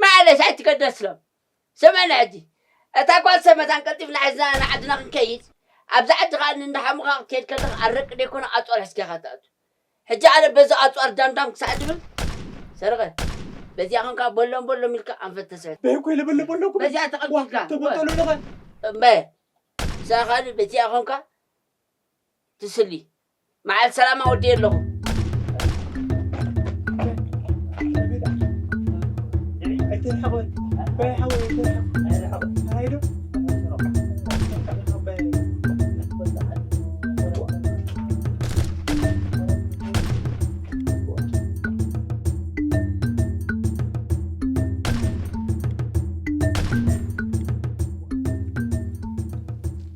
ማለሽ ኣይትገደስሎም። ስምዕኒ ሕጂ፣ እታ ጓል ሰብ መታን ቀልጢፍና ሒዝና ንዓድና ክንከይድ፣ ኣብዛ ዓዲ ከኣ እንዳሓሙኻ ክትከይድ ከለኻ ኣረቂ ደይኮነ ኣጽዋር ሒዝካ ኢኻ ትኣቱ። ሕጂ ኣነ በዚ ኣጽዋር ዳምዳም ክሳዕ ድብል፣ ሰረቐ፣ በዚኣ ኾንካ በሎም በሎም ኢልካ ኣንፈት ተስዕር። በይ እኮ ኢለ በሎም በሎም እኮ። በዚኣ ተቐልጢፍካ። ዋ፣ ተመጠሉ ኢኻ። እምበ፣ ንስኻ ኻሊ በዚኣ ኾንካ ትስሊ። መዓል ሰላማ ወዲ ኣለኹ።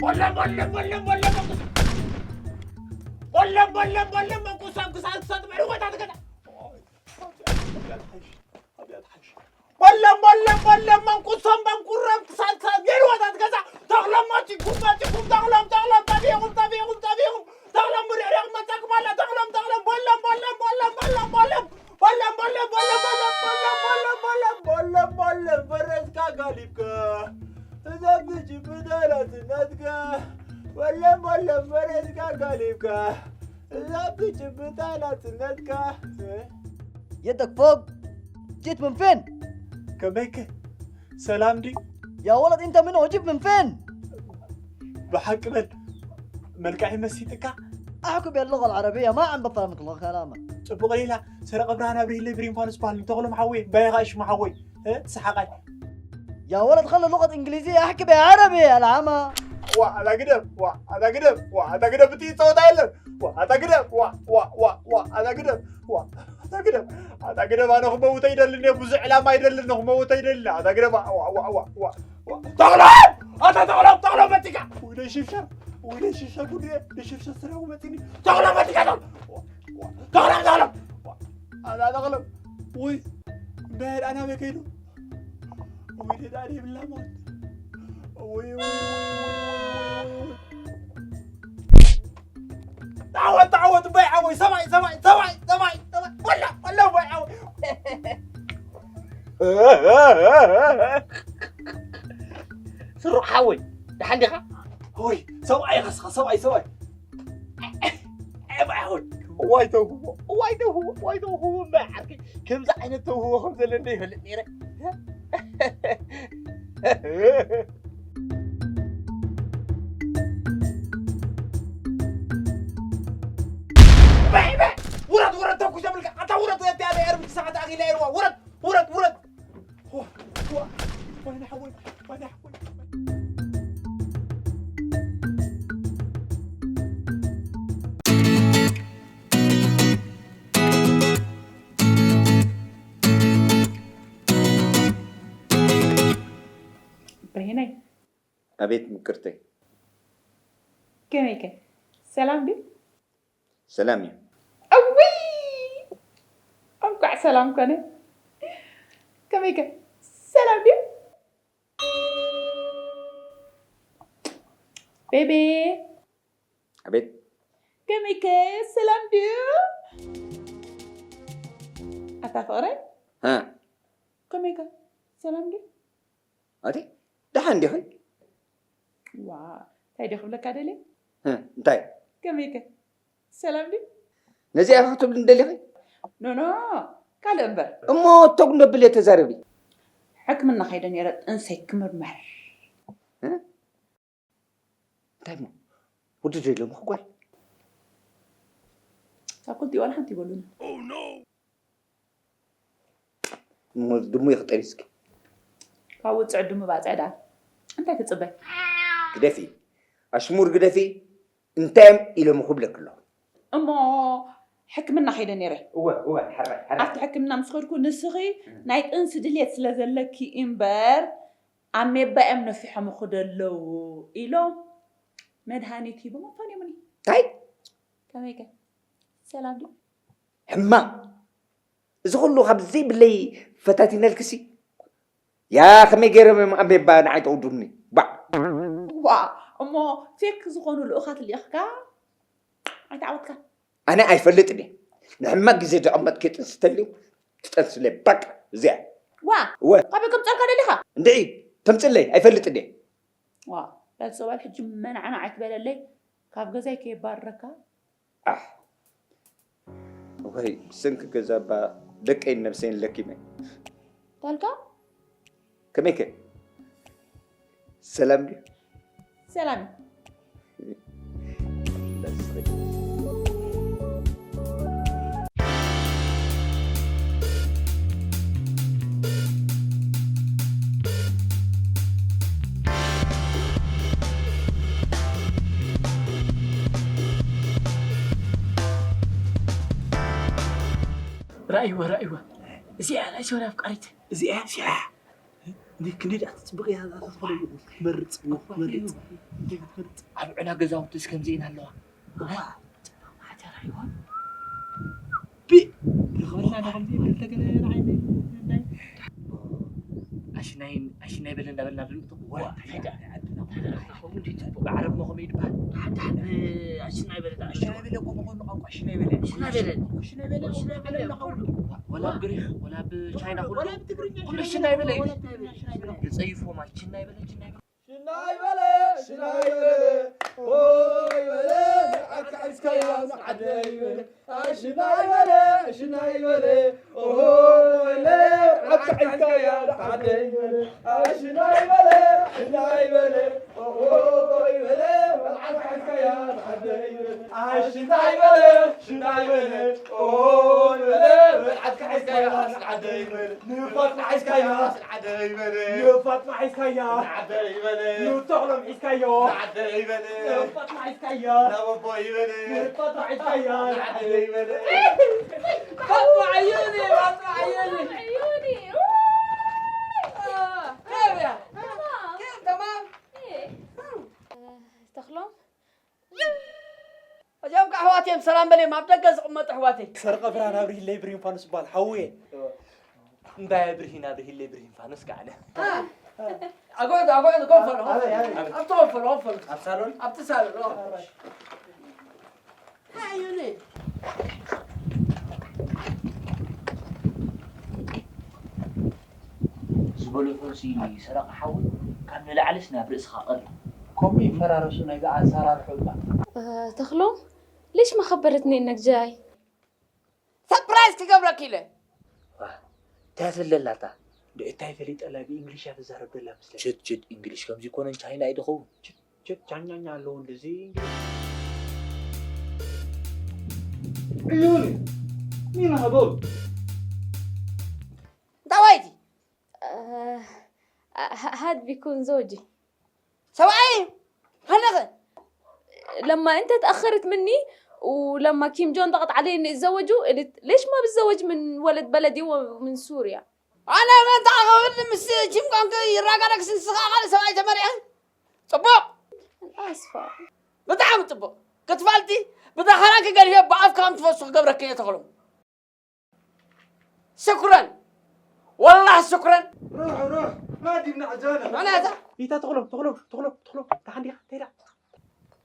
ቦለም፣ ቦለም፣ ቦለም፣ ቦለም፣ መንቁሳ። ቦለም፣ ቦለም፣ ቦለም፣ መንቁሳ፣ ክሳድ፣ ክሳድ፣ መሪ ወጣት ገዛ። ቦለም፣ ቦለም፣ ቦለም፣ መንቁሶም፣ መንቁረም፣ ክሳድ፣ ክሳድ፣ መሪ ወጣት ገዛ። ተኽሎም፣ ማቲኩም፣ ማቲኩም፣ ተኽሎም፣ ተኽሎም፣ ጠፊኹም፣ ጠፊኹም፣ ጠፊኹም። ተኽሎም፣ ብርዕሪቕ መጻኩም ኣላ። ተኽሎም፣ ተኽሎም፣ ቦለም፣ ቦለም፣ ቦለም፣ ቦለም፣ ቦለም። ቦለም፣ ቦለም፣ ቦለም፣ ቦለም፣ ቦለም፣ ቦለም፣ ቦለም፣ ቦለም፣ ቦለም፣ ፈረስካ ጋሊብካ። እዛ ብጭብጣ ናጽነትካ። ወለም ወለም መሬትካ ጋሊብካ። እዛ ብጭብጣ ናጽነትካ። يدك فوق. جيت من فين؟ ከመይከ? ሰላም ድዩ? يا ولد، أنت من وجيت من فين؟ ብሓቂ በል። መልክዐይ መሲጥካ? أحكي باللغة العربية، ما عم بفهمك الكلام. ጽቡቕ ሌላ። ሰረቐ ብርሃን ኣብርሂለይ ብሪንፋን ስፓል ንተኽሎም ሓወይ፣ ባይኻ ሽሙ ሓወይ። እ? ትስሓቓይ። يا ولد، خلي اللغة الإنجليزية، احكي بالعربي يا العمى. ዋ፣ ኣታ ግደፍ፣ ዋ፣ ኣታ ግደፍ፣ ዋ፣ ኣታ ግደፍ፣ ብጥይት ጸወታ የለን። ዋ፣ ኣታ ግደፍ፣ ዋ፣ ዋ፣ ዋ፣ ዋ፣ ኣታ ግደፍ፣ ዋ፣ ኣታ ግደፍ፣ ኣታ ግደፍ፣ ኣነ ክመውት ኣይደልን እየ፣ ብዙሕ ዕላማ ኣይደልን፣ ክመውት ኣይደልን፣ ኣታ ግደፍ፣ ዋ፣ ዋ፣ ዋ፣ ዋ፣ ዋ። ተኽሎም! ኣታ ተኽሎም፣ ተኽሎም መጺካ! ውይ፣ ደይ ሽፍሸር፣ ውይ፣ ደይ ሽፍሸር፣ ጉድ እየ፣ ደይ ሽፍሸር ስለ መጺኒ። ተኽሎም መጺካ፣ ተኽሎም! ዋ፣ ዋ፣ ተኽሎም፣ ተኽሎም! ዋ፣ ኣታ ተኽሎም! ውይ፣ እምበይ ኣድኣ ናበይ ከይዱ? ውይ፣ ደዳ ደይብላ ሞት። ውይ፣ ውይ፣ ውይ፣ ውይ፣ ውይ፣ ውይ። ተዓወት፣ ተዓወት፣ እምበይ ዓወይ፣ ሰብኣይ፣ ሰብኣይ፣ ሰብኣይ፣ ሰብኣይ፣ ሰብኣይ። ወላ፣ ወላ፣ እምበይ ዓወይ። ስሩዕ ሓወይ፣ ደሓን ዲኻ? ውይ፣ ሰብኣይ ኢኻ እስኻ፣ ሰብኣይ፣ ሰብኣይ። እዋይ ተውህቦ፣ እዋይ ተውህቦ፣ እዋይ ተውህቦ፣ እዋይ ተውህቦ፣ እምበይ ዓርከይ፣ ከምዚ ዓይነት ተውህቦ ከም ዘለኒ ይፈልጥ ነይረ። እምበይ፣ እምበይ፣ ውረድ፣ ውረድ፣ ተኩስ የብልካ፣ ኣታ ውረድ፣ እቲኣ ናይ ኤርሚ ሰዓት ኣኺላ ኢልዋ፣ ውረድ፣ ውረድ፣ ውረድ። ዋ፣ ዋ፣ ወይኒ ሓወይ፣ ወይኒ ሓወይ። ብርሂነይ። ኣቤት ምቅርተይ። ከመይከ? ሰላም ድዩ? ሰላም እዩ። እውይ! እንኳዕ ሰላም ኮነ። ከመይከ? ሰላም ድዩ? ቤቤ! ኣቤት። ከመይከ? ሰላም ድዩ? ኣታ ፍቕረይ? ሃ? ከመይከ? ሰላም ድዩ? ኣቲ፣ ደሓን ዲኺ? ዋ፣ እንታይ ድየ ክብለካ ደልየ? እ፣ እንታይ? ከመይከ? ሰላም ድዩ? ነዚኣ ኢኻ ክትብልኒ ደሊኺ? ኖ፣ ኖ፣ ካልእ እምበር። እሞ ተጉ ነብል እየ ተዛረቢ። ሕክምና ከይደ ነይረ ጥንሰይ ክምርመር። እ? እንታይ እሞ? ወዲ ዶ ኢሎምኺ ጓል? ካብ ክልቲኡ ዋላ ሓንቲ ይበሉኒ። እሞ ድሙ ይኽጠሪ እስኪ። ካብ ውፅዕ ድሙ ባፅዕ ደኣ እንታይ ትፅበ? ግደፊ። ኣሽሙር ግደፊ። እንታይ እዮም ኢሎምኺ ብለኪ ኣለኹ። እሞ ሕክምና ከይደ ነይረ። እወ፣ እወ፣ ሕራይ፣ ሕራይ። ኣብቲ ሕክምና ምስ ከድኩ ንስኺ እም። ናይ ጥንሲ ድልየት ስለ ዘለኪ እምበር ኣሜባ እዮም ነፊሖምኺ ደለዉ ኢሎም መድሃኒት ሂቦም ኣፋንዮምኒ። እንታይ? ከመይከ? ሰላም ድዩ? ሕማቕ። እዚ ኩሉ ካብ ዘይብለይ ፈታቲነልክሲ። ያ ከመይ ገይሮም እዮም ኣሜባ ንዓይ ተውዱኒ? ባዕ። ዋ፣ እሞ ፌክ ዝኾኑ ልኡኻት ልኢኽካ ኣይተዓወትካን። ኣነ ኣይፈልጥን እየ። ንሕማቕ ግዜ ዝቐመጥኪ ጥንሲ ተልዩ ትጠንስለይ በቃ እዚኣ። ዋ፣ እወ። ካበይ ከምፀልካ ደሊኻ? እንድዒ፣ ተምፅለይ ኣይፈልጥን እየ። ዋ፣ በል ሶባል ሕጂ መናዕናዕ ኣይትበለለይ፣ ካብ ገዛይ ከየባርረካ። ኣሕ፣ ወይ ብሰንኪ ገዛ እባ ደቀይን ነብሰይን ለኪመ። ታልካ? ከመይከ? ሰላም ድዩ? ሰላም። ራእይዋ፣ ራእይዋ። እዚኣ ናይ ሰውራ ኣፍቃሪት። እዚኣ፣ እዚኣ። እንዴ፣ ክንደይ ደኣ ትጽብቕ እያ፣ እዛ ተኽለ ክትመርጽ፣ ክትመርጽ። እንዴ፣ ክትመርጽ። ኣብ ዕላ ገዛውትስ ከምዚ ኢና ኣለዋ። እዋ፣ ጽቡቕ ማሕደራ ይኾን። ቢ-፣ ረኸበልና ዶ ከምዚ ክልተ ገለ ንዓይ ናይ፣ ናይ ኣሽናይ፣ ኣሽናይ በለ እንዳበልና ድንጥቕ። ወላ እንታይ ደኣ፣ እንታይ ደኣ፣ እንታይ ደኣ፣ እንታይ ደኣ፣ እንታይ ደኣ፣ እንታይ ደኣ፣ እንታይ ደኣ፣ ዓረብ ሞ ከመይ ይድበሃል? ሓደ፣ ሓደ፣ ኣሽናይ በለ፣ ኣሽናይ በለ እኮ ብቐንዱ ቋንቋ ሽናይ በለ። ሽናይ በለ። ሽናይ በለ፣ ሽናይ በለ፣ ዓለም ለኸ ኩሉ። ወላ ብግሪኽ፣ ወላ ብቻይና ኩሉ። ወላ ብትግርኛ ኩሉ ሽናይ ሽናይ በለ። በለ። ወላ ብትግርኛ ሽናይ በለ። ዝጸይፎም፣ ኣይ፣ ሽናይ በለ፣ ሽናይ በለ። ሽናይ በለ፣ ሽናይ በለ፣ ኦይ በለ፣ ንዓካ ሒዝካያ ንዓደይ በለ። ኣይ ሽናይ በለ፣ ሽናይ በለ፣ ኦሆ በለ፣ ንዓካ ሒዝካያ ንዓደይ በለ። ኣይ ሽናይ በለ፣ ሽናይ በለ፣ ኦሆ በለ፣ ንዓካ ሒዝካያ ንዓደይ በለ። ኣይ ሽናይ በለ፣ ሽናይ በለ፣ ኦሆ በለ፣ ንዓካ ሒዝካያ ንዓደይ በለ። ንፋጥማ ሒዝካያ ንዓደይ በለ። ንፋጥማ ሒዝካያ ንዓደይ በለ። ንተኽሎም ሒዝካዮ ንዓደይ በለ። ንፋጥማ ሒዝካያ ናብ ኣቦይ በለ። ንፋጥማ ሒዝካያ ንዓደይ በለ። ፋጥማ ዓዩኒ፣ ፋጥማ ዓዩኒ። عيوني. كيف يا؟ تمام. كيف تمام؟ إيه. تخلم؟ እዚኦም ከዓ ኣሕዋት እዮም፣ ሰላም በልዮም፣ ኣብ ደገ ዝቕመጡ ኣሕዋተይ። ሰርቀ ብርሃን ኣብርሂለይ ብርሂን ፋኑስ ይበሃል፣ ሓውየ። እምባየ ብርሂን ኣብርሂለይ ብርሂን ፋኑስ ከዓ ኣነ። አ፣ ኣጎት፣ ኣጎት፣ ኮፍ በሉ፣ ኮፍ በሉ። ኣበይ፣ ኣበይ? ኣብቲ ኮፍ በሉ፣ ኮፍ በሉ። ኣብ ሳሎን? ኣብቲ ሳሎን፣ ኦ። ኣራይ። ኣዩኒ። ዝበሎ ፈልሲ ሰረቐ ሓወይ፣ ካብ ንላዕልስ ናብ ርእስኻ ቀርዩ። ከምኡ ይፈራረሱ ናይዚ ኣሰራርሑ እባ። እ፣ ተኽሎም፣ ليش ما خبرتني إنك جاي؟ ሰርፕራይዝ ክገብረኪ ኢለ። ዋ፣ እንታይ ትብል ኣላ እታ? እንዶ እንታይ ፈሊጠላ ብእንግሊሽ እያ ትዛረብ ዘላ መስለኒ። ችድ፣ ችድ፣ እንግሊሽ ከምዚ ይኮነን ቻይና እዩ ዝኸውን። ችድ፣ ችድ፣ ቻኛኛ ኣለዎ እንደዚ እንግሊሽ። عيوني، مين هذول؟ እንታይ ዋይቲ? آه، ه-، هاد بيكون زوجي. ሰብኣይ እዩ። ሃለኸ? لما أنت تأخرت مني ولما كيم جون ضغط علي إني أتزوجه، قلت: "ليش ما بتزوج من ولد بلدي ومن سوريا؟" ኣነ መን ተኣኸብኒ ምስ ኪም ጆንግ ይራጋረግ ስንስኻ ካልእ ሰብኣይ ተመሪዐ። ጽቡቕ። أنا آسفة. ብጣዕሚ ጽቡቕ። ክትፈልጢ ብዳኸራን ክገድፍዮ ብኣፍ ከም ትፈሱ ክገብረኪ እየ ተኽሎም። ሽኩረን። ወላሂ ሽኩረን። روح، روح، ما دي من عجالة. ኣነ እዛ إيتا تخلو، تخلو، تخلو، تخلو، تعال يا، تيرا.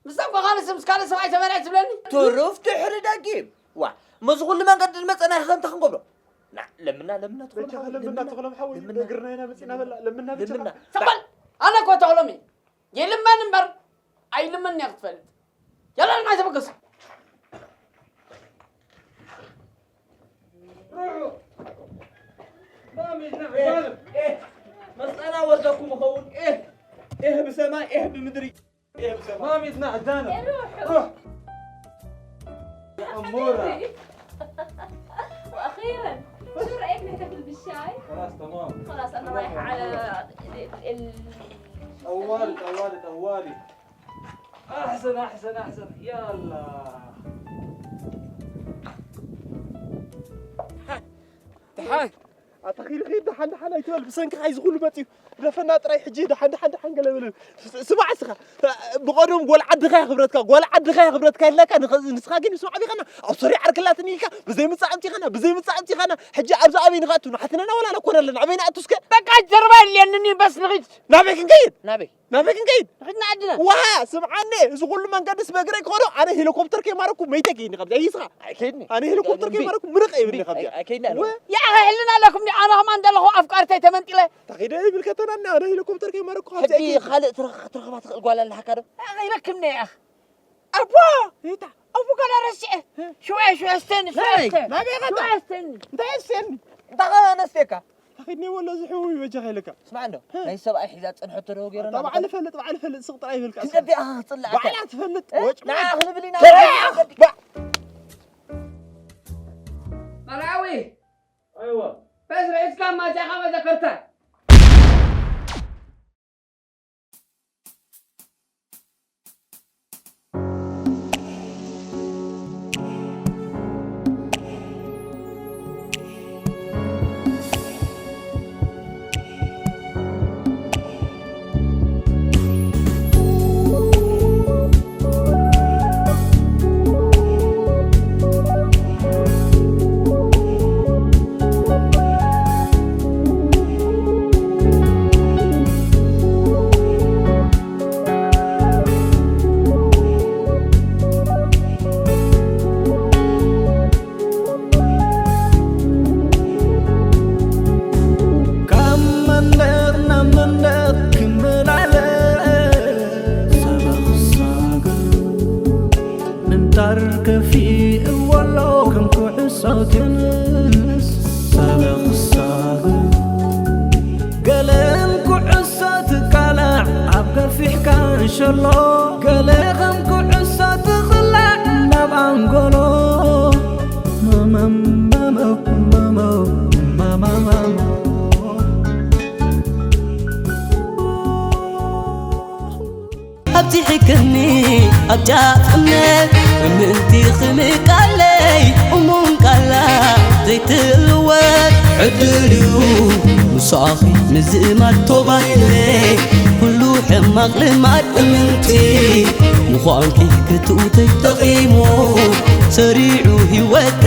ምስቶም ካልእ ምስ ካልእ ሰብኣይ ተመርዐ ትብለኒ? ትሩፍ ድሕሪ ደጊም። ዋ፣ ምስዚ ኩሉ መንገዲ ዝመጸና ከምታ ክንገብሮ። ና፣ ለምና፣ ለምና፣ ትኹን ለምና፣ ሓወይ፣ ለምና። ትኹን ሓወይ፣ ለምና። እግርና ኢና መጺና በላ፣ ለምና ብቻ። ለምና። ሰበል! ኣነ እኮ ተኽሎም እየ። ይልመን እምበር ኣይልመን እያ ክትፈልጥ። የለን ኣይተበገሱ። روحوا. ما ميزنا إيه، عجالة. إيه. مسألة وزكم هون. إيه. إيه بسماء، إيه بمدري. ما ميزنا عجالة. روح. يا أمورة. وأخيرًا، شو رأيك نحتفل بالشاي؟ خلاص، تمام. خلاص، أنا رايحة على ال-، ال-، طوالي، طوالي، طوالي. أحسن، أحسن، أحسن. يلا. تحاي. ኣታ ኺድ ኺድ ደሓን ደሓን ኣይትበል፣ ብሰንክኻ እዩ ዝኹሉ መፅዩ። ደፈና ጥራይ ሕጂ ደሓን ደሓን ደሓን ገለ በለ። ስ- ስማዕ እስኻ፣ ብቐደም ጓል ዓድኻ እያ ክብረትካ፣ ጓል ዓድኻ እያ ክብረትካ ኢልናካ፣ ንኸ- ንስኻ ግን ምስ ዓቢኻና ኣብ ሶርያ ዓርክላትኒ ኢልካ፣ ብዘይ ምጻእ ኣምጺኻና፣ ብዘይ ምጻእ ኣምጺኻና። ሕጂ ኣብዚ ኣበይ ንኽኣቱ? ንሓትነና ወላ ነኮን ኣለና፣ ኣበይ ንኣቱ እስከ? በቃ ጀርባ የድልየኒ፣ በስ ንኺድ። ናበይ ክንከይድ? ናበይ? ናበይ ክንከይድ? ንኺድ ንዓድና። ዋሃ፣ ስምዓኒ፣ እዚ ኩሉ መንገድስ በእግረይ ክኸዶ፣ ኣነ ሄሊኮፕተር ከይማረኩ መይተ ከይኒ ካብዚኣ፣ ይስኻ። ኣይከይድኒ። ኣነ ሄሊኮፕተር እምቢ። ከይማረኩ ምርቕ የብልኒ እምቢ። ካብዚኣ። ኣይ- ኣይከይድኒ ኣለ። ወ- ያ ኸሕልና ኣለኩም፣ ኣነ ኸማን ዘለኹ ኣፍቃርተይ ተመንጢለ። ታኺደ ይብል ከተናና፣ ኣነ ሄሊኮፕተር ከይማረኩ ካብዚኣ ሕጂ ኣይከይድን። ካልእ ትረኽ- ትረኽባ ትኽእል ጓል ኣለሃካ ዶ? ይረክብኒ እያ። ኣቦ! ይታ! ኣቦ ጋላ ረስዐ! እ? ሽወያ፣ ሽወያ ስተኒ፣ ሽወያ ስተኒ! ናበይ ኸታ? ሽወያ ስተኒ! እንታይ ስተኒ? እንታይ ኸ ነስቴካ? ኣኺድኒ ወሎ ዝሕው ይበጃ ኸይልካ። ስማዕ እንዶ፣ እ? ናይ ሰብኣይ ሒዛ ጸንሐቶ ዶ ገይረና ኣታ ባዕሉ ንፈልጥ? ፈልጥ፣ ባዕሉ ፈልጥ፣ ስቕ ጥራይ ይበልካ እስኻ። ክንደይ ኣኻ ክጽላእ ኣታ? ባዕላ ትፈልጥ፣ እ? ወጭ ንዓ ክንብል ኢና። ባ! መርኣዊ! ኣይዋ። በስ ርሒስካ ማጃኻ መዘከርታ። ካብ መንደር ናብ መንደር ክመላለስ ሰበኽ ሳግር ምንጣር ከፊእዎ ኣሎ ከም ኩዕሶ ቴንስ ሰበኽ ሳግር ገለን ኩዕሶ ትቃላዕ ኣብ ገፊሕካ እንሸሎ ገለ ከም ኩዕሶ ትቕላዕ ናብ ኣንጎሎ ኣብዚሕክኒ ኣብ ጫፍ እምነት እምንቲ ክምቃለይ እሙን ቃላ ዘይትልወጥ ዕድል እዩ ምሳኺ ምዝማድ ቶባይለ ኩሉ ሕማቕ ልማድ እምንቲ ምዃንኪ ክትውተይ ጠቒሙ ሰሪዑ ህይወተ